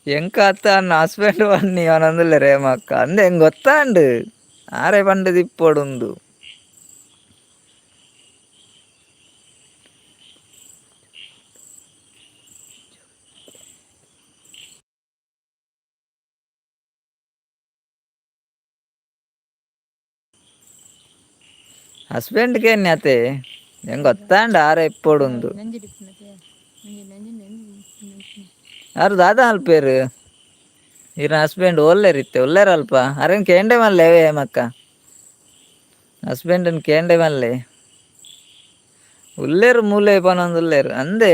ಎಂಕ ಅತ್ತ ಅನ್ನ ಹಸ್ಬೆಂಡ್ ಬನ್ನಿ ಅವನೊಂದುಲ್ಲೆರ್ ಹೇಮಕ್ಕ. ಅಂದೆ ಎಂಕ್ ಗೊತ್ತಾಂಡು ಆರೆ ಪಂಡುದು ಇಪ್ಪೊಡುಂದು. ಹಸ್ಬೆಂಡ್ ಕೇನ್ಯ ಅತೆ, ಎಂಕ್ ಗೊತ್ತಾಂಡು ಆರೆ ಇಪ್ಪೊಡುಂದು. ನಂಜಿಡಿಪ್ಪುನತೆ ನಂಜಿ ನಂಜಿ ನಂಜಿ. ಆರು ದಾದ ಅಲ್ಪೇರು? ಈರ್ನ ಹಸ್ಬೆಂಡ್ ಒಲ್ಲೆರ್ ಇತ್ತೆ? ಉಲ್ಲೆರ್ ಅಲ್ಪ? ಅರೆನ್ ಕೇಂಡೆ ಮಲ್ಲೆ ಹೇಮಕ್ಕ, ಹಸ್ಬೆಂಡ್ ಕೇಂಡೆ ಮಲ್ಲೆ. ಉಲ್ಲೆರ್ ಮೂಲೆ ಪನೊಂದು ಉಲ್ಲೆರ್ ಅಂದೆ.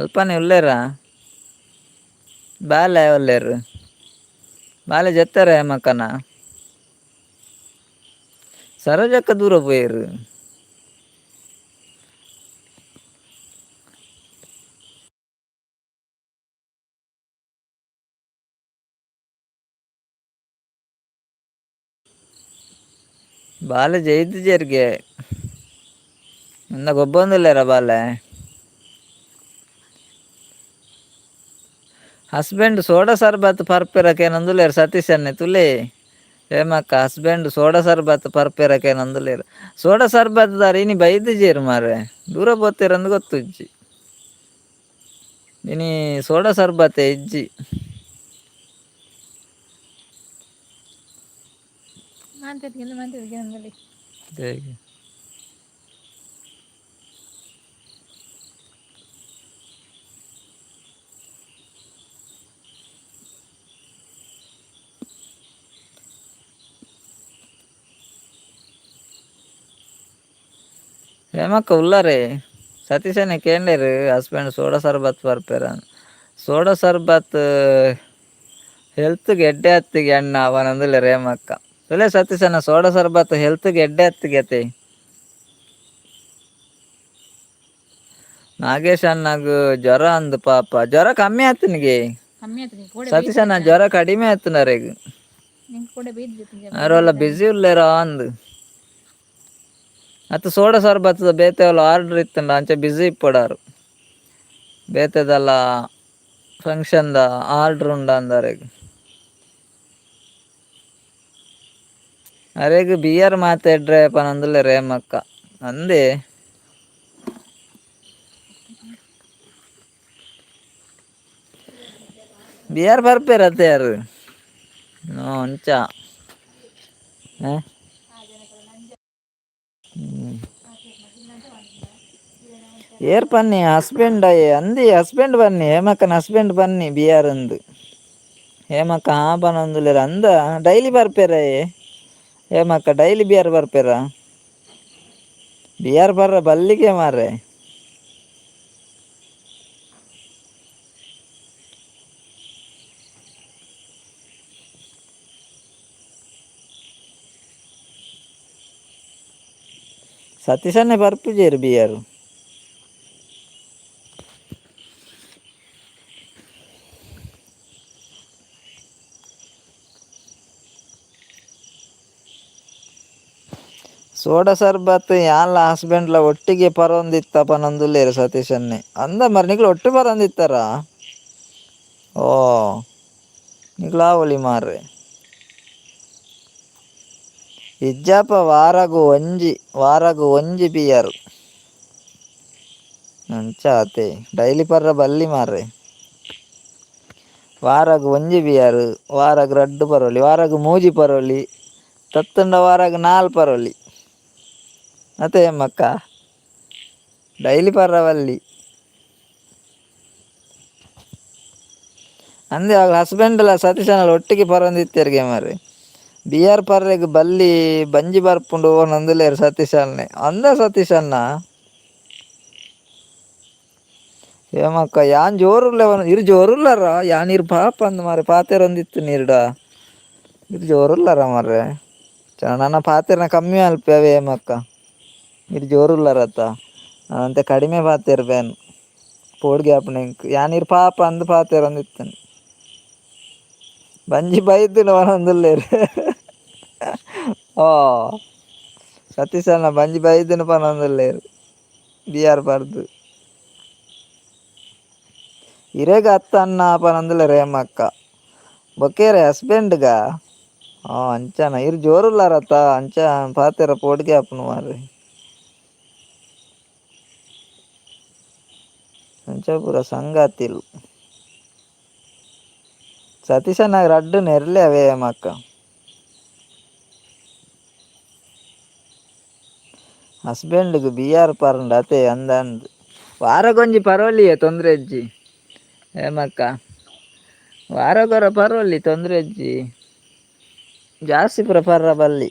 ಅಲ್ಪನೆ ಉಲ್ಲೆರಾ? ಬಾಲೆ ಒಲ್ಲೆರ್? ಬಾಲೆ ಜತ್ತಾರೆ ಮಕ್ಕನ ಸರೋಜಕ್ಕ ದೂರ ಪೋಯೆರ್. ಬಾಲೆ ಜೈದಿಜೆರ್ಗೆ ಇಂದ ಗೊಬ್ಬೊಂದುಲ್ಲೆರ ಬಾಲೆ. ಹಸ್ಬೆಂಡ್ ಸೋಡಾ ಸರ್ಬತ್ ಪರ್ಪೆರಕೇನೊಂದುಲ್ಲೆರ್ ಸತೀಶ್ ಅಣ್ಣೆ ತುಲೆ. ಹೇಮಕ್ಕ ಹಸ್ಬೆಂಡ್ ಸೋಡಾ ಸರ್ಬತ್ ಪರ್ಪೆರಕೇನೊಂದುಲ್ಲೆರ್. ಸೋಡಾ ಸರ್ಬತ್ ದಾರ್ ಇನಿ ಬೈದಿಜೆರ್ ಮಾರ್ರೆ, ದೂರ ಪೋತೆರಂದ್ ಗೊತ್ತುಜ್ಜಿ. ಇನಿ ಸೋಡಾ ಸರ್ಬತೆ ಇಜ್ಜಿ. ಮಾಂತೇತಿಗೆ ಮಾಂತೇತಿಗೆ ಅಂದಲ್ಲಿ. ಹೇಗೆ? ಹೇಮಕ್ಕ ಉಲ್ಲಾರೆ ಸತೀಶನೇ ಕೇಂಡೇರು ಹಸ್ಬೆಂಡ್ ಸೋಡಾ ಸರ್ಬತ್ ಪರ್ಪೆರ. ಸೋಡಾ ಸರ್ಬತ್ ಹೆಲ್ತ್ಗೆ ಎಡ್ಡೆ ಅತ್ತಿಗೆ ಅಣ್ಣ ಅವನಂದುಲ್ಲೆರ್ ಹೇಮಕ್ಕ. ತುಲೆ ಸತೀಶಣ್ಣ ಸೋಡಾ ಸರ್ಬತ್ ಹೆಲ್ತ್ಗೆ ಎಡ್ಡೆ ಅತ್ತಿಗೆ ಅತೆ. ನಾಗೇಶ್ ಅಣ್ಣಗ್ ಜ್ವರ ಅಂದ್ ಪಾಪ, ಜ್ವರ ಕಮ್ಮಿ ಆತನಿಗೆ. ಕಮ್ಮಿ ಆಯ್ತು ನಿಂಗೆ ಕೋಡೆ. ಸತೀಶಣ್ಣ ಜ್ವರ ಕಡಿಮೆ ಆತನರೆಗ್. ನಿಂಗೆ ಕೋಡೆ ಬೈದ್. ಅರೆಲ್ಲ ಬ್ಯುಸಿ ಉಲ್ಲೇರ ಅಂದ್. ಅತ್ತ ಸೋಡಾ ಸರ್ಬತ್ದ ಬೇತೆ ಆರ್ಡರ್ ಇತ್ತಂಡ ಅಂಚ ಬ್ಯುಸಿ ಇಪ್ಪಡಾರು. ಬೇತೆದಲ್ಲ ಫಂಕ್ಷನ್ದ ಆರ್ಡರ್ ಉಂಡ ಅಂದರೆಗ್. ಅರೆಗ್ ಬಿಯರ್ ಮಾತೆಡ್ರೆ ಪನೊಂದುಲ್ಲೆರ್ ಹೇಮಕ್ಕ ಅಂದೆ. ಬಿಯರ್ ಪರ್ಪೆರ್ ಅತ್ತೆ ಯಾರು ಅಂಚ. ಏರ್ ಪನ್ನಿ ಹಸ್ಬೆಂಡ್ ಅಯ್ಯೆ ಅಂದಿ ಹಸ್ಬೆಂಡ್ ಬನ್ನಿ ಹೇಮಕ್ಕನ ಹಸ್ಬೆಂಡ್ ಬನ್ನಿ ಬಿಯರ್ ಅಂದ್. ಹೇಮಕ್ಕ ಹಾ ಪನೊಂದುಲ್ಲೆರ್ ಅಂದ ಡೈಲಿ ಬರ್ಪೆರ ಹೇಮಕ್ಕ ಡೈಲಿ ಬಿಯರ್ ಬರ್ಪೆರ? ಬಿಯರ್ ಬರ್ರ ಬಲ್ಲಿಗೆ ಮಾರ್ರೆ. ಸತೀಶನ್ನೇ ಬರ್ಪುಜೆರ್ ಬಿಯರ್. ಸೋಡಾ ಸರ್ಬತ್ ಯಾನ್ಲ ಹಸ್ಬೆಂಡ್ಲ ಒಟ್ಟಿಗೆ ಪರೊಂದಿತ್ತ ಪನೊಂದುಲ್ಲೆರ್ ಸತೀಶನ್ನೇ. ಅಂದ ಮಾರ್ರೆ ನಿಕ್ಲ್ ಒಟ್ಟು ಪರೊಂದಿತ್ತಾರ? ಓ ನಿಕ್ಲ್ ಆವೊಲಿ ಮಾರ್ರೆ. ಇಜ್ಜಪ್ಪ ವಾರಗು ಒಂಜಿ, ವಾರಗು ಒಂಜಿ ಬಿಯರ್. ಅಂಚ ಅತೆ ಡೈಲಿ ಪರ್ರ ಬಲ್ಲಿ ಮಾರ್ರೆ. ವಾರಗು ಒಂಜಿ ಬಿಯರ್, ವಾರಗ್ ರಡ್ಡ್ ಪರೊಲಿ, ವಾರಗು ಮೂಜಿ ಪರೊಲಿ, ತತ್ತುಂಡ ವಾರಗ್ ನಾಲ್ ಪರೊಲಿ. ಅತೆ ಹೇಮಕ್ಕ ಡೈಲಿ ಪರ್ರ ಬಲ್ಲಿ. ಅಂದೆ ಅವ್ ಹಸ್ಬೆಂಡ್ಲ ಸತೀಶನಲ ಒಟ್ಟಿಗೆ ಪರೊಂದಿತ್ತೆರ್ಗೆ ಮಾರ್ರೆ. ಬಿಯರ್ ಪರ್ರೆಗ್ ಬಲ್ಲಿ ಬಂಜಿ ಬರ್ಪುಂಡು ಪನೊಂದುಲ್ಲೆರ್ ಸತೀಶನ್ನೇ. ಅಂದ ಸತೀಶಣ್ಣ. ಹೇಮಕ್ಕ ಯಾನ್ ಜೋರುಲ್ಲೆ ಇರ್ ಜೋರುಲ್ಲರ ಯಾನ್ ಇರ್ ಪಾಪ ಅಂದ್ ಮಾರ್ರೆ ಪಾತೆರೊಂದಿತ್ತು ನೀರ್ಡ. ಇರ್ ಜೋರುಲ್ಲರ ಮಾರ್ರೆ. ನನ ಪಾತೆರ್ನ ಕಮ್ಮಿ ಅಲ್ಪ ಹೇಮಕ್ಕ. ಇರ್ ಜೋರುಲ್ಲರತ್ತ ಅಂತೆ ಕಡಿಮೆ ಪಾತೆರ್ ಬೇನ್ ಪೋಡ್ಗೆ ಆಪುಂಡು ಎಂಕ್. ಯಾನ್ ಇರ್ ಪಾಪ ಅಂದ್ ಪಾತೆರೊಂದಿತ್ತುನು. ಬಂಜಿ ಬೈದುಂಡು ಪನೊಂದುಲ್ಲೆರ್. ಓ ಸತೀಶಣ್ಣ ಬಂಜಿ ಬೈದುಂಡು ಪನೊಂದುಲ್ಲೆರ್ ಬಿಯರ್ ಪರ್ದು. ಇರೆಗ್ ಅತ್ತ ಅಣ್ಣ ಪನೊಂದುಲ್ಲೆರ್ ಹೇಮಕ್ಕ. ಬೊಕೇರೆ ಹಸ್ಬೆಂಡ್ಗ? ಅಂಚನ ಇರ್ ಜೋರುಲ್ಲರತ್ತ ಅಂಚ ಪಾತೆರ ಪೋಡಿಗೆ ಆಪುಂಡು ಮಾರ್ರೆ. ಅಂಚ ಪೂರ ಸಂಗತಿಲು. ಸತೀಶಣ್ಣ ರಡ್ಡ್ ನೆರ್ಲೆ ಅವೇ ಹೇಮಕ್ಕ. ಹಸ್ಬೆಂಡ್ಗ್ ಬಿಯರ್ ಪರ್ಂಡ ಅತೆ ಅಂದ ಅಂದ್. ವಾರಗೊಂಜಿ ಪರೋಲಿಯೇ ತೊಂದ್ರೆ ಇಜ್ಜಿ ಹೇಮಕ್ಕ. ವಾರಗೊರ ಪರೋಲಿ ತೊಂದ್ರೆ ಇಜ್ಜಿ. ಜಾಸ್ತಿ ಪೂರ ಪರ್ರ ಬಲ್ಲಿ.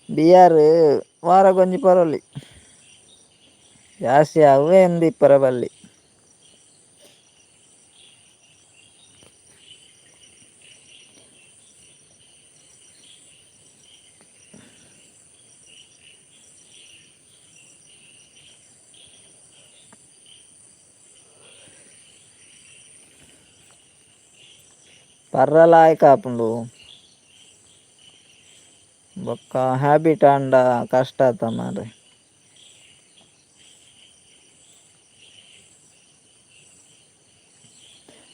ಬಿಯರ್ ವಾರಗೊಂಜಿ ಪರೋಲಿ. ಜಾಸ್ತಿ ಅವೇ ಅಂದ್ ಇಪ್ಪರ ಬಲ್ಲಿ. ಪರ್ರಲಾಯ್ಕ ಆಪುಂಡು. ಬೊಕ್ಕ ಹ್ಯಾಬಿಟ್ ಆಂಡ ಕಷ್ಟ ಆತ ಮಾರ್ರೆ.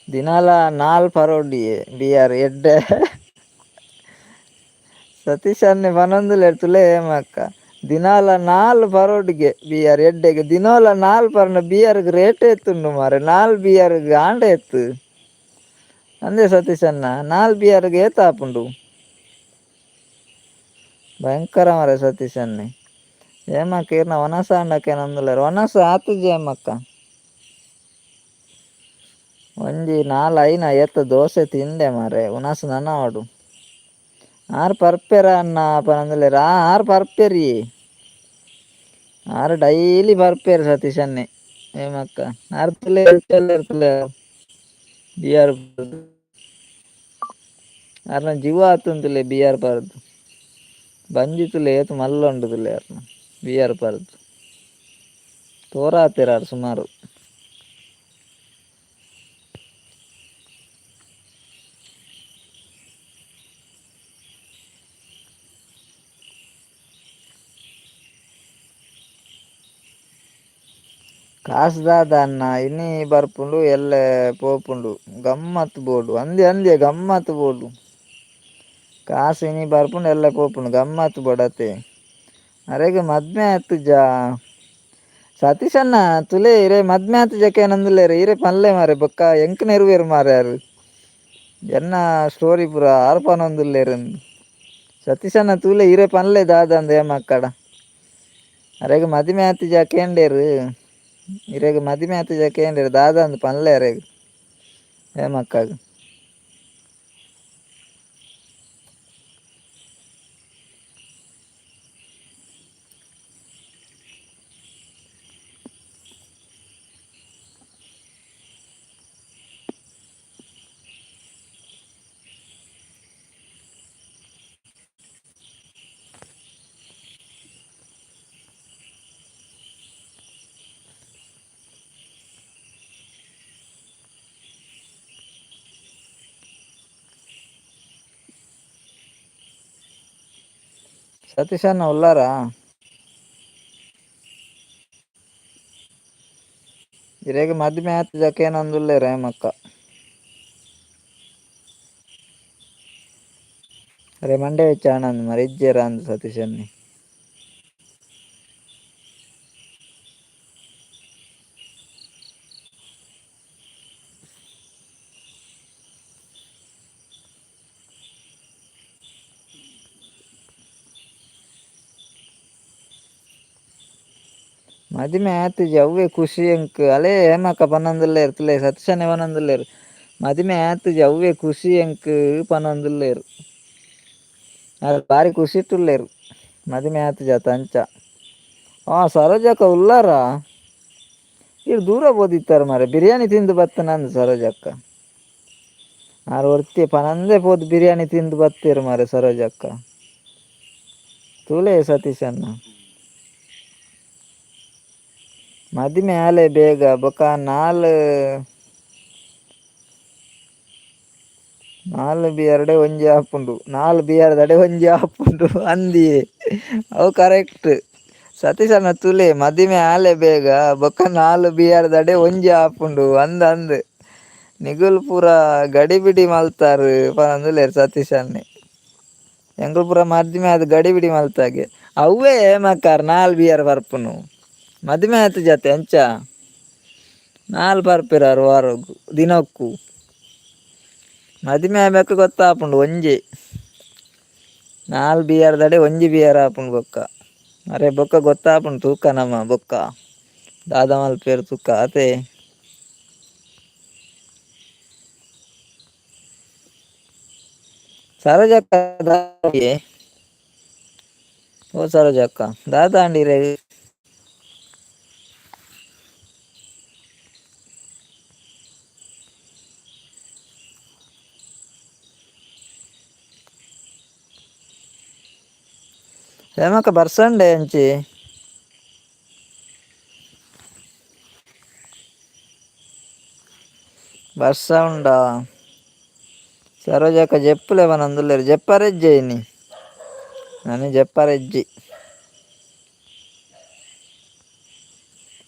ದಿನಾಲ ನಾಲ್ ಪರೋಡಿ ಬಿಯರ್ ಎಡ್ಡೆ. ಸತೀಶ್ ಅಣ್ಣೆ ಪನೊಂದುಲ್ಲೆರ್ ತುಲೆ ಹೇಮಕ್ಕ. ದಿನಾಲ ನಾಲ್ ಪರೋಡಿಗೆ ಬಿಯರ್ ಎಡ್ಡೆಗೆ. ದಿನೋಲ ನಾಲ್ ಪರ್ನ ಬಿಯರ್ಗ್ ರೇಟ್ ಎತ್ತುಂಡು ಮಾರ್ರೆ. ನಾಲ್ ಬಿಯರ್ಗ್ ಆಂಡ ಎತ್ತು. ಅಂದೆ ಸತೀಶ್ ಅಣ್ಣ, ನಾಲ್ ಬಿಯರ್ಗ್ ಏತ್ ಆಪುಂಡು? ಭಯಂಕರ ಮಾರ್ರೆ ಸತೀಶ್ ಅಣ್ಣೆ. ಹೇಮಕ್ಕ ಈರ್ನ ವನಸ ಆಂಡಕ್ಕೆ ನಂದುಲ್ಲೆರ್. ವನಸ ಆತುಜಿ ಹೇಮಕ್ಕ. ಒಂಜಿ ನಾಲ್ ಐನ ಏತ ದೋಸೆ ತಿಂದೆ ಮಾರ್ರೆ. ಉನಸ್ ನನ ಆವೊಡು. ಆರ್ ಪರ್ಪೆರ ಅಣ್ಣ ಪನೊಂದುಲ್ಲೆರ್. ಆ ಆರ್ ಪರ್ಪೆರಿ. ಆರ್ ಡೈಲಿ ಪರ್ಪೆರ್ ಸತೀಶ್ ಅಣ್ಣೆ. ಹೇಮಕ್ಕ ಆರ್ ತುಲೆ ತುಲೆ ಬಿಯರ್ ಆರ್ನ ಜೀವ ಆತುಂತುಲೆ ಬಿಯರ್ ಪರ್ದು. ಬಂಜಿ ತುಲೆ ಏತ್ ಮಲ್ಲ ಉಂಡು ತುಲೆ ಆರ್ನ ಬಿಯರ್ ಪರ್ದು. ತೋರಾತೆರ್ ಆರ್ ಸುಮಾರು. ಕಾಸ್ ದಾದ ಅಣ್ಣ ಇನಿ ಬರ್ಪುಂಡು ಎಲ್ಲೆ ಪೋಪುಂಡು ಗಮ್ಮತ್ ಬೋಡು. ಅಂದೆ ಅಂದೆ ಗಮ್ಮತ್ ಬೋಡು. ಕಾಸ್ ಇನಿ ಬರ್ಪುಂಡು ಎಲ್ಲೆ ಪೋಪುಂಡು ಗಮ್ಮತ್ ಬೋಡತೆ. ಅರೆಗ್ ಮದ್ಮೆ ಆತುಜಾ? ಸತೀಶ್ ಅಣ್ಣ ತುಲೆ ಇರೆ ಮದ್ಮೆ ಆತುಜ ಕೇನೊಂದುಲ್ಲೆರ್. ಇರೆ ಪನ್ಲೆ ಮಾರ್ರೆ. ಬೊಕ್ಕ ಎಂಕ್ ನೆರುವೆರ್ ಮಾರ್ರೆ ಆರ್. ಎನ್ನ ಸ್ಟೋರಿ ಪೂರ ಆರ್ ಪನೊಂದುಲ್ಲೆರ್. ಸತೀಶ್ ಅಣ್ಣ ತೂಲೆ ಇರೆ ಪನ್ಲೆ ದಾದ ಅಂದ್ ಹೇಮಕ್ಕಡ. ಅರೆಗ್ ಮದಿಮೆ ಆತುಜಾ ಕೇಂಡೆರ್. ಇರೆಗ್ ಮದಿಮೆ ಆತುಜಾ ಕೇಂಡೆರ್ ದಾದ ಅಂದ್ ಪನ್ಲೆ ಅರೆಗ್ ಹೇಮಕ್ಕಗ್. ಸತೀಶ್ ಅಣ್ಣ ಉಲ್ಲಾರಾ? ಇರೆಗ್ ಮದಿಮೆ ಆತುಜಾ ಕೇನೊಂದುಲ್ಲೆರ್ ಹೇಮಕ್ಕ. ಅರೆ ಮಂಡೆ ಬೆಚ್ಚ ಆನಂದ್ ಮಾರ್ರೆ ಇಜ್ಜೆರಾ ಅಂದ್ ಸತೀಶ್ ಅಣ್ಣೆ. ಮದಿಮೆ ಆತುಜಿ ಅವ್ವೇ ಖುಷಿ ಎಂಕ್. ಅಲೇ ಹೇಮಕ್ಕ ಪನೊಂದುಲ್ಲೆರ್ ತುಲೆ ಸತೀಶ್ ಅಣ್ಣೆ ಪನೊಂದುಲ್ಲೆರ್. ಮದಿಮೆ ಆತುಜಿ ಅವ್ವೇ ಖುಷಿ ಎಂಕ್ ಪನೊಂದುಲ್ಲೆರ್. ಆರ್ ಬಾರಿ ಖುಷಿಟುಲ್ಲೆರ್ ಮದಿಮೆ ಆತುಜತ ಅಂಚ. ಆ ಸರೋಜಕ್ಕ ಉಲ್ಲಾರಾ? ಈರ್ ದೂರ ಪೋದಿತ್ತರ್ ಮಾರ್ರೆ. ಬಿರಿಯಾನಿ ತಿಂದು ಬತ್ತನಂದ್ ಸರೋಜಕ್ಕ. ಆರ್ ಒರ್ತಿ ಪನಂದೆ ಪೋದು ಬಿರಿಯಾನಿ ತಿಂದು ಬತ್ತೆರ್ ಮಾರ್ರೆ ಸರೋಜಕ್ಕ. ತೂಲೆ ಸತೀಶ್ ಅಣ್ಣ. ಮದಿಮೆ ಆಲೆ ಬೇಗ ಬೊಕ ನಾಲ್ ನಾಲ್ ಬಿಯರ್ಡೆ ಒಂಜಿ ಆಪುಂಡು. ನಾಲ್ ಬಿಯರ್ದಡೆ ಒಂಜಿ ಆಪುಂಡು ಅಂದಿಯೇ. ಅವು ಕರೆಕ್ಟ್. ಸತೀಶ್ ಅಣ್ಣ ತುಲೆ ಮದಿಮೆ ಆಲೆ ಬೇಗ ಬೊಕ ನಾಲ್ ಬಿಯರ್ದಡೆ ಒಂಜಿ ಆಪುಂಡು ಅಂದ್ ಅಂದ್. ನಿಗುಲ್ ಪೂರ ಗಡಿಬಿಡಿ ಮಲ್ತಾರ್ ಪನೊಂದುಲ್ಲೆರ್ ಸತೀಶ್ ಅಣ್ಣೆ. ಎಂಕುಲು ಪೂರ ಮದಿಮೆ ಆದ್ ಗಡಿಬಿಡಿ ಮಲ್ತಾಗೆ. ಅವ್ವೇ ಹೇಮಕ್ಕಾರ್ ನಾಲ್ ಬಿಯರ್ ಪರ್ಪುನು. ಮದಿಮೆ ಆತುಜತೆ ಅಂಚ. ನಾಲ್ ಪರ್ಪೆರ್ ಆರ್ ವಾರೊಗು ದಿನಕ್ಕು. ಮದಿಮೆ ಆಯ್ಬೊಕ್ಕ ಗೊತ್ತಾಪುಂಡು ಒಂಜಿ. ನಾಲ್ ಬಿಯರ್ದಡೆ ಒಂಜಿ ಬಿಯರ್ ಆಪುಂಡು ಬೊಕ್ಕ. ಅರೆ ಬೊಕ್ಕ ಗೊತ್ತಾಪುಂಡು ತೂಕ ನಮ ಬೊಕ್ಕ. ದಾದ ಮಲ್ಪೆರ್ ತೂಕ ಅತೆ. ಸರೋಜಕ್ಕ ಓ ಸರೋಜಕ್ಕ ದಾದ ಆಂಡ್ ಇರೆಗ್? ಹೇಮಕ್ಕ ಬರ್ಸಂಡೆ ಅಂಚಿ. ಬರ್ಸ ಉಂಡಾ? ಸರೋಜಕ್ಕ ಜೆಪ್ಪುಲೆ ಪನೊಂದುಲ್ಲೆರ್ ಜೆಪ್ಪರೆಜ್ಜೆ ಇನಿ ನನ ಜೆಪ್ಪರೆಜ್ಜಿ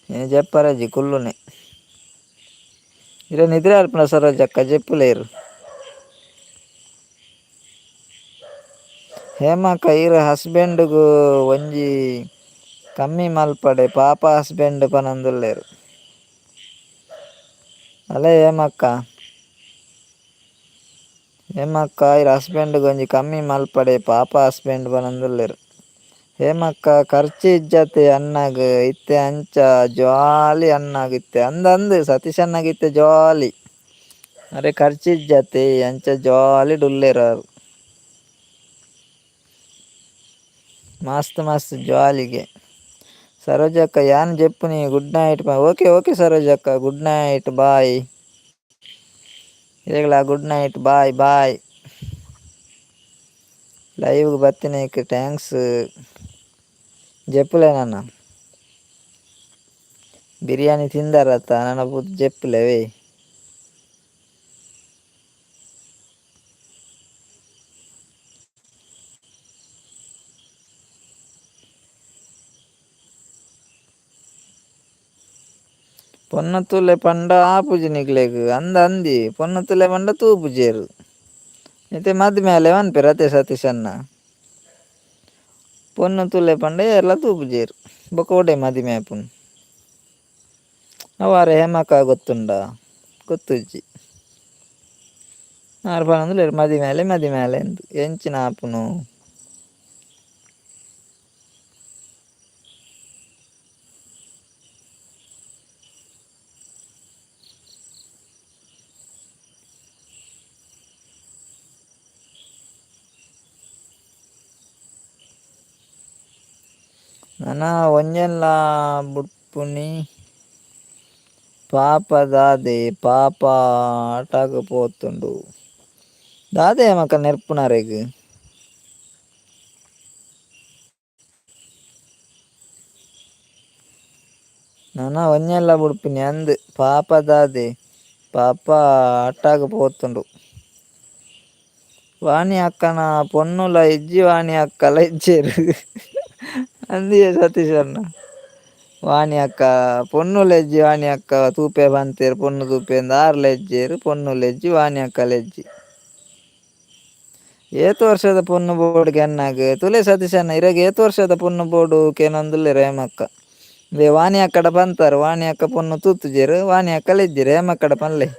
ಇನಿ ಜೆಪ್ಪರೆಜ್ಜಿ ಕುಲ್ಲುನೆ ಇರೆ ನಿದ್ರೆ ಅಲ್ಪನ ಸರೋಜಕ್ಕ ಜೆಪ್ಪುಲೇರು. ಹೇಮಕ್ಕ ಈರ್ ಹಸ್ಬೆಂಡ್ಗ್ ಒಂಜಿ ಕಮ್ಮಿ ಮಲ್ಪಡೆ ಪಾಪ ಹಸ್ಬೆಂಡ್ ಪನೊಂದುಲ್ಲೆರ್. ಅಲೆ ಹೇಮಕ್ಕ ಹೇಮಕ್ಕ ಈರ್ ಹಸ್ಬೆಂಡ್ಗ್ ಒಂಜಿ ಕಮ್ಮಿ ಮಲ್ಪಡೆ ಪಾಪ ಹಸ್ಬೆಂಡ್ ಪನೊಂದುಲ್ಲೆರ್. ಹೇಮಕ್ಕ ಖರ್ಚಿ ಇಜ್ಜತೆ ಅಣ್ಣಗ್ ಇತ್ತೆ ಅಂಚ ಜಾಲಿ ಅಣ್ಣಗ್ ಇತ್ತೆ ಅಂದ್ ಅಂದ್ ಸತೀಶ್ ಅಣ್ಣಗ್ ಇತ್ತೆ ಜಾಲಿ ಅರೆ ಖರ್ಚಿ ಇಜ್ಜತೆ ಅಂಚ ಜಾಲಿ ಡುಲ್ಲೆರ್ ಆರ್ ಮಸ್ತ್ ಮಸ್ತ್ ಜಾಲಿಗೆ. ಸರೋಜಕ್ಕ ಯಾನ್ ಜೆಪ್ಪುನಿ good night okay okay ಸರೋಜಕ್ಕ good night bye ಇರೆಗ್ಲಾ good night bye ಬಾಯ್. ಲೈವ್ಗ್ ಬತ್ತಿನೈಕ್ thanks. ಜೆಪ್ಪುಲೆ ನನ ಬಿರಿಯಾನಿ ತಿಂದರತ್ತ ನನ ಪೂತ ಜೆಪ್ಪುಲೆವೇ. ಪೊನ್ನ ತೂಲೆ ಪಂಡ ಆಪುಜಿ ನಿಕ್ಲೆಗ್ ಅಂದ್ ಅಂದಿ ಪೊನ್ನ ತೂಲೆ ಪಂಡ ತೂಪುಜೆರ್ ಇತ್ತೆ ಮದ್ಮೆ ಪನ್ಪೆರ್ ಅತೆ ಸತೀಶ್ ಅಣ್ಣ. ಪೊನ್ನು ತೂಲೆ ಪಂಡ ಏರ್ಲ ತೂಪುಜೆರ್ ಬೊಕ ಓಡೆ ಮದಿಮೆ ಆಪುನು ಅವು ಆರೆ ಹೇಮಕ್ಕ ಗೊತ್ತುಂಡ ಗೊತ್ತುಜ್ಜಿ ಆರ್ ಪನೊಂದುಲ್ಲೆರ್ ಮದಿಮೆ ಆಲೆ ಮದಿಮೆ ಆಲೆ ಅಂದ್ ಎಂಚಿನ ಆಪುನು. ನನ ಒಂಜೆನ್ಲ ಬುಡ್ಪುನಿ ಪಾಪ ದಾದೆ ಪಾಪ ಆಟಗ್ ಪೋತುಂಡು ದಾದೆ ಮಕ್ಕ ನೆರ್ಪುನರೆಗ್. ನನ ಒಂಜೆನ್ಲ ಬುಡ್ಪುನಿ ಅಂದ್ ಪಾಪ ದಾದೆ ಪಾಪ ಆಟಗ್ ಪೋತುಂಡು. ವಾಣಿ ಅಕ್ಕನ ಪೊನ್ನುಲ ಇಜ್ಜಿ ವಾಣಿ ಅಕ್ಕಲ ಇಜ್ಜೆರ್ ಅಂದಿಯೇ ಸತೀಶ್ ಅಣ್ಣ. ವಾಣಿ ಅಕ್ಕ ಪೊನ್ನುಲ ಇಜ್ಜಿ ವಾಣಿ ಅಕ್ಕ ತೂಪೆ ಪಂತೆರ್ ಪೊನ್ನು ತೂಪೆ ಅಂದ್ ಆರ್ಲ ಇಜ್ಜೆರ್ ಪೊನ್ನುಲ ಇಜ್ಜಿ ವಾಣಿ ಅಕ್ಕಲ ಇಜ್ಜಿ. ಏತ್ ವರ್ಷದ ಪೊನ್ನು ಬೋಡು ಕೆನ್ನಾಗ ತುಲೆ ಸತೀಶ್ ಅಣ್ಣ ಇರೆಗ್ ಏತ್ ವರ್ಷದ ಪೊನ್ನು ಬೋಡು ಕೇನೊಂದುಲ್ಲೆರ್ ಹೇಮಕ್ಕ. ಇಂದೇ ವಾಣಿ ಅಕ್ಕಡ ಪಂತಾರ್ ವಾಣಿ ಅಕ್ಕ ಪೊನ್ನು ತೂತುಜೆರ್ ವಾಣಿ ಅಕ್ಕಲ ಇಜ್ಜೆರ್ ಹೇಮಕ್ಕಡ ಪನ್ಲೆ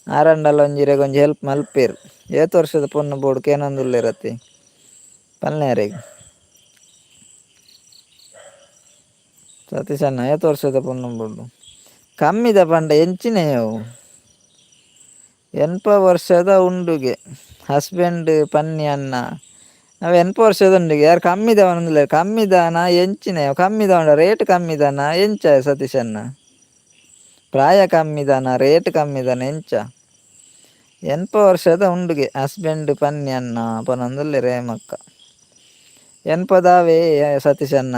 ಆರಂಡಲ ಒಂಜಿ ಇರೆಗ್ ಒಂಜಿ ಹೆಲ್ಪ್ ಮಲ್ಪೆರ್ ಏತ್ ವರ್ಷದ ಪೊನ್ನು ಬೋಡು ಕೇನೊಂದುಲ್ಲೆರ್ ಅತ್ತೆ ಪನ್ಲೆ ಅರೆಗ್. ಸತೀಶ್ ಅಣ್ಣ ಏತ್ ವರ್ಷದ ಪೊನ್ನು ಬೋಡು ಕಮ್ಮಿದ ಪಂಡ ಎಂಚಿನೆಯವು ಎನ್ಪ ವರ್ಷದ ಉಂಡುಗೆ ಹಸ್ಬೆಂಡ್ ಪನ್ನಿ ಅಣ್ಣ ಅವು ಎನ್ಪ ವರ್ಷದ ಉಂಡುಗೆ ಯಾರು ಕಮ್ಮಿದ ಪನೊಂದುಲ್ಲೆರ್ ಕಮ್ಮಿದಾನ ಎಂಚಿನ ಕಮ್ಮಿದ ಪಂಡ ರೇಟ್ ಕಮ್ಮಿದಾನ ಎಂಚ ಸತೀಶ್ ಅಣ್ಣ ಪ್ರಾಯ ಕಮ್ಮಿದಾನ ರೇಟ್ ಕಮ್ಮಿದಾನ ಎಂಚ ಎನ್ಪ ವರ್ಷದ ಉಂಡುಗೆ ಹಸ್ಬೆಂಡ್ ಪನ್ನಿ ಅಣ್ಣ ಪನೊಂದುಲ್ಲೆರ್ ಹೇಮಕ್ಕ. ಎನ್ಪದಾವೇ ಸತೀಶ್ ಅಣ್ಣ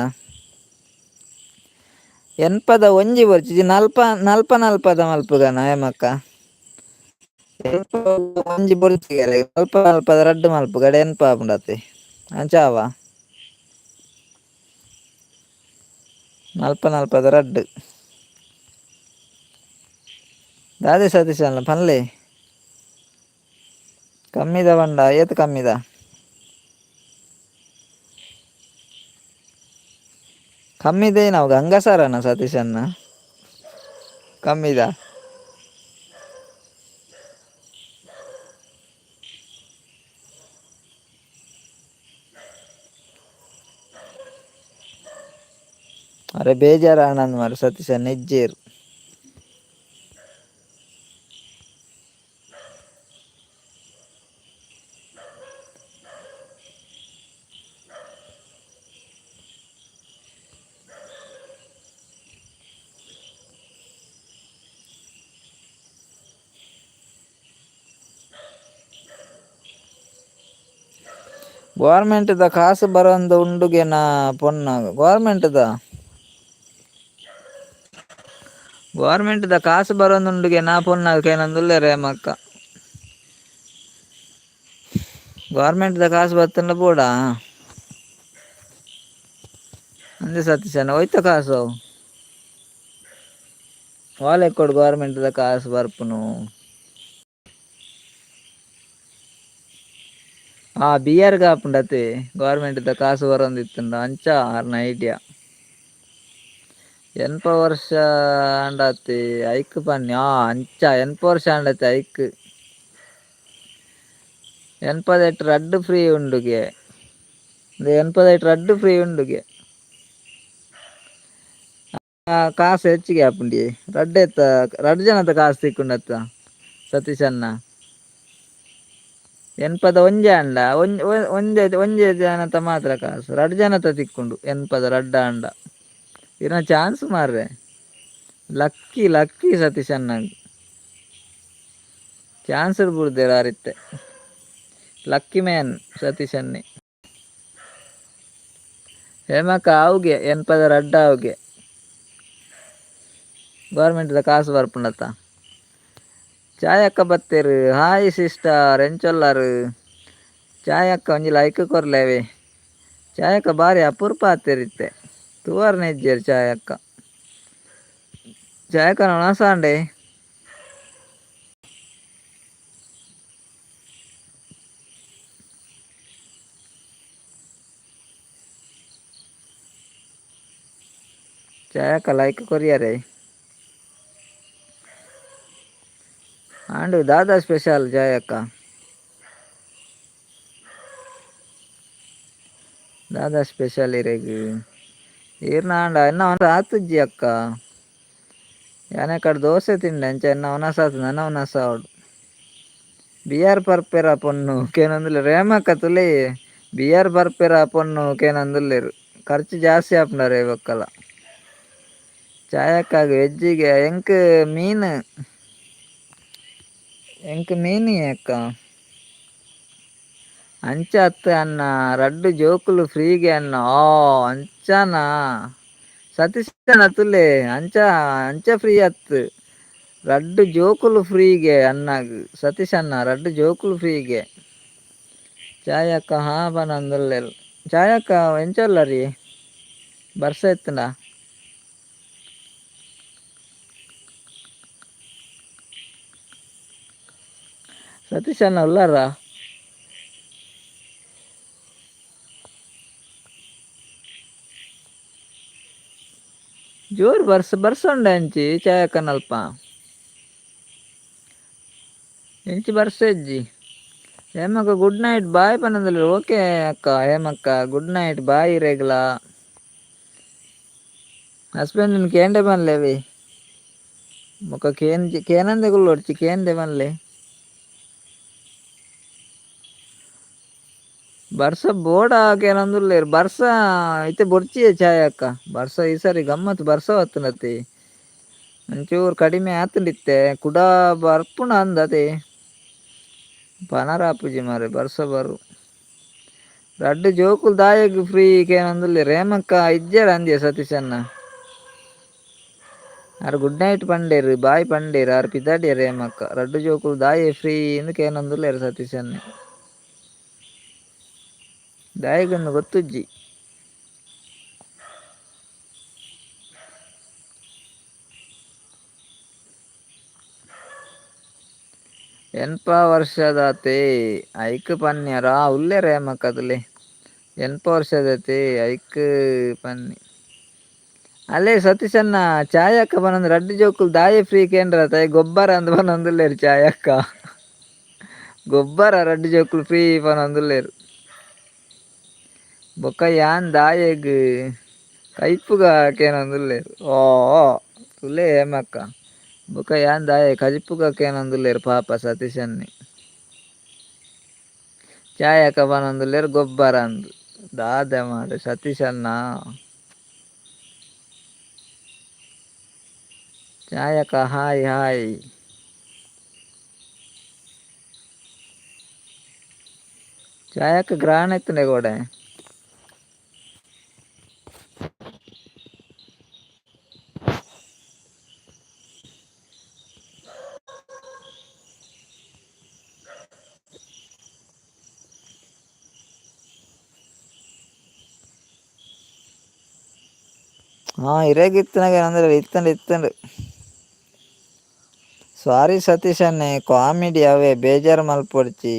ಎನ್ಪದ ಒಂಜಿ ಬೊರ್ಚಿ ನಲ್ಪ ನಲ್ಪ ನಲ್ಪದ ಮಲ್ಪುಗನ ಹೇಮಕ್ಕ. ಎನ್ಪ ಒಂಜಿ ಬೊರ್ಚಿ ನಲ್ಪ ನಲ್ಪದ ರಡ್ಡ್ ಮಲ್ಪುಗಡ ಎನ್ಪ ಆಪುಂಡತೆ ಅಂಚ ಆವ ನಲ್ಪ ನಲ್ಪದ ರಡ್ಡ್ ದಾದೆ ಸತೀಶ್ ಅಣ್ಣ ಪನ್ಲೆ ಕಮ್ಮಿದ ಪಂಡ ಏತ್ ಕಮ್ಮಿದ. ಕಮ್ಮಿದೆ ನಾವು ಗಂಗಾಸರನ ಸತೀಶ್ ಅಣ್ಣ ಕಮ್ಮಿದ. ಅರೆ ಬೇಜಾರಾನಂದ್ ಮಾರ್ರೆ ಸತೀಶ್ ಅಣ್ಣ ಇಜ್ಜೆರ್. ಗೋರ್ಮೆಂಟ್ದ ಕಾಸು ಬರೊಂದು ಉಂಡುಗೆನ ಪೊನ್ನಾಗ ಗೋರ್ಮೆಂಟ್ದ ಗೋರ್ಮೆಂಟ್ದ ಕಾಸು ಬರೊಂದು ಉಂಡುಗೆನ ಪೊನ್ನಾಗ ಕೇನೊಂದುಲ್ಲೆರ್ ಹೇಮಕ್ಕ. ಗೌರ್ಮೆಂಟ್ ದ ಕಾಸು ಬತ್ತಂಡ ಬೋಡಾ ಅಂದೆ ಸತೀಶಣ್ಣ ಹೋಯ್ತ ಕಾಸು ವಾಲೆ ಕೊಡು ಗೌರ್ಮೆಂಟ್ ದ ಕಾಸು ಬರ್ಪುನು. ಆ ಬಿ ಆರ್ ಗಾಪುಂಡತೆ ಗೌರ್ಮೆಂಟ್ ದ ಕಾಸು ಬರೊಂದಿತ್ತುಂಡ ಅಂಚ ಆರ್ನ ಐಡಿಯಾ. ಎನ್ಪ ವರ್ಷ ಆಂಡತೆ ಐಕ್ ಪನ್ನಿ. ಆ ಅಂಚ ಎನ್ಪ ವರ್ಷ ಆಂಡತೆ ಐಕ್ ಎನ್ಪದೈಟ್ ರಡ್ಡ್ ಫ್ರೀ ಉಂಡುಗೆ. ಎನ್ಪದೈಟ್ ರಡ್ಡ್ ಫ್ರೀ ಉಂಡುಗೆ. ಕಾಸು ಹೆಚ್ಚಿಗೆ ಆಪುಂಡಿ ರಡ್ಡ್ ಎತ್ತ ರಡ್ಡ್ ಜನತ ಕಾಸು ತಿಕ್ಕುಂಡತ್ತ ಸತೀಶಣ್ಣ. ಎನ್ಪದ ಒಂಜೆ ಆಂಡ ಒಂಜೆ ಒಂಜೆ ಜನತ ಮಾತ್ರ ಕಾಸು, ರಡ್ಡ್ ಜನತ ತಿಕ್ಕುಂಡು ಎನ್ಪದ ರಡ್ಡ್ ಆಂಡ. ಇರ್ನ ಚಾನ್ಸ್ ಮಾರ್ರೆ, ಲಕ್ಕಿ ಲಕ್ಕಿ ಸತೀಶಣ್ಣಗ್ ಚಾನ್ಸ್ ಬುಡ್ದೆರ್ ಆರಿತ್ತೆ. ಲಕ್ಕಿ ಮ್ಯಾನ್ ಸತೀಶಣ್ಣೆ. ಹೇಮಕ್ಕ ಆವುಗೆ ಎನ್ಪದ ರಡ್ಡ್ ಆವುಗೆ ಗೌರ್ಮೆಂಟ್ದ ಕಾಸು ಬರ್ಪುಂಡತ್ತ. ಛಾಯಕ್ಕ ಬತ್ತೆರ್, ಹಾಯ್ ಸಿಸ್ಟರ್ ಎಂಚೊಲ್ಲರು. ಛಾಯಕ್ಕ ಒಂಜಿ ಲೈಕ್ ಕೊರ್ಲೇವೆ. ಛಾಯಕ್ಕ ಬಾರಿ ಅಪರೂಪ ಆತೆರಿತ್ತೆ, ತೂವರ್ನೆ ಇಜ್ಜೆರ್ ಛಾಯಕ್ಕ. ಛಾಯಕ್ಕನ ಒಣಸಾಂಡೆ. ಛಾಯಕ್ಕ ಲೈಕ್ ಕೊರಿಯರೆ. ಆಂಡ್ ದಾದಾ ಸ್ಪೆಷಲ್ ಛಾಯಕ್ಕ? ದಾದಾ ಸ್ಪೆಷಲ್ ಇರೆಗ್? ಈರ್ನ ಆಂಡ ಎನ್ನ ಒನಸ್ ಆತುಜ್ಜಿ ಅಕ್ಕ. ಯಾನೆ ಕಡೆ ದೋಸೆ ತಿಂಡೆ ಅಂಚ ಎನ್ನ ಒನಸ್ ಆತು ನನ ಒನಸ್ ಆವಡು. ಬಿಯರ್ ಪರ್ಪೆರ ಪೊಣ್ಣು ಕೇನೊಂದುಲ್ಲೆರ್ ರೇಮಕ್ಕ ತುಲೆ. ಬಿಯರ್ ಪರ್ಪೆರ ಪೊಣ್ಣು ಕೇನೊಂದುಲ್ಲೆರ್. ಖರ್ಚು ಜಾಸ್ತಿ ಆಪುಂಡರೆ ಬೊಕ್ಕಲ. ಛಾಯಕ್ಕಾಗ್ ವೆಜ್ಜಿಗೆ ಎಂಕ್ ಮೀನು, ಎಂಕ್ ಮೀನು ಅಕ್ಕ. ಅಂಚ ಅತ್ತ ಅಣ್ಣ ರಡ್ಡ್ ಜೋಕುಲು ಫ್ರೀಗೆ ಅಣ್ಣ. ಆ ಅಂಚನಾ ಸತೀಶ್ ಅಣ್ಣ ತುಲೆ. ಅಂಚ ಅಂಚ ಫ್ರೀ ಅತ್, ರಡ್ಡ್ ಜೋಕುಲು ಫ್ರೀಗೆ ಅಣ್ಣಗ್. ಸತೀಶ್ ಅಣ್ಣ ರಡ್ಡ್ ಜೋಕುಲು ಫ್ರೀಗೆ. ಛಾಯಕ್ಕ ಹಾ ಪನೊಂದುಲ್ಲೆರ್. ಛಾಯಕ್ಕ ಎಂಚ ಉಲ್ಲರಿ? ಬರ್ಸ ಇತ್ತ್ಂಡ? ಸತೀಶ್ ಅಣ್ಣ ಉಲ್ಲಾರಾ? ಜೋರು ಬರ್ಸ ಬರ್ಸ ಉಂಡ ಅಂಚಿ ಛಾಯಕ್ಕನಲ್ಪ? ಎಂಚಿ ಬರ್ಸ ಇಜ್ಜಿ. ಹೇಮಕ್ಕ ಗುಡ್ ನೈಟ್ ಬಾಯ್ ಪನೊಂದುಲ್ಲೆರ್. ಓಕೆ ಅಕ್ಕ ಹೇಮಕ್ಕ ಗುಡ್ ನೈಟ್ ಬಾಯ್ ಇರೆಗ್ಲಾ. ಹಸ್ಬೆಂಡ್ ಕೇಂಡೆ ಪನ್ಲೆವಿ ಬೊಕ ಕೇನ್ ಕೇನಂದೆ ಕುಲ್ಲೊಡ್ಚಿ ಕೇಂಡೆ ಪನ್ಲೆ. ಬರ್ಸ ಬೋಡ ಕೇನೊಂದುಲ್ಲೆರ್. ಬರ್ಸ ಇತ್ತೆ ಬೊಡ್ಚಿಯೆ ಛಾಯಕ್ಕ. ಬರ್ಸ ಈ ಸರಿ ಗಮ್ಮತ್ ಬರ್ಸ ಬತ್ತುಂಡತೆ. ಒಂಚೂರು ಕಡಿಮೆ ಆತುಂಡಿತ್ತೆ ಕುಡ ಬರ್ಪುಂಡ ಅಂದತೆ ಪನರ ಆಪುಜಿ ಮಾರ್ರೆ ಬರ್ಸ ಬರು. ರಡ್ಡ್ ಜೋಕುಲು ದಾಯೆಗ್ ಫ್ರೀ ಕೇನೊಂದುಲ್ಲೆರ್. ಹೇಮಕ್ಕ ಇಜ್ಜೆರ್ ಅಂದ್ಯೆ ಸತೀಶಣ್ಣ. ಆರ್ ಗುಡ್ ನೈಟ್ ಪಂಡೆರ್ ಬಾಯ್ ಪಂಡೆರ್ ಆರ್ ಪಿದಾಡ್ಯೆರ್ ಹೇಮಕ್ಕ. ರಡ್ಡ್ ಜೋಕುಲು ದಾಯೆ ಫ್ರೀ ಇಂದ್ ಕೇನೊಂದುಲ್ಲೆರ್ ಸತೀಶಣ್ಣೆ. ದಾಯೆಗುಂದು ಗೊತ್ತುಜ್ಜಿ. ಎನ್ಪ ವರ್ಷದಾತೆ ಐಕ್ ಪನ್ಯರ ಉಲ್ಲೆರ್ ಹೇಮಕ್ಕ ತುಲೆ. ಎನ್ಪ ವರ್ಷದಾತೆ ಐಕ್ ಪನ್ನಿ. ಅಲ್ಲೇ ಸತೀಶಣ್ಣ ಛಾಯಕ್ಕ ಪನೊಂದು ರಡ್ಡ್ ಜೋಕುಲು ದಾಯೆ ಫ್ರೀ ಕೇಂಡ್ರತ ಗೊಬ್ಬರ ಅಂದ್ ಪನೊಂದುಲ್ಲೆರ್ ಛಾಯಕ್ಕ. ಗೊಬ್ಬರ ರಡ್ಡ್ ಜೋಕುಲು ಫ್ರೀ ಪನೊಂದುಲ್ಲೆರ್. ಬೊಕ ಯಾನ್ ದಾಯೆಗ್ ಕೈಪುಗ ಕೇನೊಂದುಲ್ಲೆರ್. ಓ ತುಲೆ ಹೇಮಕ್ಕ. ಬೊಕ ಯಾನ್ ದಾಯೆ ಕಜಿಪುಗ ಕೇನೊಂದುಲ್ಲೆರ್ ಪಾಪ ಸತೀಶಣ್ಣೆ. ಛಾಯಕ್ಕ ಪನೊಂದುಲ್ಲೆರ್ ಗೊಬ್ಬರ ಅಂದ್. ದಾದೆ ಮಾರ್ರೆ ಸತೀಶಣ್ಣ. ಛಾಯಕ್ಕ ಹಾಯ್ ಹಾಯ್. ಛಾಯಕ್ಕ ಗ್ರಾಣ ಇತ್ತುಂಡೆ ಕೋಡೆ. ಹಾ ಇರೆಗಿತ್ತನಾಗ ಅಂದ್ರೆ ಇತ್ತಂಡು ಇತ್ತಂಡು. ಸಾರಿ ಸತೀಶ್ ಅನ್ನೆ, ಕಾಮಿಡಿ ಅವೇ, ಬೇಜಾರು ಮಲ್ಪೊಡ್ಚಿ.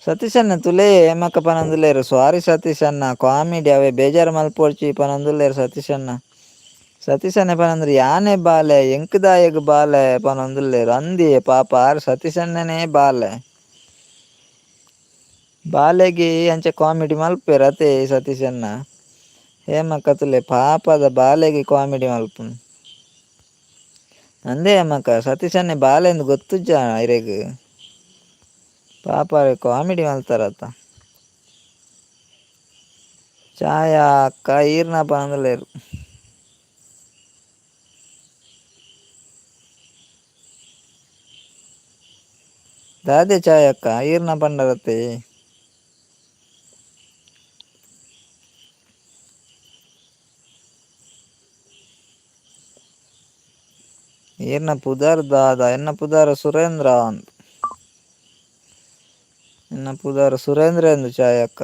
ಸತೀಶ್ ಅಣ್ಣ ತುಲೇ ಹೇಮಕ್ಕ ಪನೊಂದುಲ್ಲೆರ್. ಸಾರಿ ಸತೀಶ್ ಅಣ್ಣ, ಕಾಮಿಡಿ ಅವೇ, ಬೇಜಾರು ಮಲ್ಪೊಡ್ಚಿ ಪನೊಂದುಲ್ಲೆರ್ ಸತೀಶ್ ಅಣ್ಣ. ಸತೀಶ್ ಅಣ್ಣೆ ಪನಂದ್ರೆ ಯಾನೆ ಬಾಲೆ ಎಂಕ್ದಾಯಗ್ ಬಾಲೆ ಪನೊಂದುಲ್ಲೆರ್. ಅಂದಿಯೇ ಪಾಪ ಆರ್ ಸತೀಶ್ ಅಣ್ಣನೇ ಬಾಲೆ. ಬಾಲೆಗೆ ಅಂಚ ಕಾಮಿಡಿ ಮಲ್ಪೆರ್ ಅತೆ ಸತೀಶ್ ಅಣ್ಣ. ಹೇಮಕ್ಕ ತುಲೆ ಪಾಪದ ಬಾಲೆಗೆ ಕಾಮಿಡಿ ಮಲ್ಪುನು. ಅಂದೇ ಹೇಮಕ್ಕ, ಸತೀಶ್ ಅಣ್ಣೆ ಬಾಲೆಂದು ಗೊತ್ತುಜ್ಜ ಇರೆಗ್? ಪಾಪ ಕಾಮಿಡಿ ಮಲ್ತಾರತ್ತ. ಛಾಯಾ ಅಕ್ಕ ಈರ್ನ ಪನೊಂದುಲ್ಲೆರ್. ದಾದೆ ಛಾಯಕ್ಕ ಈರ್ನ ಪಂಡರತ್ತೆ? ಈರ್ನ ಪುದರ್ ದಾದ? ಎನ್ನ ಪುದರ್ ಸುರೇಂದ್ರ ಅಂದ್. ಎನ್ನ ಪುದರ್ ಸುರೇಂದ್ರ ಎಂದು ಛಾಯಕ್ಕ.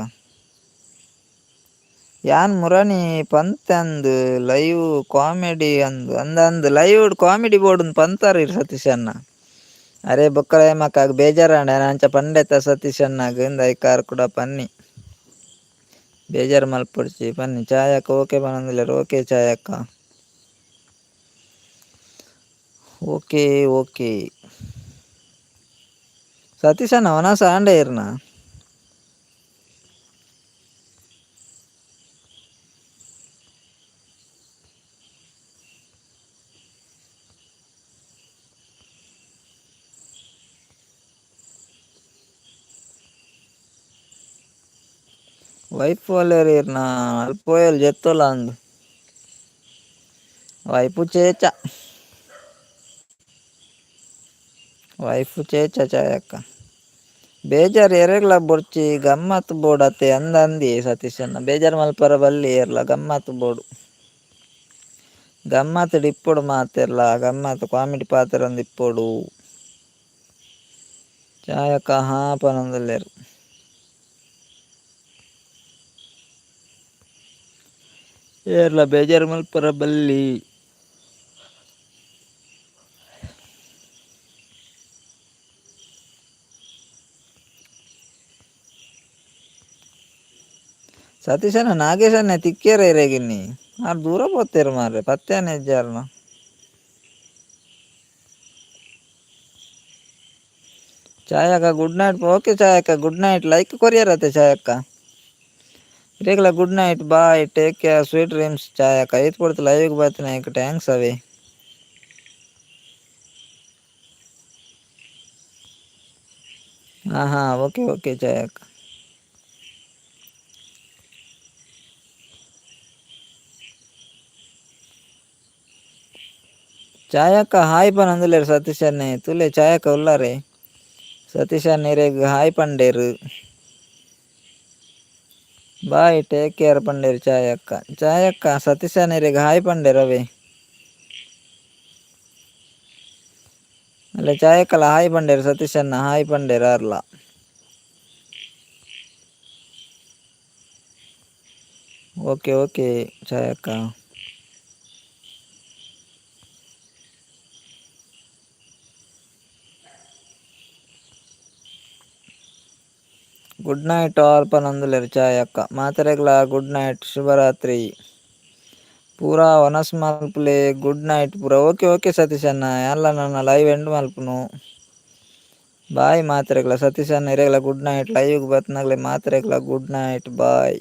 ಯಾನ್ ಮುರಣಿ ಪಂತೆ ಅಂದ್ ಲೈವ್ ಕಾಮಿಡಿ ಅಂದ್ ಅಂದ್ ಅಂದ್ ಲೈವ್ ಕಾಮಿಡಿ ಬೋರ್ಡ್ ಪಂತಾರ ಇರ್ ಸತೀಶ್ ಅಣ್ಣ. ಅರೆ ಬೊಕ್ಕಲ ಹೇಮಕ್ಕ ಬೇಜಾರಾಂಡ ಅಂಚ ಪಂಡೆತ ಸತೀಶ್ ಅಣ್ಣಗ್ ಇಂದ್ ಐಕಾರ್ ಕೂಡ ಪನ್ನಿ. ಬೇಜಾರು ಮಲ್ಪೊಡ್ಚಿ ಪನ್ನಿ. ಛಾಯಕ್ಕ ಓಕೆ ಪನೊಂದುಲ್ಲೆರ್. ಓಕೆ ಛಾಯಕ್ಕ, ಓಕೆ ಓಕೆ. ಸತೀಶ್ ಅಣ್ಣ ವನಸ ಆಂಡೆ ಇರ್ನ? ವೈಫ್ ಒಲ್ಲೆರ್ ಇರ್ನ? ಅಲ್ಪ ಪೋಯಲ್ ಜೆತ್ತೊಲ ಅಂದ್. ವೈಫು ಚೇಚ, ವೈಫ್ ಚೇಚ ಛಾಯಕ್ಕ. ಬೇಜಾರ್ ಎರೆಗ್ಲ ಬೊಡ್ಚಿ, ಗಮ್ಮತ್ ಬೋಡತ್ತೆ ಅಂದ ಅಂದಿ ಸತೀಶ್ ಅಣ್ಣ. ಬೇಜಾರ್ ಮಲ್ಪರ ಬಲ್ಲಿ ಏರ್ಲ, ಗಮ್ಮತ್ ಬೋಡು. ಗಮ್ಮತ್ ಇಪ್ಪೊಡು ಮಾತೆರ್ಲ, ಗಮ್ಮತ್ ಕಾಮಿಡಿ ಪಾತೆರೊಂದು ಇಪ್ಪೊಡು. ಛಾಯಕ್ಕ ಹಾ ಪನೊಂದುಲ್ಲೆರ್. ಏರ್ಲ ಬೇಜಾರ್ ಮಲ್ಪರ ಬಲ್ಲಿ. ಸತೀಶಣ್ಣ ನಾಗೇಶಣ್ಣ ತಿಕ್ಕಿಯರ ಇರೆಗಿನ್ನಿ? ಆರ್ ದೂರ ಪೋತೇರು ಮಾರ್ರೆ, ಪತ್ತೆನೆ ಇಜ್ಜಾರ್ನ. ಛಾಯಕ್ಕ ಗುಡ್ ನೈಟ್. ಓಕೆ ಛಾಯಕ್ಕ, ಗುಡ್ ನೈಟ್. ಲೈಕ್ ಕೊರಿಯರತ್ತೆ ಛಾಯಕ್ಕ. ಇರೆಗ್ಲ good night, bye, take care, sweet dreams ಛಾಯಕ್ಕ. ಈತ್ ಪೊರ್ತು ಲೈವ್ಗೆ ಬತ್ತಿನ thanks ಅವೇ. ಹಾಂ ಹಾಂ ಓಕೆ ಓಕೆ ಛಾಯಕ್ಕ. ಛಾಯಕ್ಕ ಹಾಯ್ ಪನೊಂದುಲ್ಲೆರ್ ಸತೀಶ್ ಅಣ್ಣೆ. ತುಲೆ ಛಾಯಕ್ಕ ಉಲ್ಲಾರೆ. ಸತೀಶ್ ಅಣ್ಣೆ ಇರೆಗ್ ಹಾಯ್ ಪಂಡೇರು. ಬಾಯ್, ಟೇಕ್ ಕೇರ್ ಪಂಡೇರು ಛಾಯಕ್ಕ. ಛಾಯಕ್ಕ ಸತೀಶ್ ಅಣ್ಣೆ ಇರೆಗ್ ಹಾಯ್ ಪಂಡೇರು ಅವೇ. ಅಲ್ಲ ಛಾಯಕ್ಕಲ ಹಾಯ್ ಪಂಡೇರು ಸತೀಶ್ ಅಣ್ಣ, ಹಾಯ್ ಪಂಡೇರು ಆರ್ಲ. ಓಕೆ ಓಕೆ ಛಾಯಕ್ಕ. ಗುಡ್ ನೈಟ್ ಆಲ್ ಪನೊಂದುಲ್ಲೆರ್ ಛಾಯಕ್ಕ. ಮಾತೆರೆಗ್ಲ ಗುಡ್ ನೈಟ್, ಶುಭರಾತ್ರಿ. ಪೂರಾ ವನಸ್ ಮಲ್ಪುಲೆ, ಗುಡ್ ನೈಟ್ ಪೂರ. ಓಕೆ ಓಕೆ ಸತೀಶ್ ಅಣ್ಣ, ಯಾನ್ಲ ನನ್ನ ಲೈವ್ ಎಂಡ್ ಮಲ್ಪುನು. ಬಾಯ್ ಮಾತೆರೆಗ್ಲ. ಸತೀಶ್ ಅಣ್ಣ ಇರೆಗ್ಲ ಗುಡ್ ನೈಟ್. ಲೈವ್ಗ್ ಬತ್ತ್ನಗ್ಲೆ ಮಾತೆರೆಗ್ಲ ಗುಡ್ ನೈಟ್, ಬಾಯ್.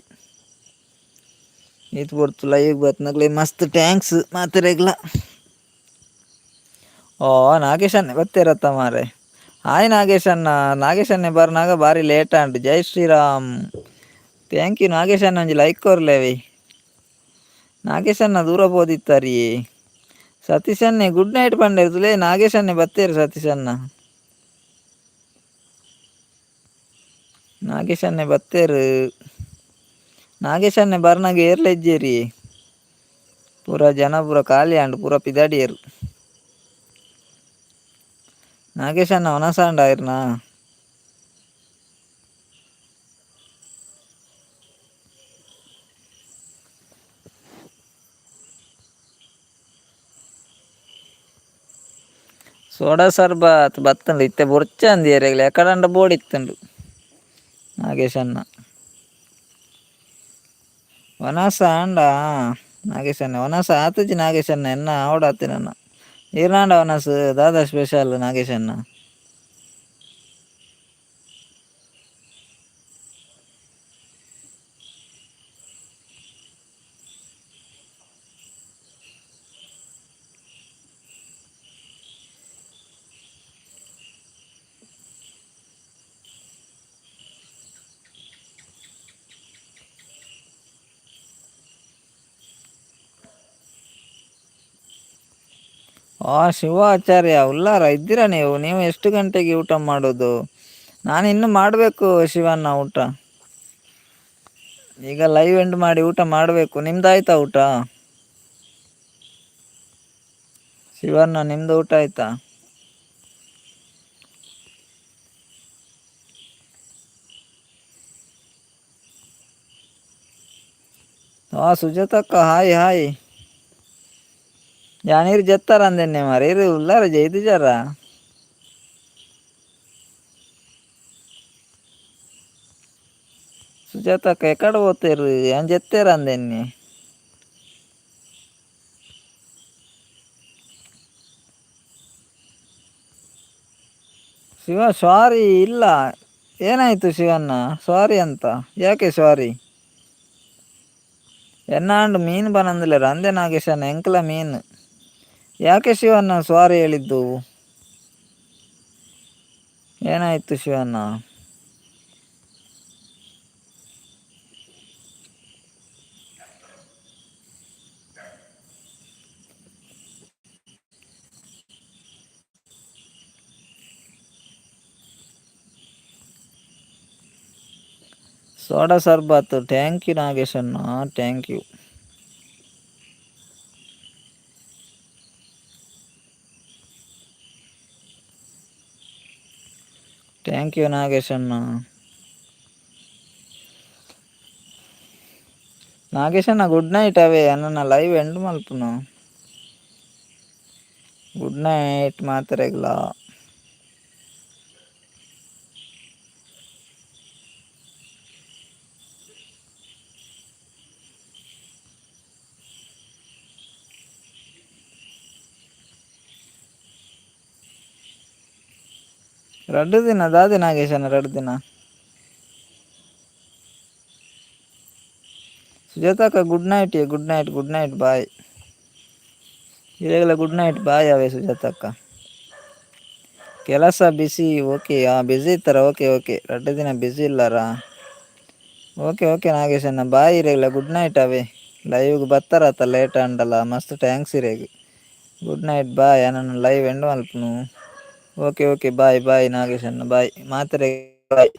ಈತ್ ಪೊರ್ತು ಲೈವ್ಗ್ ಬತ್ತ್ನಗ್ಲೆ ಮಸ್ತ್ thanks ಮಾತೆರೆಗ್ಲ. ಓ ನಾಗೇಶ್ ಅಣ್ಣೆ ಬತ್ತೇರತ್ತ ಮಾರ್ರೆ. ಹಾಯ್ ನಾಗೇಶ್ ಅಣ್ಣ. ನಾಗೇಶ್ ಅಣ್ಣೆ ಬರ್ನಾಗ ಬಾರಿ ಲೇಟ್ ಆಂಡ್. ಜೈ ಶ್ರೀರಾಮ್. Thank you Nagesh ಅಣ್ಣ, ಒಂಜಿ ಲೈಕ್ ಕೊರ್ಲೆವಿ. ನಾಗೇಶ್ ಅಣ್ಣ ದೂರ ಪೋದಿತ್ತಾರಿ. ಸತೀಶ್ ಅಣ್ಣೆ ಗುಡ್ ನೈಟ್ ಪಂಡೇರ್ ತುಲೆ. ನಾಗೇಶ್ ಅಣ್ಣೆ ಬತ್ತೇರು. ಸತೀಶ್ ಅಣ್ಣ ನಾಗೇಶ್ ಅಣ್ಣೆ ಬತ್ತೇರು. ನಾಗೇಶ್ ಅಣ್ಣೆ ಬರ್ನಾಗ ಏರ್ಲ ಇಜ್ಜೇರಿ. ಪೂರ ಜನ ಪೂರ ಖಾಲಿ ಆಂಡ್, ಪೂರ ಪಿದಾಡಿಯೆರ್. ನಾಗೇಶ್ ಅಣ್ಣ ವನಸ ಆಂಡ ಇರ್ನ? ಸೋಡಾ ಸರ್ಬತ್ ಬತ್ತಂಡು ಇತ್ತೆ ಬೊರ್ಚಂದಿ ಎರೆಗ್ಲ ಎಕಡಂಡ ಬೋಡಿತ್ತುಂಡು ನಾಗೇಶಣ್ಣ. ವನಸ ಆಂಡ ನಾಗೇಶಣ್ಣ ವನಸ ಆತುಜಿ ನಾಗೇಶಣ್ಣ ಎನ್ನ ಆವಡಾತಿನಣ್ಣ. ಈರ್ನಾಂಡ ವನಸ್ ದಾದಾ ಸ್ಪೆಷಲ್ ನಾಗೇಶಣ್ಣ? ಆ ಶಿವಾಚಾರ್ಯ ಉಲ್ಲಾರ ಇದ್ದೀರಾ ನೀವು? ನೀವು ಎಷ್ಟು ಗಂಟೆಗೆ ಊಟ ಮಾಡೋದು? ನಾನು ಇನ್ನು ಮಾಡಬೇಕು ಶಿವಣ್ಣ ಊಟ. ಈಗ ಲೈವ್ ಎಂಡ್ ಮಾಡಿ ಊಟ ಮಾಡಬೇಕು. ನಿಮ್ದು ಆಯ್ತಾ ಊಟ ಶಿವಣ್ಣ? ನಿಮ್ದು ಊಟ ಆಯ್ತಾ? ಹಾ ಸುಜಾತಕ್ಕ, ಹಾಯ್ ಹಾಯ್. ಯಾನೀರು ಜತ್ತಾರ ಅಂದೆನ್ನೆ ಮಾರೆ, ಇರು ಉಲ್ಲಾರ ಜೈದಿಜಾರ? ಸುಜಾತಕ್ಕ ಎಕಡೆ పోతారు? ఏం చెప్తారు అందెన్ని? ಶಿವ ಸಾರಿ ಇಲ್ಲ. ಏನಾಯಿತು ಶಿವಣ್ಣ? ಸಾರಿ ಅಂತ ಯಾಕೆ ಸಾರಿ? ಎನ್ನಾಂಡು ಮೀನು ಬನಂದಿಲ್ಲ ಅಂದೆ ನಾಗೇಶಣ್ಣ, ಎಂಕಲ ಮೀನು. ಯಾಕೆ ಶಿವಣ್ಣ ಸಾರಿ ಹೇಳಿದ್ದು? ಏನಾಯಿತು ಶಿವಣ್ಣ? ಸೋಡಾ ಸರ್ಬತ್ thank you ನಾಗೇಶಣ್ಣ, thank you. Thank you ನಾಗೇಶಣ್ಣ. ನಾಗೇಶಣ್ಣ good night ಅವೇ ಅನ್ನ ಲೈವ್ ಎಂಡ್ ಮಲ್ಪುನು. ಗುಡ್ ನೈಟ್ ಮಾತೆರೆಗ್ಲ. ರಡ್ಡು ದಿನ ದಾದೆ ನಾಗೇಶಣ್ಣ ರಡ್ಡು ದಿನ? ಸುಜಾತಕ್ಕ good night, good night, good night, bye. ಇರೆಗ್ಲ good night bye ಅವೇ ಸುಜಾತಕ್ಕ. ಕೆಲಸ ಬಿಸಿ? ಓಕೆ, ಹಾಂ ಬಿಸಿ ಇತ್ತಾರ? ಓಕೆ ಓಕೆ, ರಡ್ಡು ದಿನ ಬಿಸಿ ಇಲ್ಲಾರಾ? ಓಕೆ ಓಕೆ ನಾಗೇಶಣ್ಣ, ಬಾಯ್ ಇರೆಗ್ಲ ಗುಡ್ ನೈಟ್ ಅವೇ. ಲೈವ್ಗೆ ಬತ್ತಾರತ್ತ ಲೇಟ್ ಆಂಡಲ, ಮಸ್ತ್ thanks ಇರೆಗ್. Good night bye. ನನ್ನ ಲೈವ್ ಎಂಡ್ ಮಲ್ಪುನು. Okay okay, ಬಾಯ್ ಬಾಯ್ ನಾಗೇಶಣ್ಣ, ಬಾಯ್ ಮಾತ್ರೆ, ಬಾಯ್.